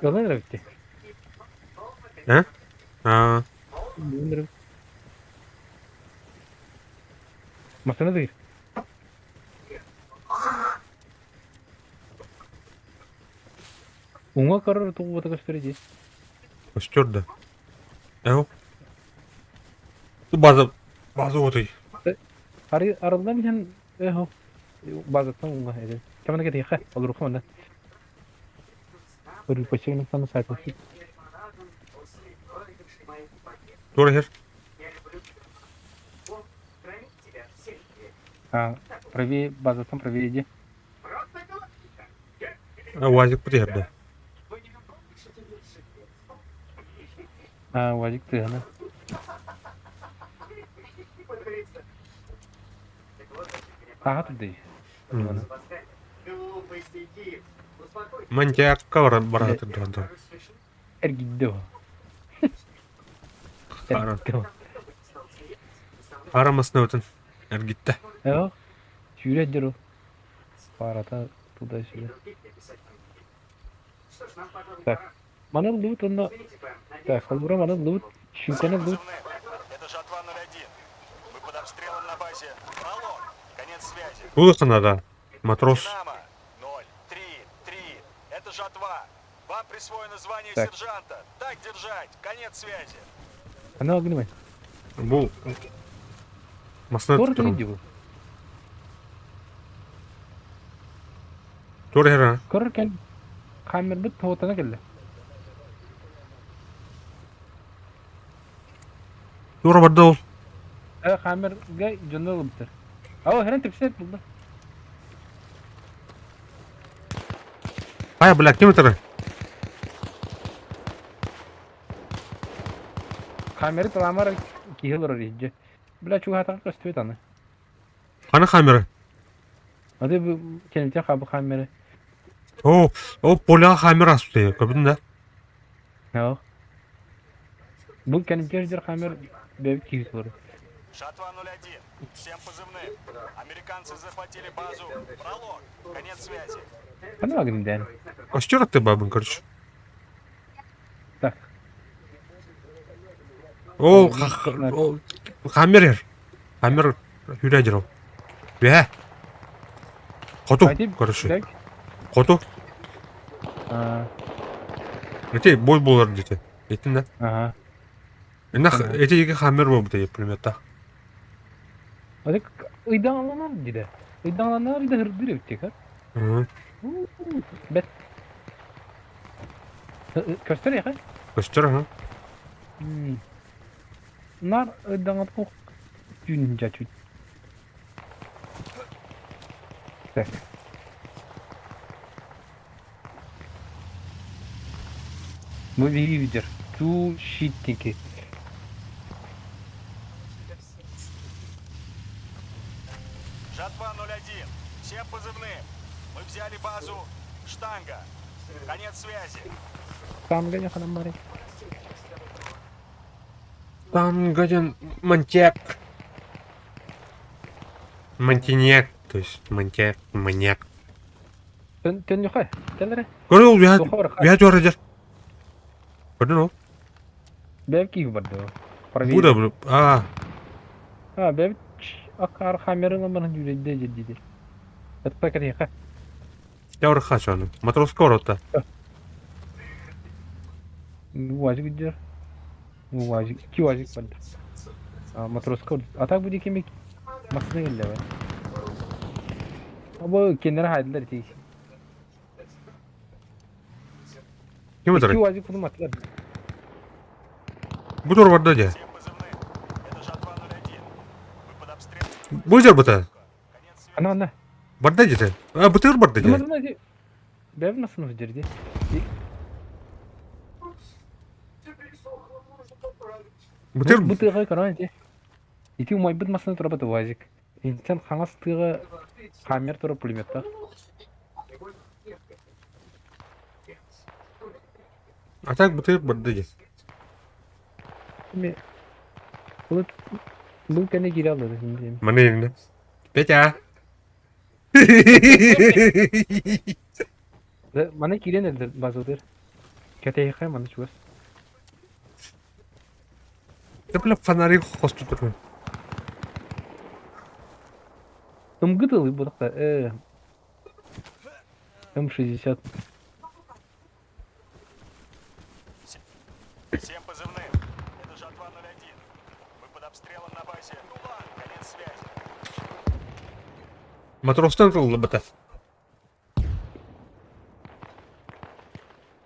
Ылан эрэ битти. Э? Аа. Ылан эрэ. Машина дыр. Уҥа көрөр тугу көстөр дии. Көстөр да. Эу. База база отой. Арыллан иһэн эһо базаттан уҥа эдэ. Кэмэн кэтиэхэ олоруха манна. Рыпочек саны сайпы. Тура иһэр. А, правее, базаттан правее иди. Уазик бут иһэр да. А, Уазик тыһана. Ага туды. Мантиакка бара бараатыр Эргидде о. Хара. Эргидде о. Хара масныбытын эргиттэ. Эо, сүүрэ дьөрү. Парата туда-сюда. Так, маны ыллыбыт уонна... Так, холбура маны ыллыбыт, щуканы ыллыбыт. Это Жатва 01. Мы под обстрелом на базе. Пролог. Конец связи. Кулахан да. Матрос. Динамо. 0, 3, 3. Это Жатва. Вам присвоено звание Так. сержанта. Так держать. Конец связи. Аны огнемай. Бу масна Туора турар. тыгын дии бу. Тура иһэр а. Көрөр кэл камербыт тоҕутана кэллэ. Тура барда ол. Э, камерга дьону ылбыттар. Ау, херен типсет булда. Ай, бля, ким ытары? Камеры таламар киһи олорор иһдьэ. Бля, чугаһатаҕа көстүбэт аны. Хана камера? Аты бу кэнниттэн хаабы камеры. О, о, поля камера аспыты. Көбүн да. Joo. Бу кэнниттэн сылдьар камера бэйэбит киһи олорор. Жатва 01. Всем позывным. Американцы захватили базу. Пролог. Конец связи. Ханна багын дээн. Костер ты бабын, короче. Так. Ол, хаммер Хаммер хүрэ дьэрэл. Бэ. Хоту, короче. Хоту. Эти бой болар дете. Этин да. Ага. Инах эти екі хаммер болбута пулемета. Адык ыйдаҥаланар диде. Ыйдаҥаланар да hırdır эбит ха. Бэт. Көстөр яха? Көстөр, ага. Нар ыйдаҥат түүн жачут. Так. Бу биһиги видер. Туу щитники. Жатва 01. Всем позывным. Мы взяли базу Штанга. Конец связи. Штанга не ханамари. Там годен Монтек. Монтиньяк, то есть Монтек, маньяк. Төннүхэ, кэлэрэ. Көрө я я жора жар. Көрдүн ол? Бэп киһи барды. Бу да а. А, бэп акар хамерын маны жүрэдде жедиди. Этпэ кэтиэхэ. Жаур хачаны. Матрос корота. Уазик дер. Уазик, ки уазик барды. А, матрос кор. А так будет кемик масына келле. Абы кеннер хайдылар тиис. Ким ытары? Ки уазик кудум аттылар. Бу тур барда же. Бу жер бута. Ана ана. Барда же. А бутыр барда же. Бэп насыны жерди. Бутыр Бу тыга көрөн ити. Ити умайбыт масына турабат уазик. Интен хаңас тыга камер тура пулеметтах. А так бутыр барда же. Ми. Бу бу кэннэ киирэ аллар диэн. Маны илинэ. Петя! Маны киирэн эрдэр базалыыр. Кэтэһиэххэ маны чугас. Да бля фонарик хосту турун. Ымгы тылы будақта М60. Всем позывным. Это Жатва 01. Мы под обстрелом на базе. Тулан, конец связи. Матростан тыллыбыта.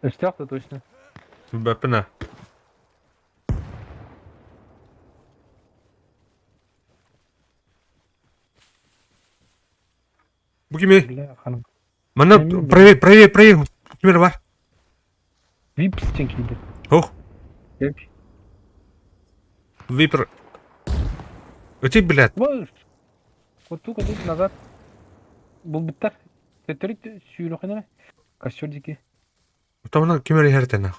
Өстөөх да точно. Бэппинэ. Бу кими? Бля, ханым. Манна правее, правее, правее. Кимер бар. Випс киирдэ. Ох. Випер. Эти, блядь. Куту куту назад. Булбуттар. Төттөрү сүүрүөхүнэ. Костер дики. Тамана кимер иһэртэн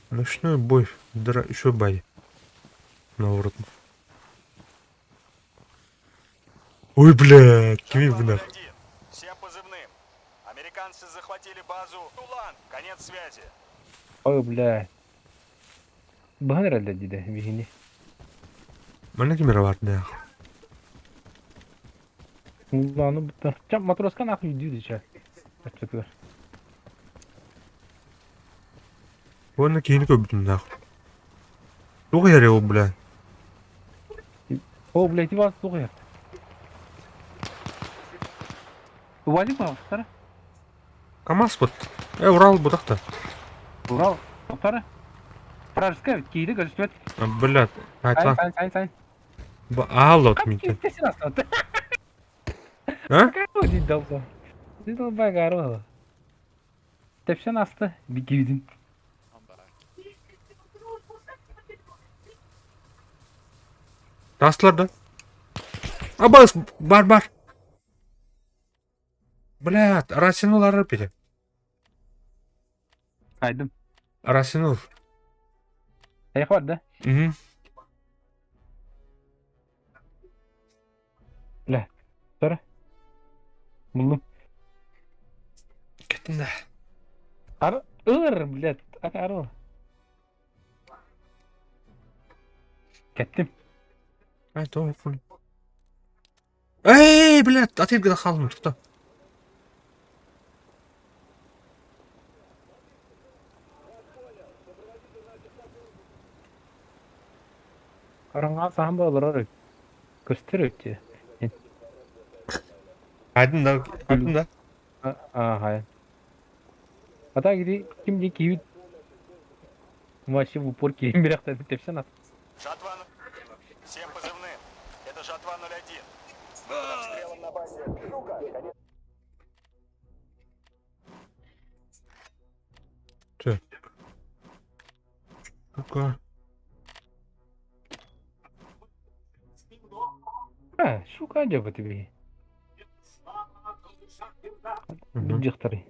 Ночной бой. Дра... Еще бай. Наоборот. Ой, блядь, кими Жатва нах. 01. Всем позывным. Американцы захватили базу Тулан. Конец связи. Ой, бля. Баһан эрэллэр диде биһини. Манна кимер бар нах. Улааны буттар. Ча матроска нахуй дии ча. Аччатыгар. Уонна киһини көрбүтүм нах. Туох иһэрэ ол, бля? О, блядь, вас туох Увалик баҕастара. КамАЗ бут. Э, Урал бутахта. Урал. Тоқтары. Вражеская кииди көрүстүбэт. Блядь, Сайн, айтла. сайн, сайн, сайн. Аалот митен. Киттесин астаты. А? Какой дей долба. Дей долба гарвала. Тепсен асты. Би киидин. Тастылар да. Абас, бар, бар. Блядь, Расинулары пили. Айдым. Расинур. Аяқ бар да? Угу. Бля. Сора. Булдум. Кеттин да. Ар ыр, блядь. Ар. Кеттим. Ай, то хуй. Эй, блядь, а ты хаалым тохто. Хараҥаҕа саһан олорор көстөр өттү. Айдын да, айдын да. Аа, А так иди ким дии киһибит вообще в упор киһим бирэхтэн тэпсэн ат. Жатва... Всем позывным. Это Жатва 01. Мы под обстрелом на базе. Сука, конец Так. Ну-ка. А, сука, дьэ тебе. Мгм. Дьахтары.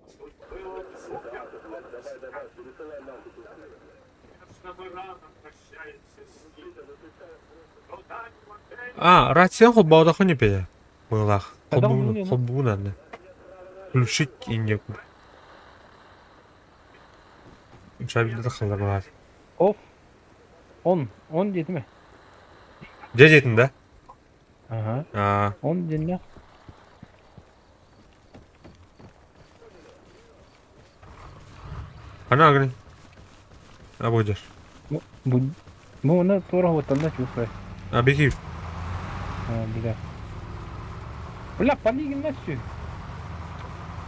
А, рация холбоодохо не пея. Мылах. Хайдах Холбуун, оннук холбуун анны. Включить инде. Шабилде халар бар. Оф. Он, он диэтим Дьэ диэтин да? Ага. А, Он диэннэ. ана агни. А будешь. Бу бу оны туора хуоттанна чувствую. А беги. А, бля. Бля, полигин все.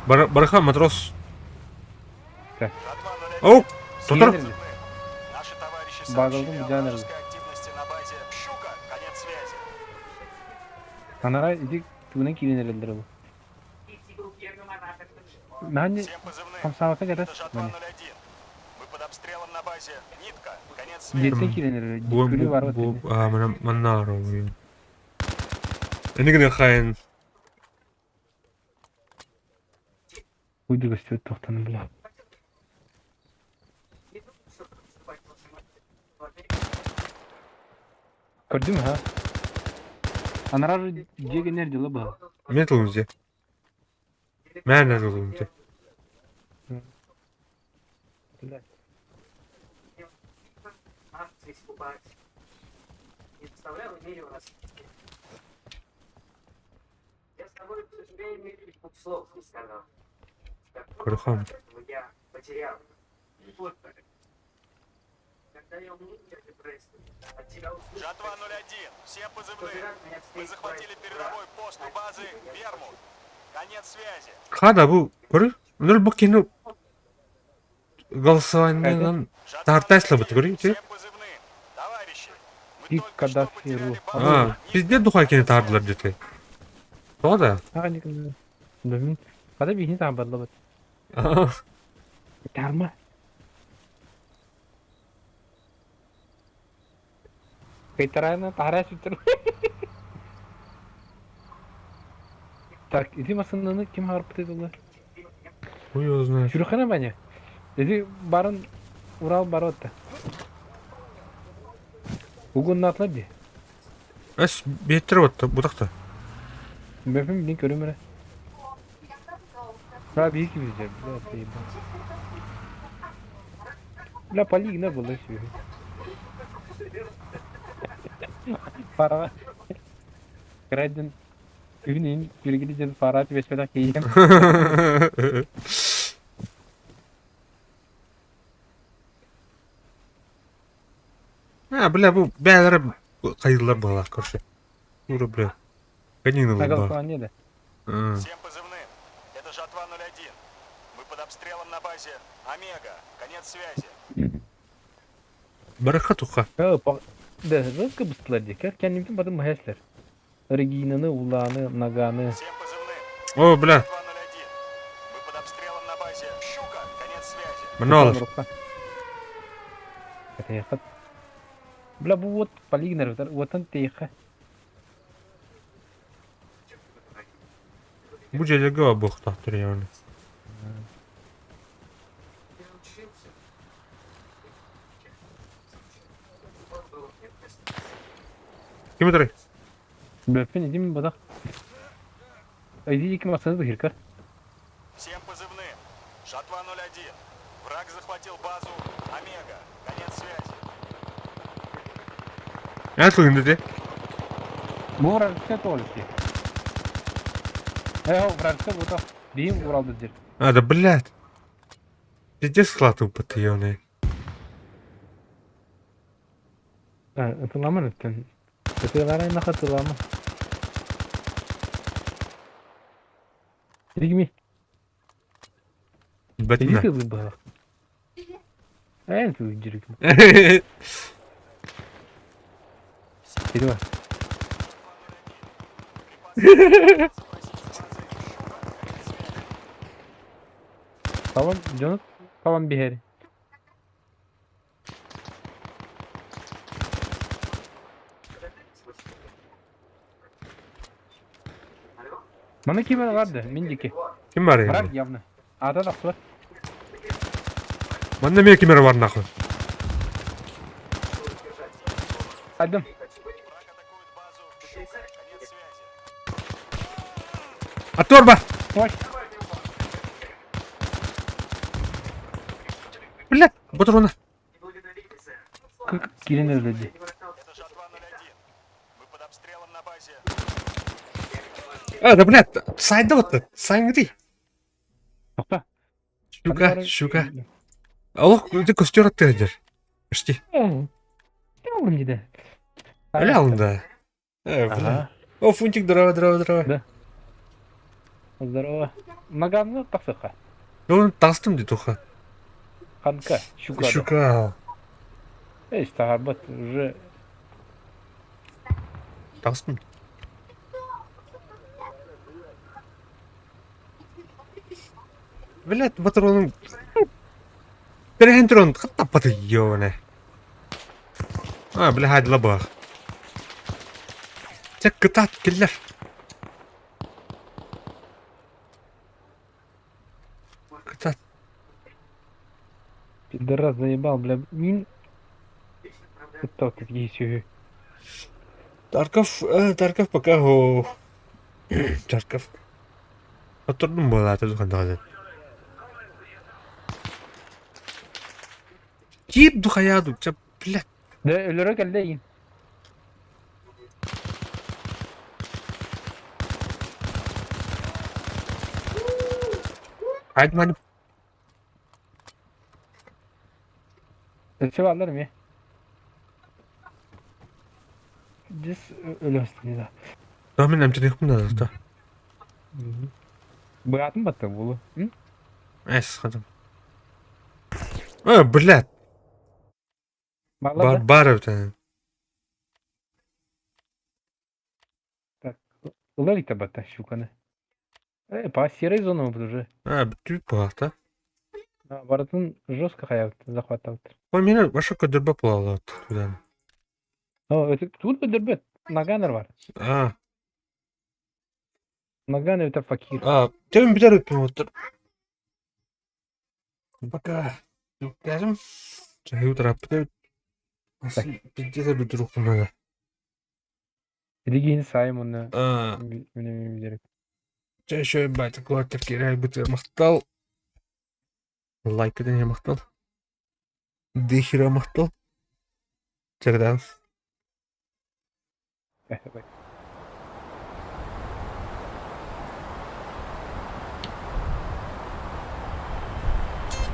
Бар барха матрос. Так. Жатва 01. Оу, тотор. Позывным. Наши товарищи Багалдым, сообщили о Жанр. вражеской активности на базе Щука. Конец связи. Анара иди тугунан киирэн эрэллэр ол. Наһаа Всем позывным. хамсаабакка Это кэтэр. Жатва Маны. 01. Мы под обстрелом на базе Нитка. Конец связи. Дьиэттэн киирэн эрэллэр. Бу Күлүү бу бар бу бу. а мана маннаро. Энигне хайын. Уйду көстүбэт туохтан бля. Көрдүм ha. Анарар дьиэ гэнэр дьыла быһа. Мен тылым дьиэ. Мээнэ тылым дьиэ. Көрөхөм. Жатва 01. Все позывные. Мы захватили передовой пост у базы Вермут. Конец связи. Хада бу көрү. Нөл бу кини голосованиенан Жатва тартайсла бут көрү. Всем позывным. Товарищи, мы Пик только что Каддафи потеряли базу. А, пиздец духа кини таардылар дете. Тоҕо да? Билмин. Хата биһини таабарлабыт. Тарма. Кайтарана таһара сүттэр. Так, ити массыынаны ким харпыты тылы? Хуй его знает. Сүрхана баня. Ити барын Урал баротта. Угуннаатылар дии. Эс биэттэр отта бутахта. Бөпүм мин көрүм эрэ. Бля, биир киһи бля, заебал. Бля, полигна было себе. Пара. Краден. Күнүн күргүлү ден пара түбэспэтэх киһиэм. А, бля, бу бээлэрэ хайыллар буолар короче. Ура, бля. Конина На лба. голосование да. Всем позывным. Это Жатва 01. Мы под обстрелом на базе Омега. Конец связи. Бараха туха. Да, жестко быстылар дии. Кэннибитин батын маһэслэр. Регинаны, Уланы, Наганы. Всем позывным. О, бля. Жатва 01. Мы под обстрелом на базе Щука. Конец связи. Манолар. Катаяхат. Бля, бу вот полигнер, вот он тейха. Бу дьэлэгэ буохтаахтар яғни. Ким өтөрүй? Бөппүн идим бадах. Иди ким асаны быһыркар. Всем позывным. Жатва 01. Враг захватил базу Омега. Конец связи. Эн тылын дии. Бу вражеская толики. Э, вражеская бута. Биим Уралды дир. А, да блядь. Пиздец склад упыты ёбаный. А, ытыламан өттен. Ытылар аймаха ытылама. Дигми. Иди Бэтмен. ты бах. Эн ты дирик. Иди ба. Tamam canım. Tamam bir heri. Маны ким барды? Миндики. Ким бар Враг енді? явно. Ата тахсылар. Манна мен кимер бар нахуй. Айдым. Враг атакует базу Щука. Конец связи. Атор бар. Ой. Блядь, патрона. Как кирен өлді. Это Жатва 01. Мы под обстрелом на базе. А, да блядь, сайда вот, сайнгды. Тоқта. Щука, щука. Аллах, ты костер аттырдыр. Почти. Алым дейді. Бля, алында. Э, бля. О, фунтик, здорово, здорово, здорово. Да. Здорово. Наганны тақсықа. Ну, тастым дейді туха. Ханка, щука. Щука. Эй, тағарбат уже Тастым. Блядь, патроның... Перехентрон, хаттапаты, ёбаный. А, бля, хайдла бах. Тек кытат, киллер. Пидорас заебал, бля. Мин кытта киһи Тарков, э, Тарков пока о Тарков. Оттордум буолаата духандаҕа. Киип духаяду, ча, блядь. Да өлөрө кэллэ иин. Айдман Өссө бааллар эмиэ. Дис өлөстүн да. Да мин эмтириэхпин наада. Быраатын батта буолу. Эс хадым. Э, блядь. Бааллар Бар да? бар эбит. Так, ыла иликтэ батта щуканы. Э, по серой зону уже. А, бүтүү палата. Барытын жестко хаябыт, захваттабыт. Ой, мені ваша көдөрбө палалат туда. О, это тут көдөрбөт. Наганер бар. А, Наган это факир. а, тем битер өппүн оттор. Пока. Дуккарым. Чайы утараппыт. Пиздец бүтүрүк надо. Билигин сайым оны А, билер. Чай байтак квартир кирәк бит мактал. Лайк ден мактал. Дихира мактал. Чагдан. Давай.